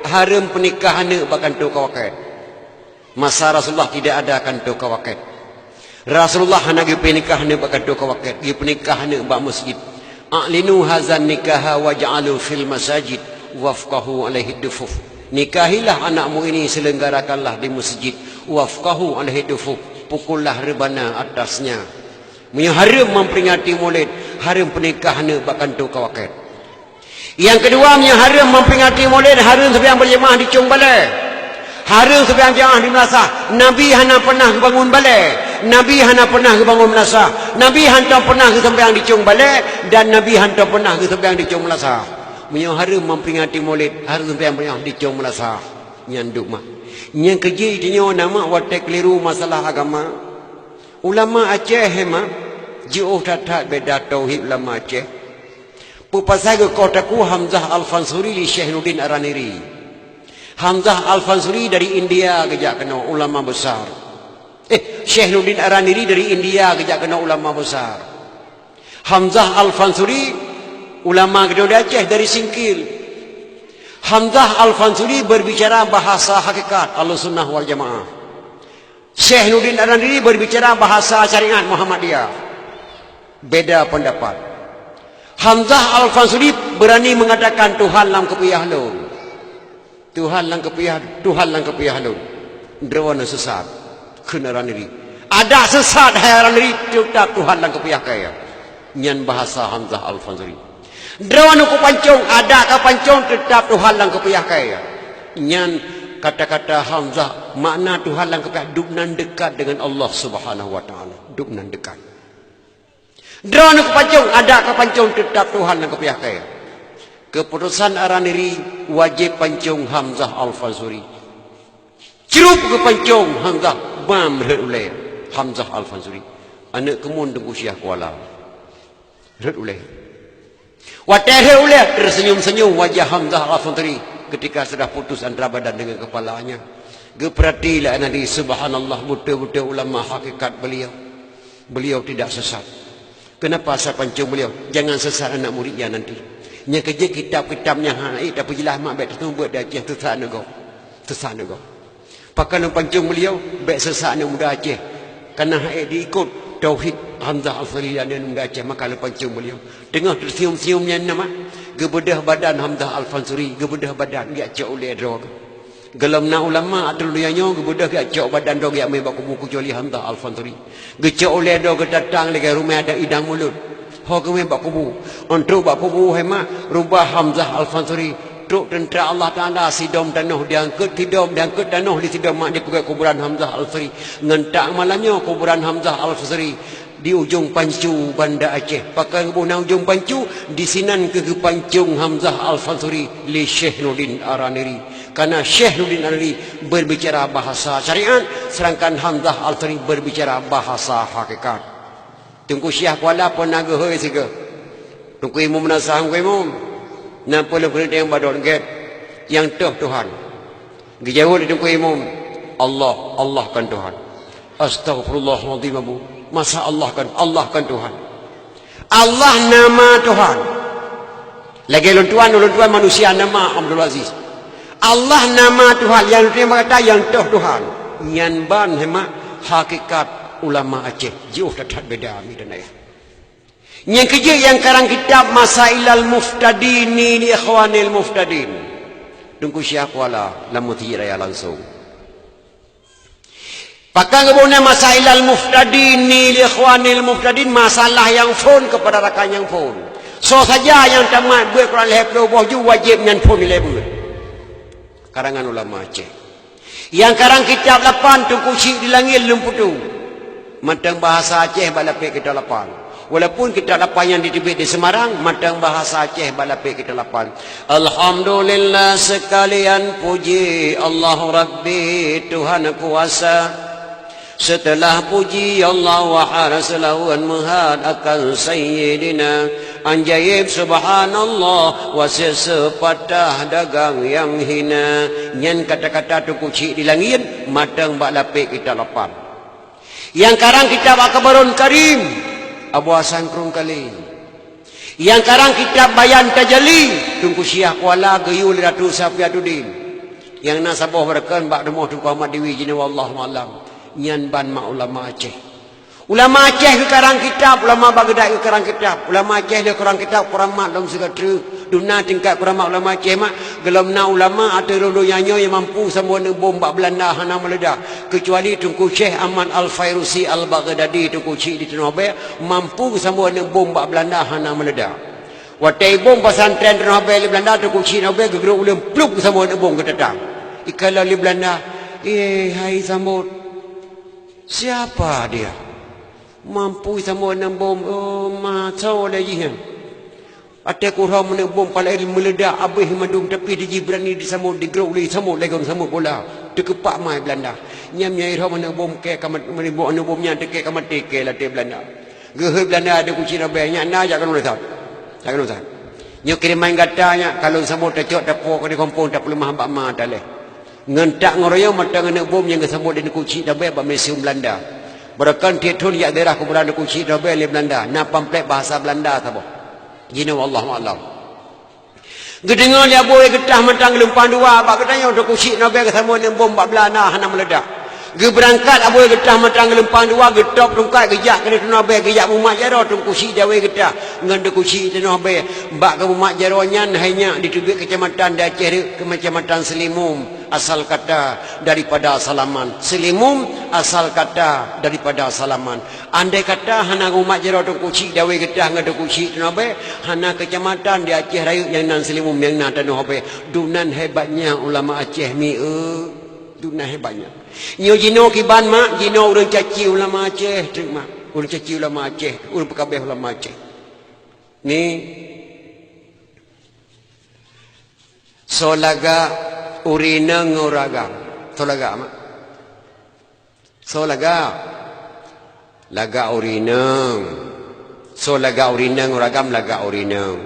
hareuem peunikah aneuk bak kantô kawakét. Masa Rasulullah tidak ada kantô kawakét. Rasulullah hana geupeunikah aneuk bak kantô kawakét, geupeunikah aneuk bak masjid. "A'linu hazan nikaha waj'alu fil masajid wafqahu alaihi dufuf." Nikahilah anakmu ini, selenggarakanlah di masjid. Wafqahu alaihi dufuf, pukullah rebana atasnya. Meunyoe hareuem memperingati Maulid, hareuem peunikah aneuk bak kantô kawakét. Nyang keudua, meunyoe hareuem memperingati Maulid, hareuem seumayang berjamaah di cong balè. Hareuem seumayang jamaah di meulasah. Nabi hana pernah geubangun balè. Nabi hana pernah geubangun meulasah. Nabi hantom pernah geuseumayang di cong balè dan Nabi hantom pernah geuseumayang di cong meulasah. Meunyoe hareuem memperingati Maulid, hareuem seumayang berjamaah di cong meulasah. Nyan duek mak. Nyang keujeuet tanyoe na mak watèe keuliru masalah agama. Ulama Aceh, he mak, jiôh that-that beda tauhid ulama Aceh. Peue pasai geukoh takue Hamzah Al-Fansuri lé Syekh Nurdin Araniri. Hamzah Al-Fansuri dari India geujak keunoe, ulama besar. Eh, Syekh Nurdin Araniri dari India geujak keunoe, ulama besar. Hamzah Al-Fansuri, ulama keunoe di Aceh dari Singkil. Hamzah Al-Fansuri berbicara bahasa hakikat Ahlussunnah wal Jamaah. Syekh Nurdin Araniri berbicara bahasa syariat Muhammadiyah. Beda pendapat. Hamzah Al-Fansuri berani mengatakan, "Tuhan lam keupiah lôn. Tuhan lam keupiah, Tuhan lam keupiah lôn." Droeneuh sesat, kheun Araniri. "Adak sesat, hai Araniri, teutap Tuhan lam keupiah kayée." Nyan bahasa Hamzah Al-Fansuri. Droeneuh kupancong, adak kapancong, teutap Tuhan lam keupiah kayée. Nyan kata-kata Hamzah, makna Tuhan lam keupiah, dubnan dekat dengan Allah Subhanahu wa Taala. Dubnan dekat. Droeneuh kupancong, adak kapancong, teutap Tuhan lam keupiah kayée. Keuputosan Araniri, wajéb pancong Hamzah Al-Fansuri. Crup geupancong Hamzah, bam rhot ulée Hamzah Al-Fansuri. Aneuk keumuen Teungku Syiah Kuala. Rhot ulée. Watée rhot ulée, tersenyum-senyum wajah Hamzah Al-Fansuri ketika sudah putus antara badan dengan kepalanya. Geupeurati lé Araniri, subhanallah, beutôi-beutôi ulama hakikat beliau. Beliau tidak sesat. Kenapa saya pancong beliau? Jangan sesat anak murid nyan nanti. Nyang keujeuet kitab-kitab nyang hana ék tapeujeulaih mak bék teutubuet di Aceh, sesat aneuk gob. Sesat aneuk gob. Pakon lôn pancong beliau, bék sesat aneuk muda Aceh. Kana hana ék diikot tauhid Hamzah Al-Fansuri dan aneuk muda Aceh, maka lôn pancong beliau. Teungoh teusenyum-senyum nyan nama, geubeudôh badan Hamzah Al-Fansuri, geubeudôh badan, geujak cok ulée droe. Gohlom na ulama ateueh donya nyoe geubeudôh geujak cok badan droe geujak mé bak kubu, kecuali Hamzah Al-Fansuri. Geucok ulée droe geutatang lagée rumoh adat idang mulod. Ho geumé bak kubu. Ôn trok bak kubu, hai mak, rubah Hamzah Al-Fansuri. Trok teuntra Allah Taala, sidom tanoh diangkot sidom, diangkot tanoh di sidom mak dipeugét kuburan Hamzah Al-Fansuri. Ngon tak malam nyoe kuburan Hamzah Al-Fansuri di Ujong Pancu, Banda Aceh. Pakon geuboh na Ujong Pancu, disinan keuh geupancong Hamzah Al-Fansuri lé Syekh Nurdin Araniri. Karena Syekh Nurdin Araniri berbicara bahasa syariat, sedangkan Hamzah Al-Fansuri berbicara bahasa hakikat. Teungku Syiah Kuala pernah geuhôi sigoe. Teungku Imum meunasah, Teungku Imum, na peue lôn keuneuk tanyong bak droeneuh gét, nyang toh Tuhan? Geujaweueb lé Teungku Imum, "Allah, Allah kon Tuhan." Astaghfirullahalazim, Abu. Masa Allah kon, Allah kon Tuhan? Allah nama Tuhan. Lagée ulôn tuan, ulôn tuan manusia nama Abdul Aziz. Allah nama Tuhan, nyang ulôn tuan meukatai nyang toh Tuhan. Nyan ban, hai mak, hakikat ulama Aceh. Jiôh that-that beda mideuen ayah. Nyang keujeuet nyang karang kitab Masailal Muftadin li Ikhwanil Muftadin. Teungku Syiah Kuala lam Meuseujid Raya langsong. Pakon geuboh na Masailal Muftadin li Ikhwanil Muftadin, masalah nyang phon keupada rakan nyang phon. Soe saja nyang tamat beuet Quran lhée ploh boh ju, wajéb nyan phon ilée beuet. Karangan ulama Aceh. Nyang karang kitab lapan Teungku Chik di Langit Leumputong. Mantong bahasa Aceh bak lapék kitab lapan. Walaupun kitab lapan nyang diteubiet di Semarang, mantong bahasa Aceh bak lapék kitab lapan. Alhamdulillah, sekalian puji Allah Rabbi, Tuhan kuasa. Seuteulah puji Allah, wahana seulawan meuhat akan Sayyidina. Anjaéb subhanallah, wasiet seupatah dagang nyang hina. Nyan kata-kata Teungku Chik di Langit, mantong bak lapék kitab lapan. Nyang karang kitab Akbarun Karim. Abu Hasan Krueng Kali. Nyang karang kitab Bayan Tajali, Teungku Syiah Kuala geuyue lé Datuk Safiatuddin. Nyang na saboh beureukan bak rumoh Teungku Ahmad Diwi jinoe, wallahu a'lam. Nyan ban mak ulama Aceh. Ulama Aceh geukarang kitab, ulama Baghdad geukarang kitab. Ulama Aceh lé karang kitab kuramat lom sigoe treuk. Dum na tingkat kuramat ulama Aceh mak, gohlom na ulama ateueh rhueng donya nyoe nyang mampu sampoe aneuk bom bak Beulanda hana meuledak. Keucuali Teungku Syekh Ahmad Al-Fairusi Al-Baghdadi, Teungku Chik di Tanoh Abee, mampu sampoe aneuk bom bak Beulanda hana meuledak. Watée ibom pesantren Tanoh Abee lé Beulanda, Teungku Chik Tanoh Abee geugrôp uleueng plup sampoe aneuk bom geutatang. Ikalon lé Beulanda, "Eh, hai sambot, siapa dia? Mampu sampoe aneuk bom, oh, ma soe lé jih nyan?" Watée kurhom aneuk bom palai meuledak abéh mandum, tapi di jih beurani disambot, digrôp lé sambot lagée sambot bola. Teukeupak mai Beulanda. Nyam nyai rhom aneuk bom kée ka mat-, aneuk bom nyan teukée ka maté kée latée Beulanda. Geuhôi Beulanda di Teungku Chik Tanoh Abee, "Nyak na jak keunoe that. Jak keunoe that. Nyoe kiriman gata nyak, ka lôn sambot tacok tapuwoe keu di kompon tapeuleumah bak ma taleh." Ngon tak ngon royong mantong aneuk bom nyang geusambot di Teungku Chik Tanoh Abee bak museum Beulanda. Beureukan tiep thon jak ziarah kuburan Teungku Chik Tanoh Abee lé Beulanda, na pamflet bahasa Beulanda saboh. Jinoe wallahu a'lam. Geudeungoe lé Abu Geutah mantong geulumpang dua, bak geutanyoe Teungku Chik Tanoh Abee geusambot aneuk bom bak Beulanda hana meuledak. Geubeurangkat Abu Geutah mantong geulumpang dua, geutôb tungkat geujak keunoe Tanoh Abee, geujak mumat jaroe Teungku Chik Abu Geutah ngon Teungku Chik Tanoh Abee. Bak geumumat jaroe nyan hai nyak diteubiet keucamatan di Aceh rot, keucamatan Seulimum. Asal kata daripada Salaman. Seulimum asal kata daripada Salaman. Andai kata hana geumat jaroe Teungku Chik Abu Geutah ngon Teungku Chik Tanoh Abee, hana keucamatan di Aceh Rayeuk nyang nan Seulimum nyang na Tanoh Abee. Dum nan hebatnya ulama Aceh mi eu. Dum nan hebatnya. Nyoe jinoe kiban mak, jinoe ureuëng caci ulama Aceh, treuk mak. Ureuëng caci ulama Aceh, ureuëng peukabeh ulama Aceh. Ni Soe lagak ureuëng inong ngon ureuëng agam? Soe lagak mak? Soe lagak? Lagak ureuëng inong. Soe lagak ureuëng inong ngon ureuëng agam? Lagak ureuëng inong.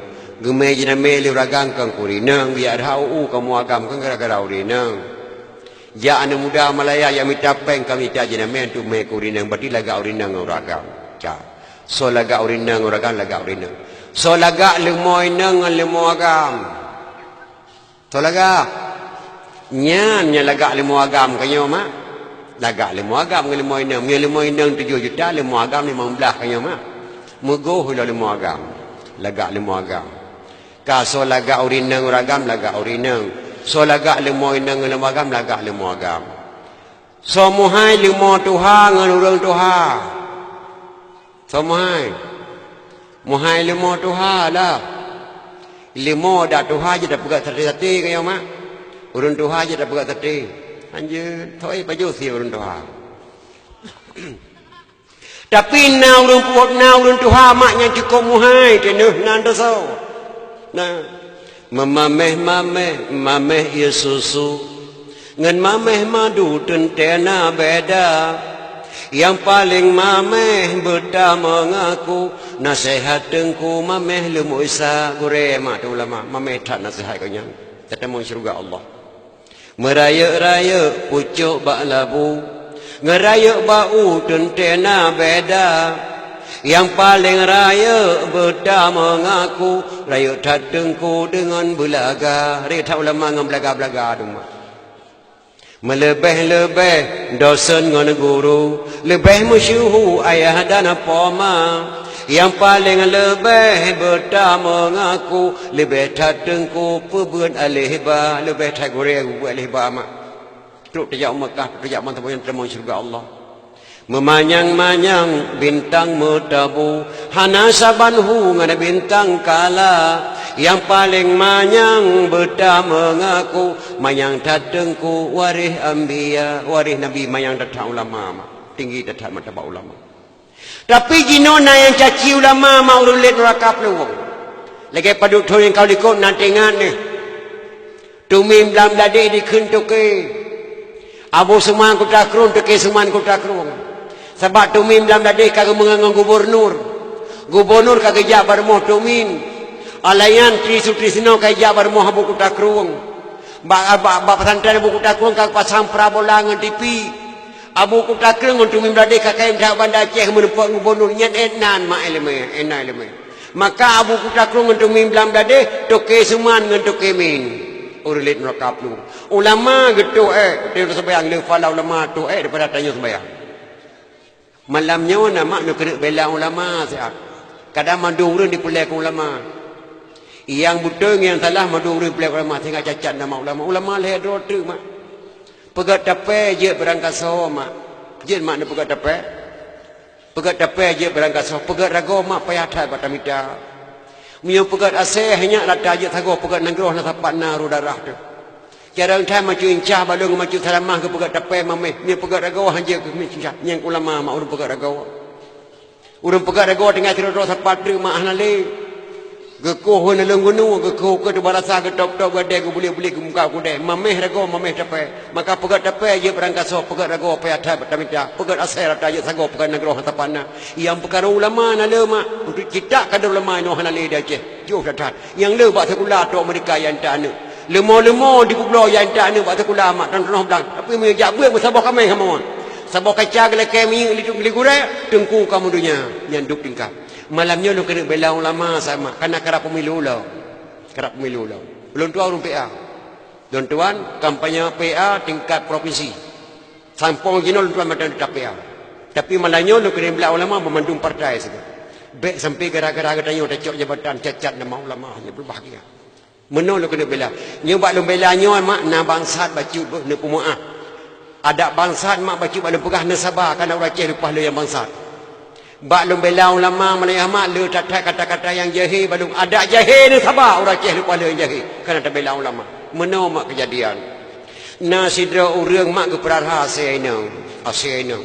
Geumé jinamé lé ureuëng agam kon keu ureuëng inong, biar ha u kamoe agam kon gara-gara ureuëng inong. Jak aneuk muda Malaya jak mita péng ka mita jinamé untuk mé keu ureuëng inong, berarti lagak ureuëng inong ngon ureuëng agam. Ca. Soe lagak ureuëng inong ngon ureuëng agam? Lagak ureuëng inong. Soe lagak leumo inong ngon leumo agam? Soe lagak? Nyan nyang lagak leumo agam keunyoe mak. Lagak leumo agam ngon leumo inong. Meunyoe leumo inong tujoh juta, leumo agam limong blaih keunyoe mak. Meugoh ilôn leumo agam. Lagak leumo agam. Ka soe lagak ureuëng inong ngon ureuëng agam, lagak ureuëng inong. Soe lagak leumo inong ngon leumo agam, lagak leumo agam. Soe meuhai leumo tuha ngon ureuëng tuha? Soe meuhai? Meuhai leumo tuha lah. Leumo dak tuha jeuet tapeugah saté-saté keunyoe mak. Ureuëng tuha jeuet tapeugah saté. Hanjeuet, thok éh pajoh sie ureuëng tuha. Tapi na ureuëng puet, na ureuëng tuha mak nyang cukôp meuhai teuneuh nan teusoe. Nah, meumameh-mameh, mameh ie susu, ngon mameh madu teuntée na beda. Nyang paleng mameh beutameungaku, naseuhat teungku mameh leumo Isa gurée mak ulama, mameh that naseuhat geuh nyan. Tatamong syeuruga Allah. Meurayeuk-rayeuk pucok bak labu, ngon rayeuk bak u teuntée na beda. Nyang paleng rayeuk beutameungaku, rayeuk that teungku deungon beulaga. Rayeuk that ulama ngon beulaga-beulaga dum mak. Meuleubeh-leubeh dosen ngon guru, leubeh meusyeuhu ayah dan poma. Nyang paleng leubeh beutameungaku, leubeh that teungku peubeuet aléh ba, leubeh that gurée peubeuet aléh ba mak. Trok tajak u Meukah, trok tajak bansaboh nyang teurimong syeuruga Allah. Meumanyang-manyang bintang meutabu, hana saban hu ngon bintang kala. Nyang paleng manyang beutameungaku, manyang that teungku waréh anbiya, waréh nabi, manyang that-that ulama mak. Tinggi that-that martabat ulama. Tapi jinoe na nyang caci ulama mak ureuëng lét nuraka peuleubong. Lagée padub thon nyang ka likot na teuingat neuh. Tumin Blang Bladeh dikheun toke. Abu Suman Kuta Krueng toke Suman Kuta Krueng. Sabab Tumin Blang Bladeh ka geumeungon ngon gubunur. Gubunur ka geujak bak rumoh Tumin. Alayan Tri Sutrisno ka geujak bak rumoh Abu Kuta Krueng. Bak, bak, bak pesantren Abu Kuta Krueng ka geupasang parabola ngon T V. Abu Kuta Krueng ngon Tumin Bladeh ka kayém that Banda Aceh meureumpok gubunur, nyan ék nan mak iéleumé, ék nan iéleumé. Maka Abu Kuta Krueng ngon Tumin Bladeh, Toke Suman ngon Toke Min, ureuëng lét nuraka plueng. Ulama geutoh ék, geutoh seumayang, le pahala ulama toh ék daripada tanyoe seumayang. Malam nyoe na mak neukeuneuk bela ulama siat. Kadang mandum ureuëng dipeuleukon ulama. Nyang beutôi ngon nyang salah mandum ureuëng dipeuleukon ulama, sehingga cacat nama ulama. Ulama lhée droe teuk mak. Peugét tapée jeuet beurangkasoe mak. Jeuet mak neupeugét tapée. Peugét tapée jeuet beurangkasoe, peugét ragoe mak payah that bak tamita. Meunyoe peugét asée hanya rata jeuet sagoe, peugét nanggroe na sapat na roh darah teuh. Carông that macut incah balong macut salamah geupeugét tapée maméh, meunyoe peugét ragoe hana jeuet keu incah, nyang ulama mak ureuëng peugét ragoe. Ureuëng peugét ragoe tinggai sidroe-droe sapat treuk mak hana lé. Geukoh hon lôn geunoe, geukoh keu teubarasa, geutôb-tôb gadée, geubulék-bulék geumuka kudée. Maméh ragoe, maméh tapée. Maka peugét tapée jeuet beurangkasoe, peugét ragoe payah that bak tamita, peugét asée rata jeuet sagoe, peugét nanggroe hana sapat na. Nyang peukaru ulama na le mak, untuk cita kader ulama nyoe hana lé di Aceh. Jôh that-that. Nyang le bak seukula tok meurika nyang ta aneuëk. Leumo-leumo dipeubloe nyang ta aneuëk bak seukula mak, tan tanoh blang. Tapi meunyoe jak beuet meusaboh kaméng hana mawöt. Saboh kaca geulakée minyeuk li, li gurée, teungku kamoe donya nyang dub tingkat. Malam nyoe lôn keuneuk bela ulama sama, kana karab pemilu lom. Karab pemilu lom. Ulôn tuan ureuëng P A. Lôn tuan kampanye P A tingkat provinsi. Sampoe jinoe lôn tuan mantong teutab P A. Tapi malam nyoe lôn keuneuk bela ulama banmandum partai sigoe. Bék sampai gara-gara geutanyoe tacok jabatan cacat nama ulama nyang beubahgia. Meunoe lôn keuneuk bela. Nyoe bak lôn bela nyoe mak na bangsat bacut beuh neupeumeuáh. Adak bangsat mak bacut bak lôn peugah neusaba, kana ureuëng Aceh leupah le nyang bangsat. Bak lôn bela ulama meulayeue mak le that-that kata-kata nyang jahé bak lôn, adak jahé neusaba, ureuëng Aceh leupah le nyang jahé, kana tabela ulama. Meunoe mak keujadian. Na sidroe ureuëng mak geupeurara asée inong, asée inong.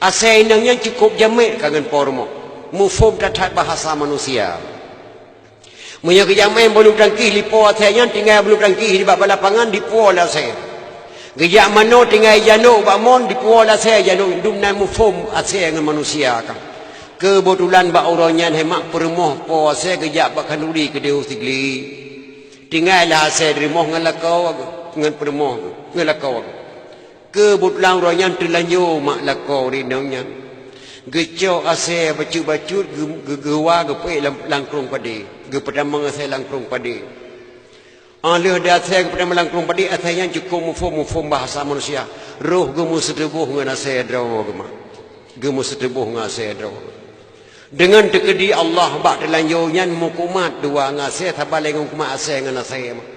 Asée inong nyan cukôp jamék ka ngon po rumoh. Muphom that-that bahasa manusia. Meunyoe geujak maén bulu tangkih lipo asée nyan, tinggai bulu tangkih di bak lapangan dipuwoe lé asée. Geujak manoe tinggai janok bak mon dipuwoe lé asée janok, dum nan muphom asée ngon manusia ka. Keubeutôlan bak uroe nyan hai mak peurumoh po asée geujak bak khanduri keudeh u Sigli. Tinggai lé asée di rumoh ngon lakoe ngon peurumoh ngon lakoe. Keubeutôlan uroe nyan teulanjô mak lakoe ureuëng inong nyan. Geucok asée bacut-bacut geu-, geu-, geuwa geupeuék lam, lam krueng padé. Geupeutamong asée lam krueng padé. Óh lheueh di asée geupeutamong lam krueng padé, asée nyan cukôp muphom-muphom bahasa manusia. Roh geumeuseutuboh ngon asée droe geuh mak. Geumeuseutuboh ngon asée droe. Deungon teukeudi Allah bak teulanjô nyan meukumat dua ngon asée, saban lé ngon kumat asée ngon asée mak.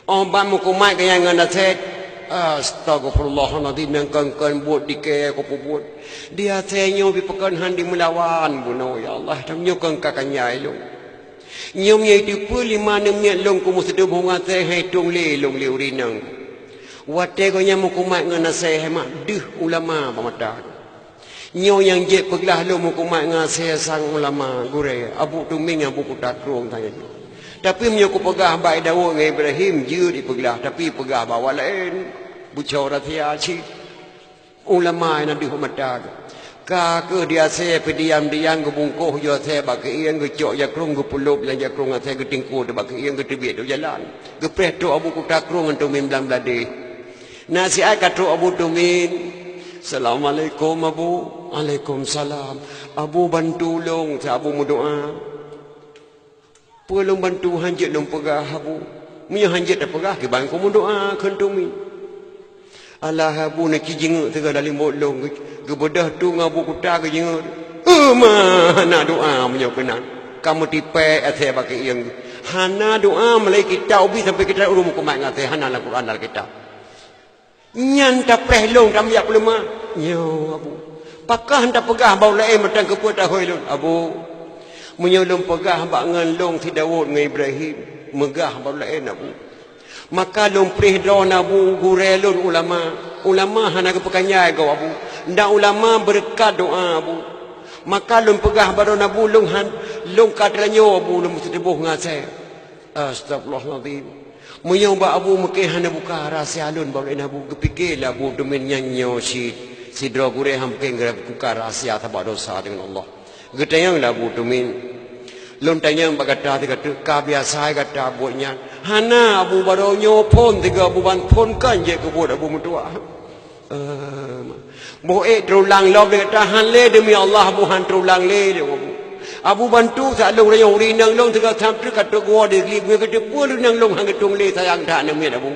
Óh ban meukumat geuh nyan ngon asée, astagfirullahalazim, nyang kon-kon buet di kée kupeubuet. Di asée nyoe bipeukeun han dimeulawan bunoe, ya Allah, tanyoe kon ka kanyai lôn. Nyoe meunyoe teupeu lima neum miet lôn keu meuseudeuh asée hai tông lé lôn lé ureuëng inong. Watée gobnyan meukumat ngon asée hai mak deuh ulama bak mata. Nyoe nyang jeuet peuglah lôn meukumat ngon asée sang ulama, gurée, Abu Tumin ngon Abu Kuta Krueng tanyoe. Tapi meunyoe kupeugah bak Daud ngon Ibrahim, jeuet ipeuglah, tapi peugah bak awak laén, bucora sia cit. Ulama nyang na deuh mata. Ka kheueh di asée peudiam-diam geubungkôh ju asée bak keuieng, geucok jakrong, geupeulôb lam jakrong asée, geutingkue bak keuieng, geuteubiet u jalan. Geupreh trok Abu Kuta Krueng ngon Tumin Blang Bladeh. Na siat ka trok Abu Tumin. "Assalamualaikum, Abu." "Waalaikumsalam." "Abu, bantu ulôn, sa Abu meudoá." "Peue lôn bantu, hanjeuet lôn peugah, Abu." "Meunyoe hanjeuet tapeugah, kiban keu meudoá kheun Tumin." "Alah, Abu, neuci jingeuk sigoe lam limot lôn, geu-, geubeudôh tu ngon Abu Kuta geujingeuk." "Euma hana doá meunyoe keunan. Ka meutipée asée bak keuieng. Hana doá, meulai kitab ubit sampoe kitab ureuëng meukumat ngon asée, hana lam Quran, lam kitab." "Nyan tapreh lôn tambiak peuleumah." "Nyoe, Abu." "Pakon tapeugah bak ureuëng laén mantong keupeue tahôi lôn?" "Abu, meunyoe lôn peugah bak ngon lôn si Daud ngon Ibrahim, meugah bak ureuëng laén, Abu. Maka lôn preh droeneuh, Abu, gurée lôn ulama. Ulama hana geupeukanyai gob, Abu. Dan ulama beureukat doá, Abu. Maka lôn peugah bak droeneuh, Abu, lôn han, lôn ka teulanjô, Abu, lôn meuseuteuboh ngon asée." Astagfirullahalazim. Meunyoe bak Abu mungken hana buka rahsia lôn bak ulôn Abu, geupike lé Abu Tumin nyan nyoe cit sidroe gurée han mungken geubuka rahsia sabab dosa deungon Allah. Geutanyong lé Abu Tumin, "Lôn tanyong bak gata sigoe teuk, ka biasa gata buet nyan?" "Hana, Abu, baroe nyoe phon sigoe Abu ban phon kon jeuet keu buet Abu meutuah." Eh, boh ék teurulang lom lé gata, han lé, demi Allah, boh han teurulang lé, lé Abu. Abu bantu, sa lôn rayeuk ureueng inong lôn teuga tham treuk ka trok geuwoe di Gli, beungoh geuteupeue lôn inong lôn han geutueng lé, sayang that aneuk miet Abu.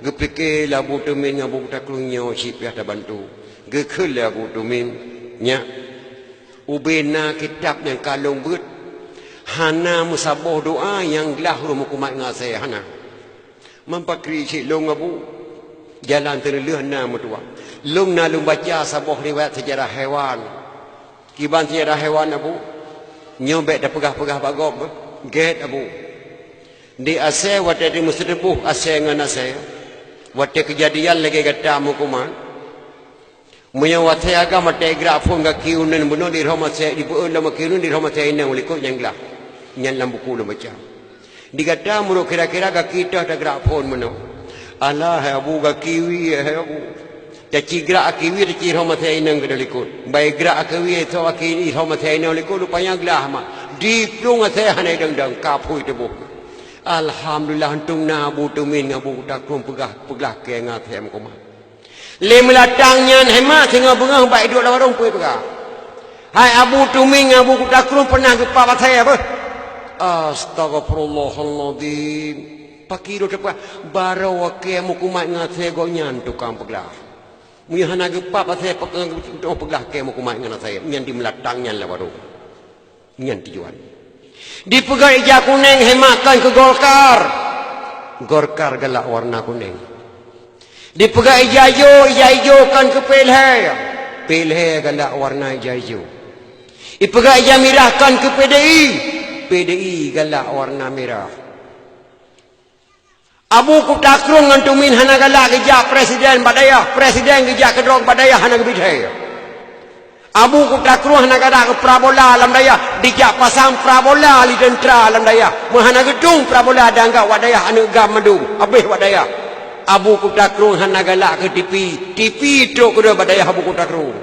Geupike lé Abu Tumin ngon Abu Kutakrong nyoe cit piah tabantu. Geukheun lé Abu Tumin, "Nyak, ubé na kitab nyang ka lôn beuet, hana meusaboh doa nyang glah ureueng meukumat ngon asèe, hana." "Man pakri cit lôn, Abu, jalan teuneulheueh na meutuah. Lôn na lôn baca saboh riwayat seujarah hewan." "Kiban seujarah hewan, Abu?" "Nyoe bèk tapeugah-peugah bak gob, beuh. Gèt, Abu. Di asèe watèe teumeuseuteuboh asèe ngon asèe, watèe keujadian lagèe gata meukumat, meunyoe watèe agam watèe grak phôn gaki uneun bunoe di rhom asèe, di beuet lom gaki uneun di rhom asèe inong likot nyang glah." Nyan lam buku lôn baca. "Di gata meurok kira-kira gaki toh tagrak phôn meunoe?" "Alah, hai Abu, gaki wie, hai Abu. Taci grak gaki wie, taci rhom asèe inong keudeh likot. Bak grak gaki wie, soe gaki rhom asèe inong likot, rupanya glah mak. Di plueng asèe hana idong-dong, ka phui tuboh." Alhamdulillah, untông na Abu Tumin ngon Abu Kutakrong peugah, peuglah kèe ngon asèe meukumat. Lé meulatang nyan, hai mak, singoh beungoh bak iduek lam warong peue peugah. "Hai Abu Tumin ngon Abu Kutakrong peunah geupap asèe, beuh?" "Astaghfirullahalazim. Pakri lôn tapeugah, barô kèe meukumat ngon asèe gobnyan tukang peuglah. Meunyoe hana geupap asèe, pakon tukang peuglah kèe meukumat ngon asèe?" Nyan di meulatang nyan lam warong. Nyan tujuan. Dipeugah ija kunéng, hai mak, kon keu Golkar. Golkar galak warna kunéng. Dipeugah ija ijo, ija ijo kon keu P L H. P L H galak warna ija ijo. Dipeugah ija mirah kon keu P D I. P D I galak warna mirah. Abu Kutakrong ngon Tumin hana galak geujak presiden bak dayah, presiden geujak keudroe bak dayah hana geubri thèe. Abu Kutakrong hana galak geuprabola lam dayah, dijak pasang prabola lé teuntra lam dayah. Meuhana geutueng prabola dianggap bak dayah aneuk gam mandum, habéh bak dayah. Abu Kutakrong hana galak keu T V, T V trok keudroe bak dayah Abu Kutakrong.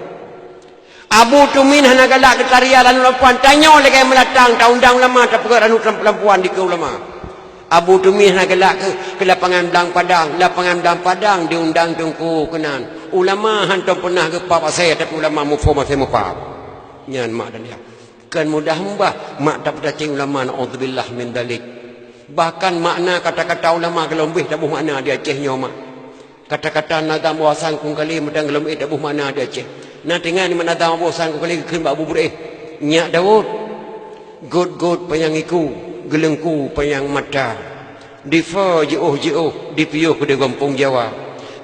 Abu Tumin hana galak geutarian lam lampuan, tanyoe lagèe meulatang, taundang ulama, tapeugöt ranup lam lampuan dikeue ulama. Abu Tumin hana galak keu, keu lapangan Blang Padang, lapangan Blang Padang diundang teungku keunan. Ulama hantom peunah geupap asèe, tapi ulama muphom asèe meupap. Nyan mak dan yah. Kon mudah mubah mak tapeutacé ulama, naudzubillah min dzalik. Bahkan makna kata-kata ulama golom beh taboh makna di Aceh nyoe mak. Kata-kata nazam Abu Hasan Krueng Kalé mantong golom ék taboh makna di Aceh. Na teuingat nibak nazam Abu Hasan Krueng Kalé geukheun bak Abu Beureu'éh, "Nyak Daud, gôt-gôt panyang iku, geuleungku panyang mata. Difa jiôh-jiôh, dipiôh keudeh gampông Jawa.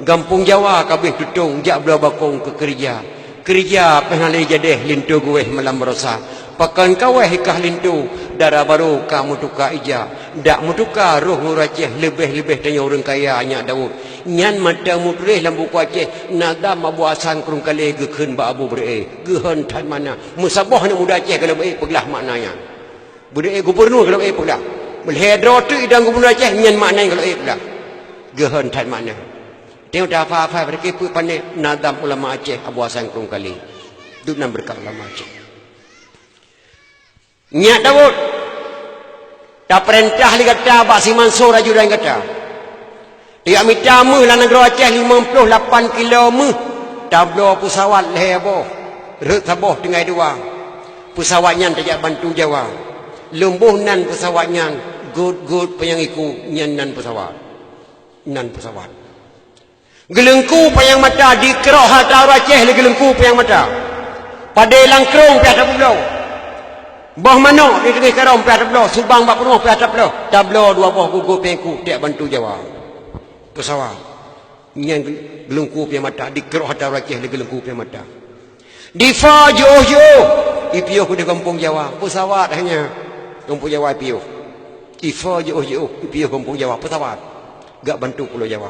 Gampông Jawa ka abéh tutông, jak bloe bakong keu keureuja. Keureuja pih hana lé jadeh, linto geuwéh malam baroesa. Pakon kawéh i kah linto, dara barô ka meutuka ija. Dak meutuka roh ureueng Aceh, leubeh-leubeh tanyoe ureueng kaya, Nyak Daud." Nyan mantong meutuléh lam buku Aceh, nazam Abu Hasan Krueng Kalé geukheun bak Abu Beureu'éh. Geuhon that makna. Meusaboh aneuk muda Aceh golom ék peuglah makna nyan. Beureu'éh gubunur golom ék peuglah. Meulhèe droe teuk idong gubunur Aceh, nyan makna golom ék peuglah. Geuhon that makna. Teuh tafa-fa bak peuet pané nazam ulama Aceh Abu Hasan Krueng Kalé. Dum nan beureukat ulama Aceh. "Nyak Daud, tapeurintah lé gata bak si Mansur ajudan gata. Tajak mita méuh lam nanggroe Aceh limong ploh lapan kilo méuh, tabloe peusawat lhèe boh, rhot saboh tinggai dua. Peusawat nyan tajak bantu Jawa. Lôn boh nan peusawat nyan, gôt-gôt panyang iku, nyan nan peusawat." Nan peusawat. Geuleungku panyang mata, dikeurok hareuta ureueng Aceh lé geuleungku panyang mata. Padé lam krông piah tapeubloe. Boh manok di teungoh karông piah tapeubloe, subang bak peurumoh piah tapeubloe. Tabloe dua boh gôt-gôt panyang iku, tajak bantu Jawa. Peusawat. Nyan geu-, geuleungku panyang mata, dikeurok hareuta ureueng Aceh lé geuleungku panyang mata. Difa jiôh-jiôh, ipiôh keudeh gampông Jawa. Peusawat hanya gampông Jawa ipiôh. Ifa jiôh-jiôh, ipiôh gampông Jawa. Peusawat. Jak bantu Pulo Jawa.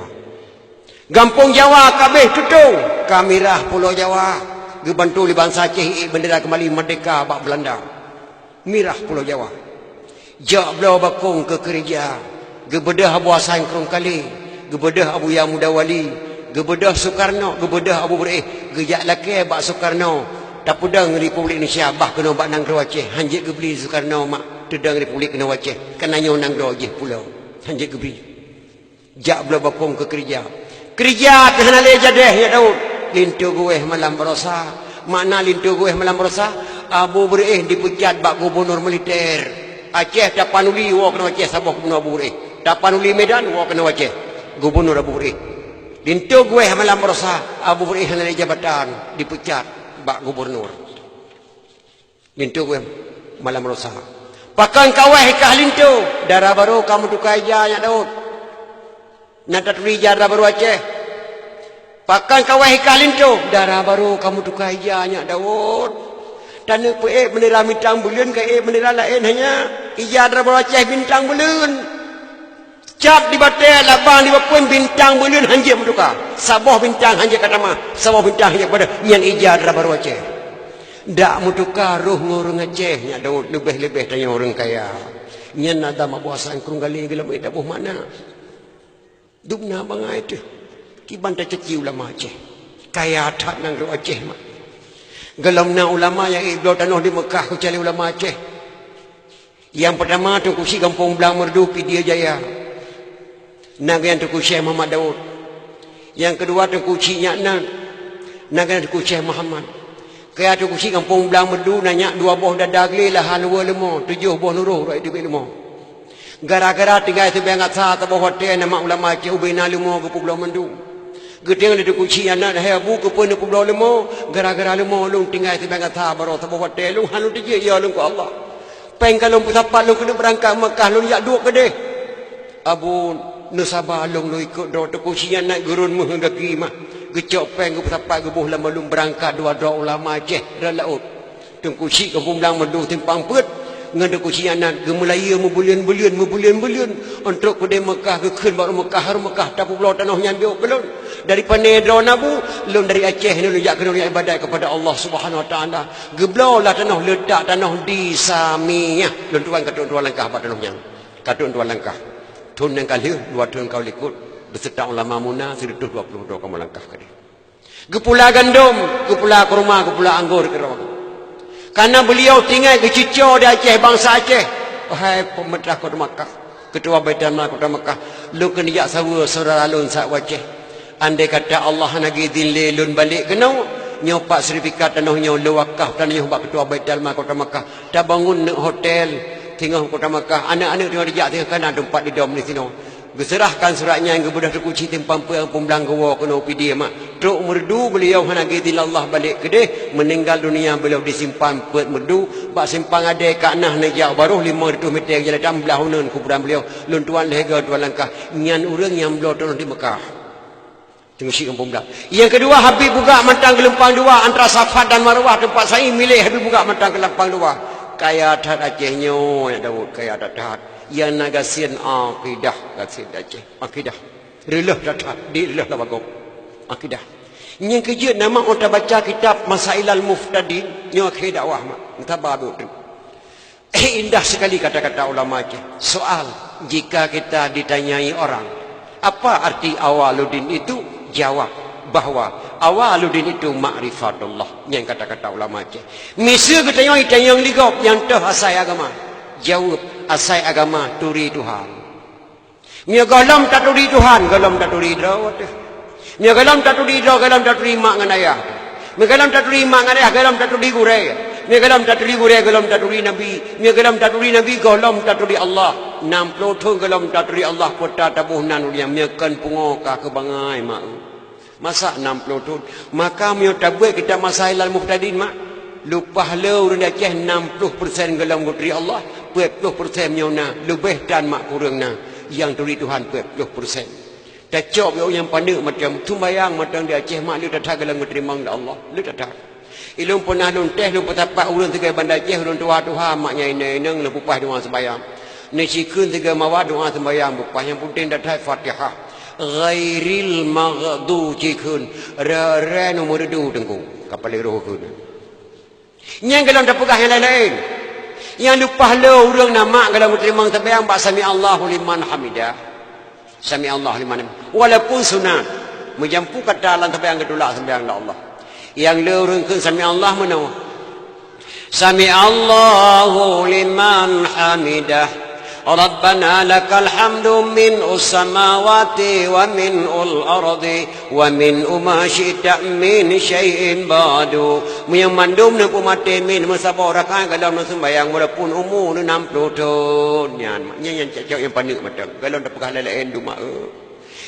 Gampông Jawa ka abéh tutông, ka mirah Pulo Jawa. Geubantu lé bansa Aceh ék beundera keumbali meurdéhka bak Beulanda. Mirah Pulo Jawa. Jak bloe bakong keu keureuja. Geubeudôh Abu Hasan Krueng Kalé. Geubeudôh Abuya Muda Wali. Geubeudôh Sukarno, geubeudôh Abu Beureu'éh. Geujak lakèe bak Sukarno. Tapeudong Republik Indonesia, bah keunoe bak nanggroe Aceh. Han jeuet geubri Sukarno mak, teudong Republik keunoe Aceh. Kareuna nyoe nanggroe jih pulo. Han jeuet geubri. Jak bloe bakong keu keureuja. Keureuja pih hana lé jadeh, Nyak Daud. Linto geuwéh malam baroesa. Makna linto geuwéh malam baroesa, Abu Beureu'éh dipeucat bak gubunur militer Aceh, tapanuli woe keunoe Aceh saboh gubunur Abu Beureu'éh. Tapanuli Medan woe keunoe Aceh, gubunur Abu Beureu'éh. Linto geuwéh malam baroesa, Abu Beureu'éh hana lé jabatan, dipeucat bak gubunur. Linto geuwéh malam baroesa. Pakon ka wéh i kah linto, dara barô ka meutuka ija nyak Daud. Na taturi ija dara barô Aceh. Pakon ka wéh i kah linto, dara barô ka meutuka ija nyak Daud. Taneuk peuék beundera bintang buleuen, ka ék beundera laén hanya. Ija dara barô Aceh bintang buleuen. Cat di batée, labang di bapeuen, bintang buleuen hanjeuet meutuka. Saboh bintang hanjeuet ka tamah, saboh bintang hanjeuet ka padam. Nyan ija dara barô Aceh. Dak meutuka roh ngon ureuëng Aceh nyak Daud, leubeh-leubeh tanyoe ureuëng kaya. Nyan na dam Abu Hasan Krueng Galeng geulam taboh makna. Dum na bangai teuh. Kiban tacaci ulama Aceh. Kaya that nanggroe Aceh mak. Geulam na ulama nyang ék bloe tanoh di Meukah keucuali ulama Aceh. Nyang peurtama Teungku Chik Gampông Blang Meureudu Pidie Jaya. Na geuh nyan Teungku Syekh Muhammad Daud. Nyang keudua Teungku Chik nyak nan. Na geuh nyan Teungku Syekh Muhammad. Kaya Teungku Chik Gampông Blang Meureudu na nyak dua boh dada glé lahan luweue leumo, tujoh boh nuroh rot teubiet leumo. Gara-gara tinggai sibeungasa saboh watée na mak ulama Aceh ubena leumo geupeubloe mandum. Geudeungoe lé Teungku Chik nyan nan, "Hai Abu, keupeue neupeubloe leumo?" "Gara-gara leumo lôn tinggai sibeungasa baroe saboh watée lôn hana lôn teujeuet yo lôn keu Allah. Péng ka lôn peusapat lôn keuneuk beurangkat Meukah lôn jak duek keudeh." "Abu, neusaba lôn, lôn ikot droe." Teungku Chik nyan nan geurôn meuh gaki mah. Geucok péng geupeusapat geuboh lam balum beurangkat dua droe ulama Aceh rot laôt. Teungku Chik Gampông Blang Meureudu Simpang Peuet ngon Teungku Chik nyan nan geumeulayeue meubuleuen-buleuen, meubuleuen-buleuen. Untok keudeh Meukah geukheun bak ureuëng Meukah, "Ureuëng Meukah tapeubloe tanoh nyan biôh keu lôn. Dari pané droe na bu, lôn dari Aceh nyoe lôn jak keunoe ibadat keupada Allah Subhanahu Wa Taala. Geubloe lah tanoh, leutak tanoh di Samiyah. Lôn tuan ka trok dua langkah bak tanoh nyan. Ka trok dua langkah." Thon nyang ka lheueh, dua thon ka likot, beuseureuta ulama muna, sireutôh dua ploh droe kamoe langkah keudeh. Geupula gandom, geupula kurma, geupula anggor keudroe. Kareuna beuliau tinggai geucuco di Aceh, bansa Aceh. Wahai peumeutrah kota Makkah, keutua Baitul Mal kota Makkah, lôn keuneuk jak saweue syedara lôn saát u Aceh. Andai kata Allah hana geuidhin lé lôn balek keunoe, nyoe pat sertifikat tanoh nyoe lôn wakaf tanoh nyoe bak keutua Baitul Mal kota Makkah. Tabangun neuk hotel singoh kota Makkah. Aneuëk-aneuëk teungoh jijak singoh kana teumpat didom disinoe. Geuseurahkan surat nyan geubeudôh Teungku Chik Simpang Peuet Gampông Blang geuwoe keunoe Pidie mak. Trok Meureudu beuliau hana geuidhin Allah balek keudeh, meuninggal dunia beuliau di Simpang Peuet Meureudu, bak simpang adée ka na neujak baroh limong reutôh mètè jalan tam blah uneun kuburan beuliau. Lôn tuan lhèe goe tuan langkah, nyan ureuëng nyang bloe tanoh di Meukah. Teungku Chik Gampông Blang. Nyang keudua Habib Bugak mantong geulumpang dua antara Safat dan Marwah teumpat sa'i milék Habib Bugak mantong geulumpang dua. Kaya that Aceh nyoe nyak Daud, kaya that-that. Nyang na gasien akidah, gasien Aceh, akidah. Reuloh that-that, di reuloh lam agong. Akidah. Nyang keujeuet na mak ôn tabaca kitab Masailal Muhtadin, nyoe akhé dakwah mak. Entah ba abéh tu. Eh, indah sekali kata-kata ulama Aceh. Soal, jika kita ditanyai orang, "Apa arti Awaluddin itu?" Jawab bahwa Awaluddin itu ma'rifatullah. Nyan kata-kata ulama Aceh. Miseue geutanyong, itanyong lé gob nyang toh asai agama. Jaweueb, asai agama turi Tuhan. Meunyoe gohlom taturi Tuhan, gohlom taturi droe teuh. Meunyoe gohlom taturi droe, gohlom taturi mak ngon ayah teuh. Meunyoe gohlom taturi mak ngon ayah, gohlom taturi gurée. Meunyoe gohlom taturi gurée, gohlom taturi Nabi. Meunyoe gohlom taturi Nabi, gohlom taturi Allah. Nam ploh thon gohlom taturi Allah, peue ta taboh nan u dônya, meunyoe kon pungo ka keubangai mak. Masa nam ploh thon? Maka meunyoe tabeuet kitab Masailal Muhtadin mak, leupah le ureuëng di Aceh nam ploh persen gohlom geuturi Allah, peuet ploh persen meunyoe na, leubeh tan mak kureueng na, nyang turi Tuhan peuet ploh persen. Tacok yoh nyang paneuk macam sumbayang mantong di Aceh mak le that-that gohlom geuteurimong lé Allah, le that-that. Ilôn peunah lôn teh, lôn peusapat ureuëng sigoe Banda Aceh, ureuëng tuha-tuha mak nyang inong-inong lôn peupah doa sumbayang. Neucikheun sigoe mawat doa sumbayang peupah, nyang peunteng that-that Fatihah. Ghairil maghdu cikheun, re-re nu meureudu teungku, ka paleng roh kheun. Nyang gohlom tapeugah nyang laén-laén. Nyang leupah le ureuëng na mak gohlom geuteurimong sumbayang bak sami'allahu liman hamidah. Sami'allahu liman hamidah. Walaupun sunat, meujampu kata lam sumbayang geutulak sumbayang lé Allah. Nyang le ureuëng kheun sami'allah meunoe. Sami'allahu liman hamidah. Rabbana lakal hamdu mil'us samawati wa mil'ul ardi wa mil'u ma syi'ta min syai'in ba'du. Meunyoe mandum neupeue maté min meusaboh rakaat golom neuseumbahyang walaupun umu neuh nam ploh thon. Nyan, nyan, nyan cok-cok nyang paneuk mantong. Golom tapeugah laén-laén duma, eh.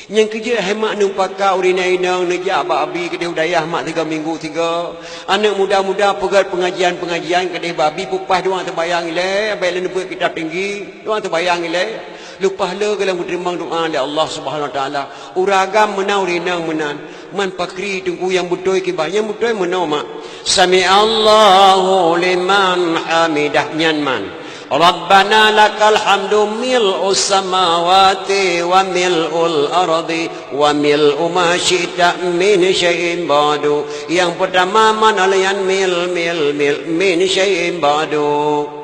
Nyang keujeuet hai mak neupaka ureueng inong neujak bak abi keudeh u dayah mak tiga minggu tiga. Aneuk muda-muda peugét pengajian-pengajian keudeh bak abi peupah doang seumbahyang ilée, abéh lé neubeuet kitab tinggi, doang seumbahyang ilée. Leupah lé golom geuteurimong doa lé Allah Subhanahu Wa Taala. Ureueng agam meunan, ureueng inong meunan. Man pakri teungku nyang beutôi kiban, nyang beutôi meunoe mak. Sami'allahu liman hamidah nyan man. Rabbana lakal hamdu mil'us samawati wa mil'ul ardi wa mil'u ma syi'ta min syai'in ba'du. Nyang peutama man alayan mil, mil, mil, min syai'in ba'du.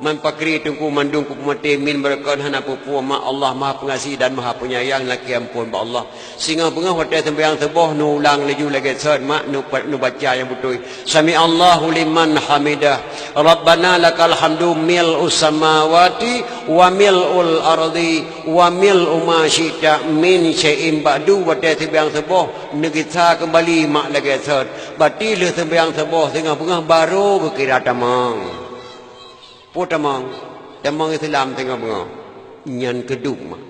Man pakri teungku mandum kupeumeuté min beureukat hana peue-peue mak Allah Maha Peungasih dan Maha Peunyayang lakée amphon bak Allah. Singoh beungoh watée seumbahyang suboh neuulang laju lagée sot mak neupa-, neubaca nyang beutôi. Sami'allahu liman hamidah. Rabbana lakal hamdu mil'us samawati wa mil'ul ardi wa mil'u ma syi'ta min syai'in ba'du. Watée seumbahyang suboh neugisa keumbali mak lagée sot. Bati lheueh seumbahyang suboh singoh beungoh barô geukira tamong. Peue tamong? Tamong Islam singoh beungoh. Nyan keudum mak.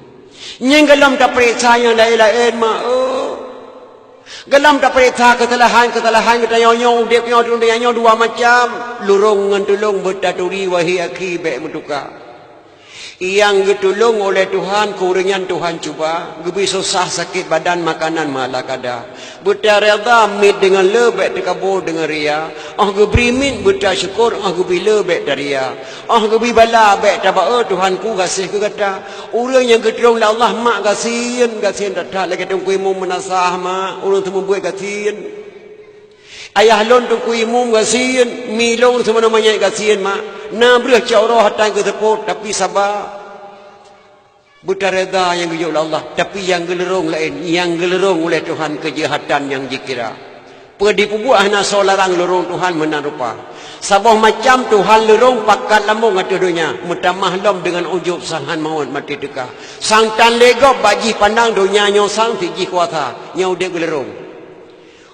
Nyan golom tapeuriksa nyang laén-laén mak, oh. Golom tapeuriksa keusalahan-keusalahan geutanyoe nyoe udeb nyoe dunia nyoe dua macam. Lurông ngon tulông beutaturi wahé akhi bék meutuka. Nyang geutulông oleh Tuhan keu ureueng nyan Tuhan cuba, geubri susah sakét badan makanan malakada. Beutareda miet deungon le bék teukabô deungon ria. Óh geubri miet beuta syukur, óh geubri le bék taria. Óh geubri bala bék tabak, "Oh Tuhanku gaséh keu gata." Ureueng nyang geutulông lé Allah mak gasien, gasien that-that lagée teungku imum meunasah mak, ureueng teumeubuet gasien. Ayah lôn teungku imum gasien, mi lôn seumanoe manyét gasien mak. Na breueh cok roh hatan geuseupôt tapi saba. Beutareda nyang geujok lé Allah, tapi nyang geulurông laén, nyang geulurông uleh Tuhan keujahatan nyang jikira. Peue dipeubuet hana soe larang lurông Tuhan meunan rupa. Saboh macam Tuhan lurông pakat lambông ateueh donya, meutamah lom deungon ujub sang han mawöt maté teuka. Sang tan lé gob bak jih pandang donya nyoe sang sit jih kuasa, nyang udeb geulurông.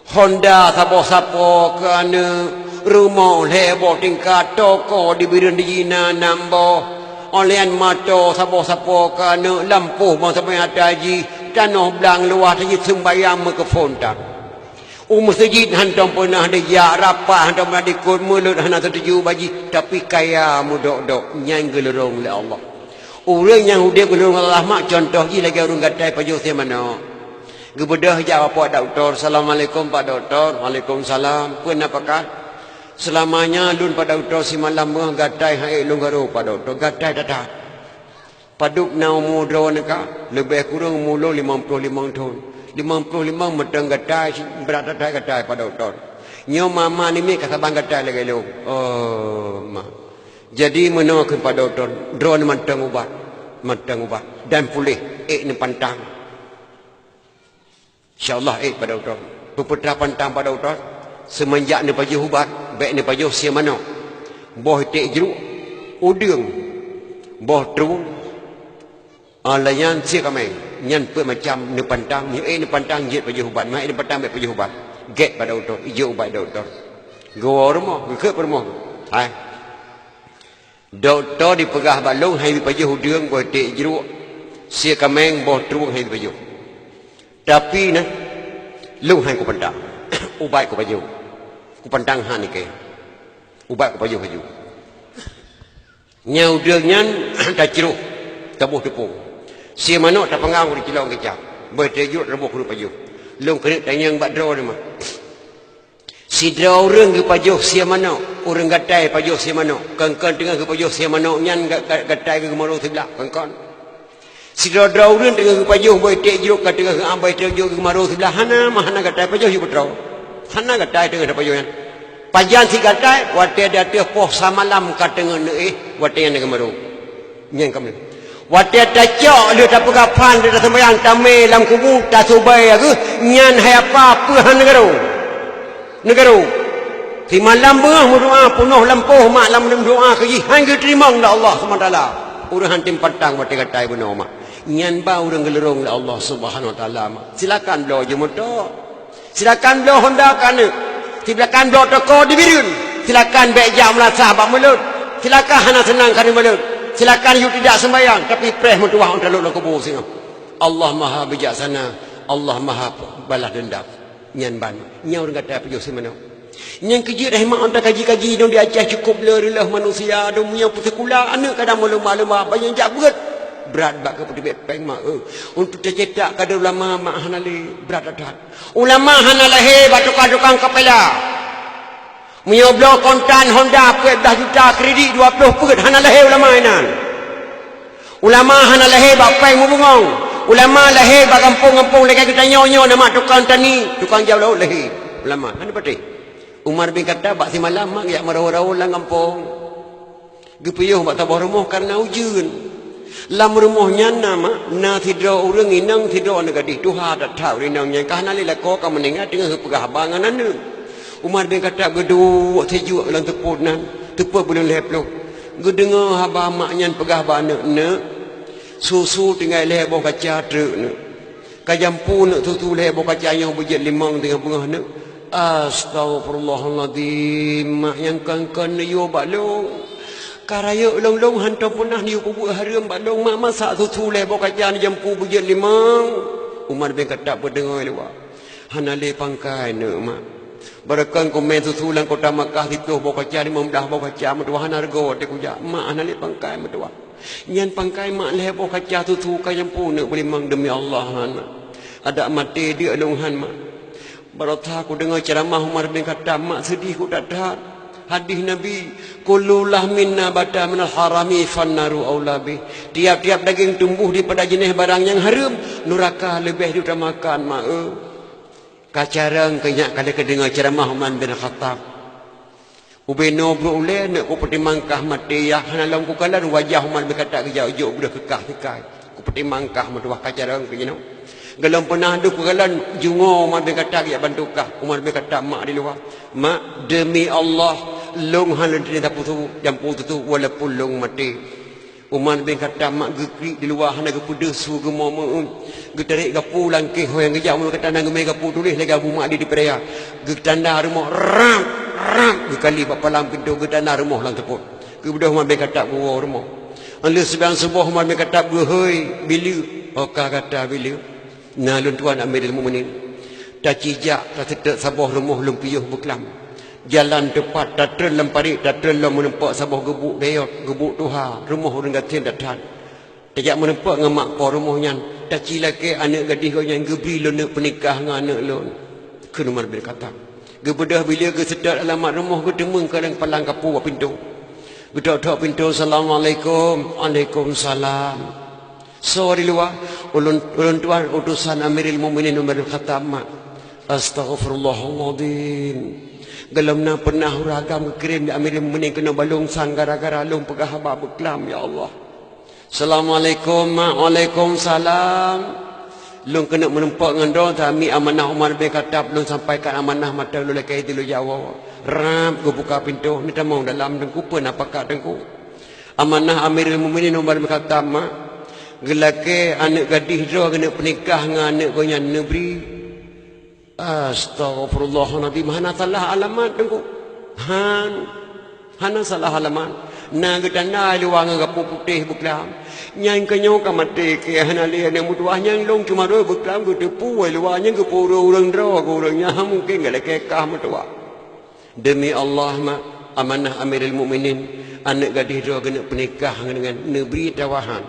Honda saboh sapo keu aneuk, rumoh lhée boh tingkat, toko di Bireuen di Jina nam boh, olen mato saboh sapo keu aneuk, lampôh bansa meunyata jih, tanoh blang luwah tajih seumbahyang meukeufon tan. U meuseujid hantom peunah dijak, rapat hantom peunah dikot, mulod hana teutuju bak jih, tapi kaya meudok-dok, nyan geulurông lé Allah. Ureuëng nyang udeb geulurông Allah mak, contoh jih lagée ureuëng gatai pajoh sie manok. Geubeudôh jak bak dokto, "Assalamualaikum Pak Dokto." "Waalaikumsalam. Peue na pakat?" "Seulama nyan lôn Pak Dokto simalam beungoh gatai han ék lôn garô Pak Dokto, gatai that-that." "Padub na umu droeneuh ka?" "Leubeh kureueng umu lôn limong ploh limong thon." "Limong ploh limong mantong gatai, brat that-that gatai Pak Dokto. Nyoe mama nimiet ka saban gatai lagée lôn." "Oh, ma." "Jadi meunoe kheun Pak Dokto, droeneuh mantong ubat, mantong ubat dan puléh, ék neupantang." "Insya Allah ék Pak Dokto." Peue-peue teuma pantang Pak Dokto? "Seumeunjak neupajoh ubat, bék neupajoh sie manok, boh iték jruek, udeueng, boh trueng, alayan sie kaméng, nyan peuet macam neupantang, nyoe ék neupantang jeuet pajoh ubat, nyoe ék neupantang bék pajoh ubat." Gét Pak Dokto, ijok ubat Dokto. Geuwoe rumoh, geukheun peurumoh. Hai. Dokto dipeugah bak lôn han jipajoh udeueng, boh iték jruek, sie kaméng, boh trueng han jipajoh. Tapi na, lôn han kupantang. Ubat kupajoh. Kupantang han ikei. Ubat kupajoh laju. Nyan udeueng nyan tacroh, taboh teupông. Sie manok tapeungau di cilong kicap. Boh iték jruek taboh keuneuk pajoh. Lôn keuneuk tanyong bak droeneuh mah. Sidroe ureuëng geupajoh sie manok, ureuëng gatai pajoh sie manok, kon-kon teungoh geupajoh sie manok nyan ga-, ga-, gatai geuh geumarô siblah, kon-kon. Sidroe-droe ureuëng teungoh geupajoh boh iték jruek ka teungoh geuam boh iték jruek geuh geumarô siblah, hana mah hana gatai pajoh jeuet beutroe. Hana gatai teungoh tapajoh nyan. Pajan sit gatai, watée di ateueh poh samalam ka teungoh neuéh, watée nyan geumarô. Nyan ka meunan. Watée tacok lheueh tapeugah phan lheueh taseumbahyang tamé lam kubu, tasubée geuh, nyan hai apa peue han neugarô. Neugarô. Simalam beungoh meudoá peunoh lampôh mak lam doá keu jih han geuteurimong lé Allah Subhanahu Wa Taala. Ureuëng han tem pantang watée gata bunoe mak. Nyan ba ureuëng geulurong lé Allah Subhanahu Wa Taala mak. Silakan bloe jeumoto. Silakan bloe Honda keu aneuk. Silakan bloe toko di Bireuen. Silakan bék jak meulasah bak mulod. Silakan hana seunang keu mulod. Silakan yue tidak sembahyang, tapi preh meutuwah ôn talok lam kubu singoh. Allah Maha Bijaksana, Allah Maha Balas Dendam. Nyan ban, nyan ureuëng gata pijoh simeunoe. Nyang keujeuet rahmat ôn takaji-kaji dong di Aceh cukup le reuloh manusia dong meunyoe peusikula aneuk kadang meulumba-lumba banyak jak beuet. Brat bak keupeuteubiet péng mak, eh. Untuk teucetak kader ulama mak hana lé, brat that. Ulama hana lahé bak tukang-tukang kapela. Meunyoe bloe kontan Honda peuet blaih juta kredit dua ploh peuet hana lahé ulama inan. Ulama hana lahé bak péng meubungong. Ulama lahé bak gampông-gampông lagée geutanyoe nyoe nama tukang tani, tukang jauh laôt lahé. Ulama hana patéh. Umar bin Khattab bak simalam mak geujak meurau-rau lam gampông. Geupiôh bak saboh rumoh kareuna ujeuen. Lam rumoh nyan na mak, na sidroe ureuëng inong sidroe aneuk gadih tuha that-that ureuëng inong nyan ka hana lé lakoe ka meuninggai teungoh geupeugah haba ngon aneuk. Umar bin Khattab geuduek sijuek lam seupôt nan, teupeu buleuen lhée ploh. Geudeungoe haba mak nyan peugah bak aneuk, "Neuk, susu tinggai lhée boh kaca treuk neuk. Ka jampu neuk susu lhée boh kaca nyoe beujeuet limong teungoh beungoh neuk." "Astaghfirullahalazim, mak nyang kon-kon neuyue bak lôn. Ka rayeuk lôn-lôn hantom peunah neuyue peubuet hareuem bak lôn, mak masa susu lhée boh kaca neujampu beujeuet limong?" Umar bin Khattab peudeungoe luwa. "Hana lé pangkai neuk mak. Barokon kumé susu lam kota Makkah siploh boh kaca, limong blaih boh kaca meutuwah hana reugoe teuh kujak. Mak hana lé pangkai meutuwah. Nyan pangkai mak lhée boh kaca susu ka jampu neuk beulimong demi Allah hana. Adak maté deuk lôn han mak." Barotha kudeungoe ceuramah Umar bin Khattab mak seudeh ku that-that. Hadih Nabi, "Kullu lahmin nabata minal harami fannaru aula bih." Tiap-tiap daging tumbuh dipada jeuneh barang nyang hareuem, nuraka leubeh diutamakan mak, eh. Ka carông keu nyak ka lheueh keudeungoe ceuramah Umar bin Khattab. Ubenoe brok ulée neuk kupeutimang kah maté, yah hana lom kukalon wajah Umar bin Khattab geujak jok breuh keu kah sikai. Kupeutimang kah meutuwah ka carông keu jinoe. Gohlom peunah deuh kukalon jungoe Umar bin Khattab geujak bantu kah. Umar bin Khattab mak di luwa. "Mak, demi Allah, lôn hana lôn teurimong sapeue jampu susu walaupun lôn maté." Umar bin Khattab mak geuklik di luwa hana geupeudeuh su geumo meu'en. Geutarek gapu langkeh ho nyang geujak Umar bin Khattab na geumé gapu tuléh lagée Abu Mahdi di Peuraya. Geutanda rumoh rap, rap geukali bak palang pintoe geutanda rumoh lam seupôt. Geubeudôh Umar bin Khattab geuwoe rumoh. Lheueh seubayang suboh Umar bin Khattab geuhôi bileue, "Ho ka gata bileue?" "Na lôn tuan Amirul Mukminin." Tacijak taseutôt saboh rumoh lôn piôh beuklam. Jalan teupat tatrön lam parit tatrön lom meuneupok saboh geubuek dayot, geubuek tuha, rumoh ureuëng gasien that-that. Tajak meuneupok ngon mak po rumoh nyan, taci lakée aneuk gadih gobnyan geubri lôn neuk peunikah ngon aneuk lôn. Kheun Umar bin Khattab. Geubeudôh bileue geuseutôt alamat rumoh geuteumeung keudang palang kapu bak pintoe. Geutok-tok pintoe, "Assalamualaikum." "Waalaikumsalam." "Soe di luwa?" "Ulôn, ulôn tuan utosan Amirul Mukminin Umar bin Khattab mak." "Astaghfirullahalazim. Gohlom na peunah ureuëng agam geukirém di Amirul Mukminin keunoe bak lôn sang gara-gara lôn peugah haba beuklam, ya Allah." "Assalamualaikum mak." "Waalaikumsalam." "Lôn keuneuk meurumpok ngon droe, tami amanah Umar bin Khattab, lôn sampaikan amanah mata lôn lakée di lôn jawa." Rab geubuka pintoe, neutamong dalam teungku, peue na pakat teungku. "Amanah Amirul Mukminin Umar bin Khattab mak, geulakée aneuk gadih droe geuneuk peunikah ngon aneuk gobnyan neubri." Astaghfirullahalazim, hana salah alamat teungku. Han, hana salah alamat. Na geutanda luwa ngon gapu putéh beuklam. Nyan keuh nyoe ka maté keu hana lé aneuk meutuwah nyan lôn cuma dua beuklam geuteupeue luwa nyan geupeu ureuëng-ureuëng droe keu ureuëng nyan mungken geulakée kah meutuwah. Demi Allah mak, amanah Amirul Mukminin, aneuk gadih droe geuneuk peunikah ngon neubri tawahan.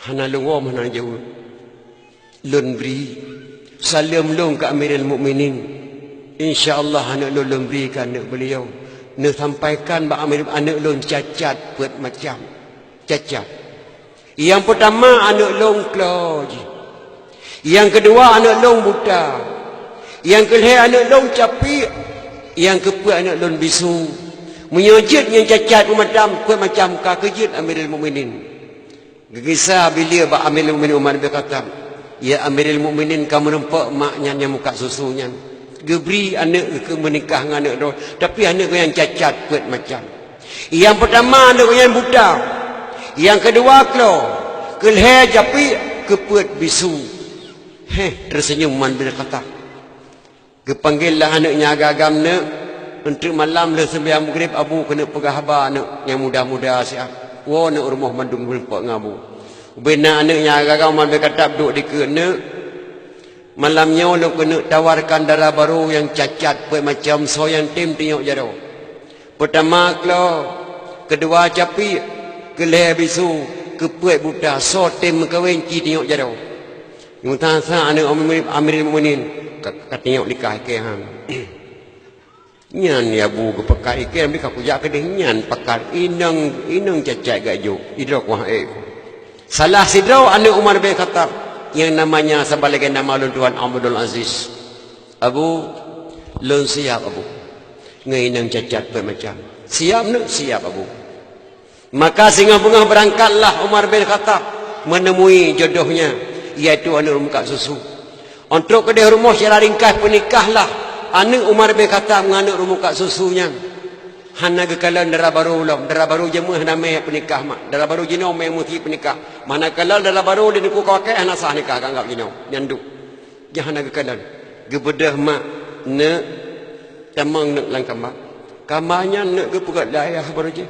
Hana lôn woe meunan jaweueb. Lôn bri. Saleuem lôn keu Amirul Mukminin. Insya Allah aneuk lôn lôn bri keu aneuk beuliau. Neusampaikan bak Amirul aneuk lôn cacat peuet macam. Cacat. Nyang peutama aneuk lôn klo jih. Nyang keudua aneuk lôn buta. Nyang keulhée aneuk lôn capiek. Nyang keupeuet aneuk lôn bisu. Meunyoe jeuet nyang cacat peuet macam, peuet macam ka keujeuet Amirul Mukminin. Geugisa bileue bak Amirul Mukminin Umar bin Khattab, "Ya Amirul Mukminin, ka meurumpok mak nyan nyang muka susu nyan. Geubri aneuk keu meunikah ngon aneuk droe, tapi aneuk nyan cacat peuet macam. Nyang peutama aneuk nyan buta, Nyang keudua klo, keu lhèe capiek, keu peuet bisu. Heh, teuseunyum Umar bin Khattab. Geupanggil lah aneuk nyang agam-agam neuk, eunteuk malam lheueh seumayang Maghrib, Abu, keuneuk peugah haba aneuk nyang muda-muda siat. Woe neuk rumoh mandum jumpa ngon Abu. Ubena aneuk nyang agam-agam Umar bin Khattab duek dikeue neuk. Malam nyoe lôn keuneuk tawarkan dara barô nyang cacat peuet macam, soe nyang tem tunyok jaroe. Peutama klo, keudua capiek, keu lhèe bisu, keu peuet buta, soe tem meukawen ci tunyok jaroe. Nyang sa-sa aneuk Amirul Mukminin, ka, ka tunyok likah keu han. Nyan ya Abu geupeugah ikeu, tapi ka kujak keudeh nyan pakar inong, inong cacat gak jok, idroe kuah ék. Salah sidroe aneuk Umar bin Khattab nyang namanya saban lagèe nama lôn tuan Abdul Aziz. Abu, lôn siap Abu. Ngon inong cacat peuet macam. Siap neuk? Siap Abu. Maka singoh beungoh beurangkatlah Umar bin Khattab meuneumui jodohnya, yaitu aneuk ureueng mukat susu. Ôh trok keudeh rumoh, secara ringkas peunikahlah aneuk Umar bin Khattab ngon aneuk ureueng mukat susu nyan. Hana geukalon dara barô lom, dara barô jameun hana mè peunikah mak, dara barô jinoe mè meusti peunikah. Mana kalon dara barô di Teungku Kawakèe hana sah nikah, ka anggap jinoe nyan duek. Nyang hana geukalon. Geubeudôh mak, neuk, tamong neuk lam kama. Kama nyan neuk geupeugöt lé ayah barô jih.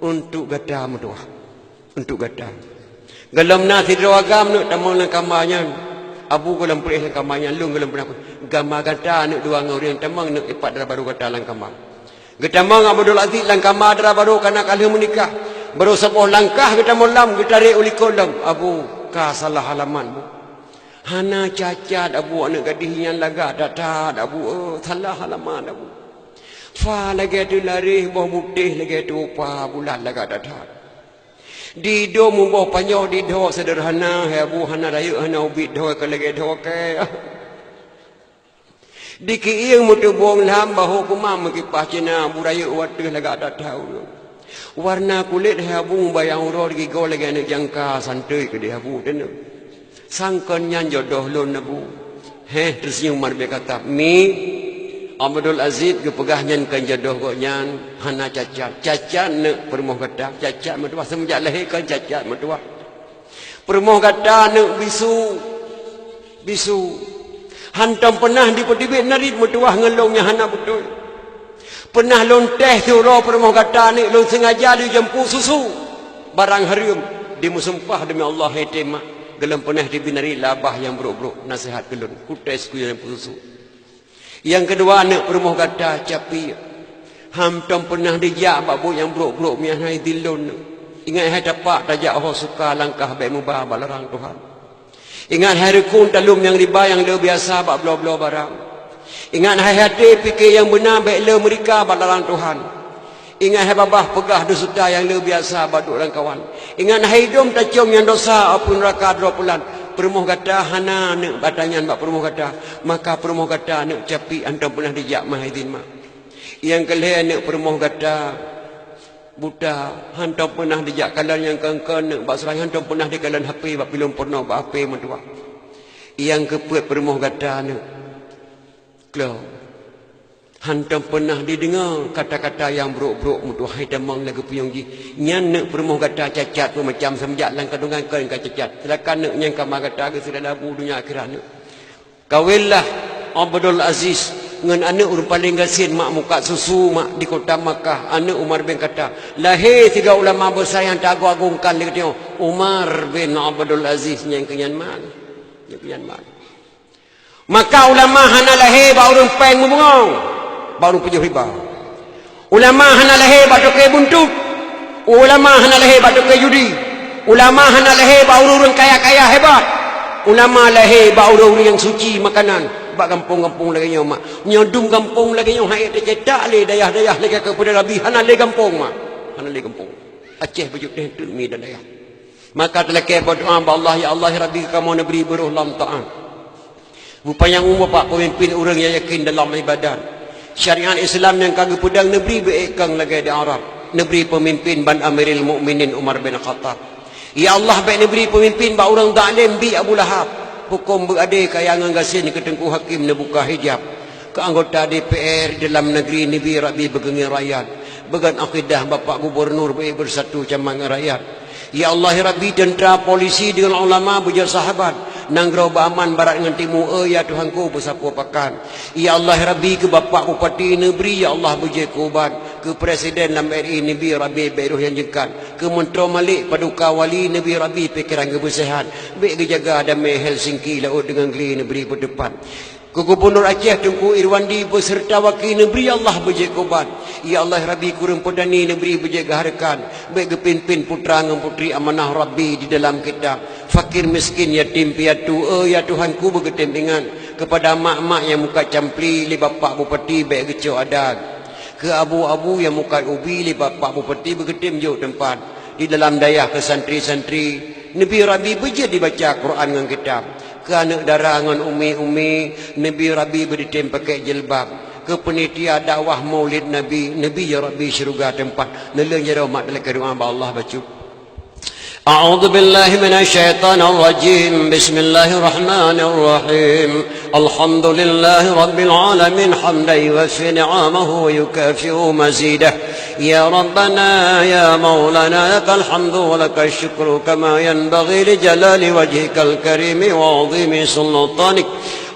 Untuk gata meutuwah. Untuk gata. Gohlom na sidroe agam neuk tamong lam kama nyan. Abu gohlom peureh lam kama nyan, lôn gohlom peureh. Gama gata neuk dua ngon ureueng tamong neuk ipat dara barô gata lam kama. Geutamong Abdul Aziz lam kama dara barô kana ka lheueh meunikah. Barô saboh langkah geutamong lam, geutarek u likot lom. Abu, ka salah alamat, Bu. Hana cacat, Abu, aneuk gadih nyan lagak that-that, Abu, eh, salah alamat, Abu. Fa lagèe teulareh, boh butéh lagèe teuupa, bulat lagak that-that. Di dom boh panjoh di dho seudeurhana, hai Abu, hana rayeuk, hana ubit dho ka lagèe dho kèe. Di kieng meuteubong lam bahô keumam meukipah Cina, bu rayeuk u ateueh lagak that-that ureueng. Warna kulét hai Abu mubayang uroe, gigoe lagèe aneuk jangka, santeue keudeh Abu teunong. Sangkon nyan jodoh lôn Abu. Heh, teuseunyum Umar bin Khattab. Mi, Abdul Aziz geupeugah nyan kon jodoh gobnyan, hana cacat. Cacat neuk peurumoh gata, cacat meutuwah seumeujak lahé kon cacat meutuwah. Peurumoh gata neuk bisu, bisu. Hantom peunah dipeuteubiet narit meutuwah ngon lôn nyang hana beutôi. Peunah lôn teh siuroe peurumoh gata neuk lôn seungaja lôn jampu susu. Barang hareuem, dimeusumpah deumi Allah, hai tem mak. Gohlom peunah teubiet narit lé abah nyang brok-brok, naseuhat keu lôn. Kuteh siku jampu susu. Nyang keudua, aneuk peurumoh gata capiek. Hantom peunah dijak bak buet nyang brok-brok meunyo hana idhin lôn. Ingat hai tapak tajak ho suka, langkah bèk meuba bak larang Tuhan. Ingat hai reukon talom nyang riba nyang le biasa bak bloe-bloe barang. Ingat hai até pike nyang beuna bèk le meurika bak larang Tuhan. Ingat hai babah peugah dusuta nyang le biasa bak duek lam kawan. Ingat hai idong tacöm nyang dosa apui neuraka droe pulan. Peurumoh gata hana aneuk bak tanyan bak peurumoh gata, maka peurumoh gata aneuk capiek hantom peunah dijak meuhai idhin mak. Nyang keu lhèe, aneuk peurumoh gata buta, hantom peunah dijak kalon nyang kon-kon neuk bak seurah, hantom peunah dikalon H P bak pilon porno bak H P meutuwah. Nyang keu peuet, peurumoh gata neuk klo. Hantom peunah dideungoe kata-kata nyang brok-brok meutuwah hai tamong lam geupunyueng jih. Nyan neuk peurumoh gata cacat peuet macam, seumeujak lam kandongan kon ka cacat. Silakan neuk nyang kama gata geuseurah lé Abu donya akhirat neuk. Kawinlah Abdul Aziz ngon aneuk ureueng paleng gasien mak mukat susu mak di kota Makkah, aneuk Umar bin Khattab. Lahé sigoe ulama besar nyang teuagung-agungkan lé geutanyoe, Umar bin Abdul Aziz nyang keu nyan mak. Nyang keu nyan mak. Maka ulama hana lahé bak ureueng péng meubungong, bak ureueng pajoh riba. Ulama hana lahé bak toke buntut. Ulama hana lahé bak toke judi. Ulama hana lahé bak ureueng-ureueng kaya-kaya hebat. Ulama lahé bak ureueng-ureueng nyang suci makanan. Bak gampông-gampông lagèe nyoe mak. Nyoe dum gampông lagèe nyoe han ék teucetak lé dayah-dayah lagèe keu Peude Rabi, hana lé gampông mak. Hana lé gampông. Aceh bacut deh teuk mi dan dayah. Maka talakèe beudoa bak Allah, "Ya Allah, ya Rabbi, kamoe neubri beuroh lom taat." Beupanyang umu bak peumimpin ureueng nyang yakin dalam ibadat. Syariat Islam nyang ka geupeudong neubri beu ék kong lagèe di Arab. Neubri peumimpin ban Amirul Mukminin Umar bin Khattab. Ya Allah, bèk neubri peumimpin bak ureueng zalem bi Abu Lahab. Hukôm beu adé kaya ngon gasien keu Teungku Hakim neubuka hijab. Keu anggota D P R dalam neugri neubi Rabbi beugeungieng rakyat. Beugon akidah Bapak Gubernur beu ék beusatu sama ngon rakyat. Ya Allah, ya Rabbi, teuntra, polisi deungon ulama beujeuet sahabat. Nanggroe beuaman barat ngon timu, oh ya Tuhanku, beusapeue pakat. Ya Allah, ya Rabbi, keu Bapak Bupati neubri, ya Allah, beujeuet keu ubat. Keu Presiden lam R I neubri, Rabbi, bèk roh nyang jeukat. Keu Meuntroe Malik, Paduka Wali neubri, Rabbi, pikeran geuh beuseuhat. Bèk geujaga damé Helsinki, laôt deungon Glé neubri peuteupat. Keu Gubunur Aceh Teungku Irwandi beuseureuta waki neubri, ya Allah, beujeuet keu ubat. Ya Allah, ya Rabbi, kureueng peutani neubri beujeuet geuhareukat. Bèk geupimpén putra ngon putri amanah Rabbi di dalam kitab. Fakir miskin, yatim piatu, oh ya Tuhanku, beugeutem ingat. Keupada mak-mak nyang mukat campli lé Bapak Bupati bèk geucok adat. Keu abu-abu nyang mukat ubi lé Bapak Bupati beugeutem jok teumpat. Di dalam dayah keu santri-santri, neubri Rabbi beujeuet dibaca Quran ngon kitab. Keu aneuk dara ngon umi-umi, neubri Rabbi beudeutem pakèk jilbab. Keu peunitia dakwah Maulid Nabi, neubri ya Rabbi syeuruga teumpat. Neulheueh jaroe mat lakèe doa bak Allah bacut. أعوذ بالله من الشيطان الرجيم. بسم الله الرحمن الرحيم. الحمد لله رب العالمين، حمدا يوافي نعمه ويكافئ مزيده. يا ربنا يا مولانا، لك الحمد ولك الشكر، كما ينبغي لجلال وجهك الكريم وعظيم سلطانك.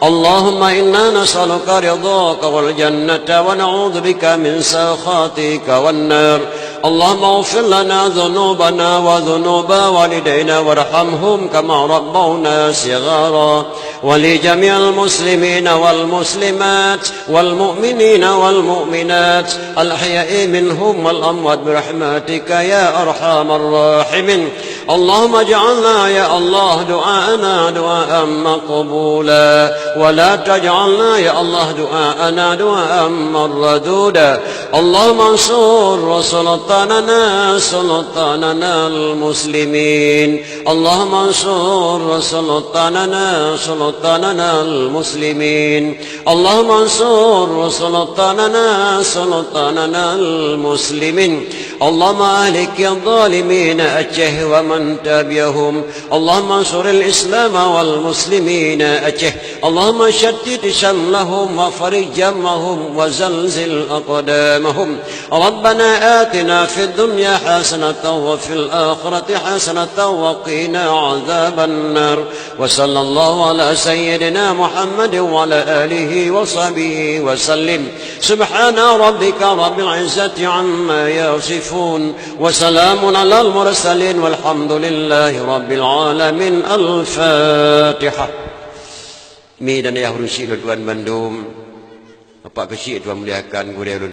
اللهم إنا نسألك رضاك والجنة، ونعوذ بك من سخطك والنار. اللهم اغفر لنا ذنوبنا وذنوب والدينا، وارحمهم كما ربونا صغارا. ولجميع المسلمين والمسلمات والمؤمنين والمؤمنات الأحياء منهم والأموات برحمتك يا أرحم الراحمين. اللهم اجعلنا يا الله دعاءنا دعاء مقبولا، ولا تجعلنا يا الله دعاءنا دعاء مردودا. اللهم انصر سلطاننا سلطاننا المسلمين. اللهم انصر سلطاننا سلطاننا المسلمين. اللهم انصر سلطاننا سلطاننا المسلمين. اللهم أهلك الظالمين أتشه ومن تبعهم. اللهم انصر الإسلام والمسلمين أتشه. اللهم شتت شملهم وفرق جمعهم وزلزل أقدامهم. ربنا آتنا في الدنيا حسنة وفي الآخرة حسنة وقنا عذاب النار. وصلى الله على سيدنا محمد وعلى آله وصحبه وسلم. سبحان ربك رب العزة عما يصفون. وسلام على المرسلين والحمد لله رب العالمين. الفاتحة. Mi dan ayah ureueng syik lôn tuan bandum. Bapak keuchik tuan muliakan, gurèe lôn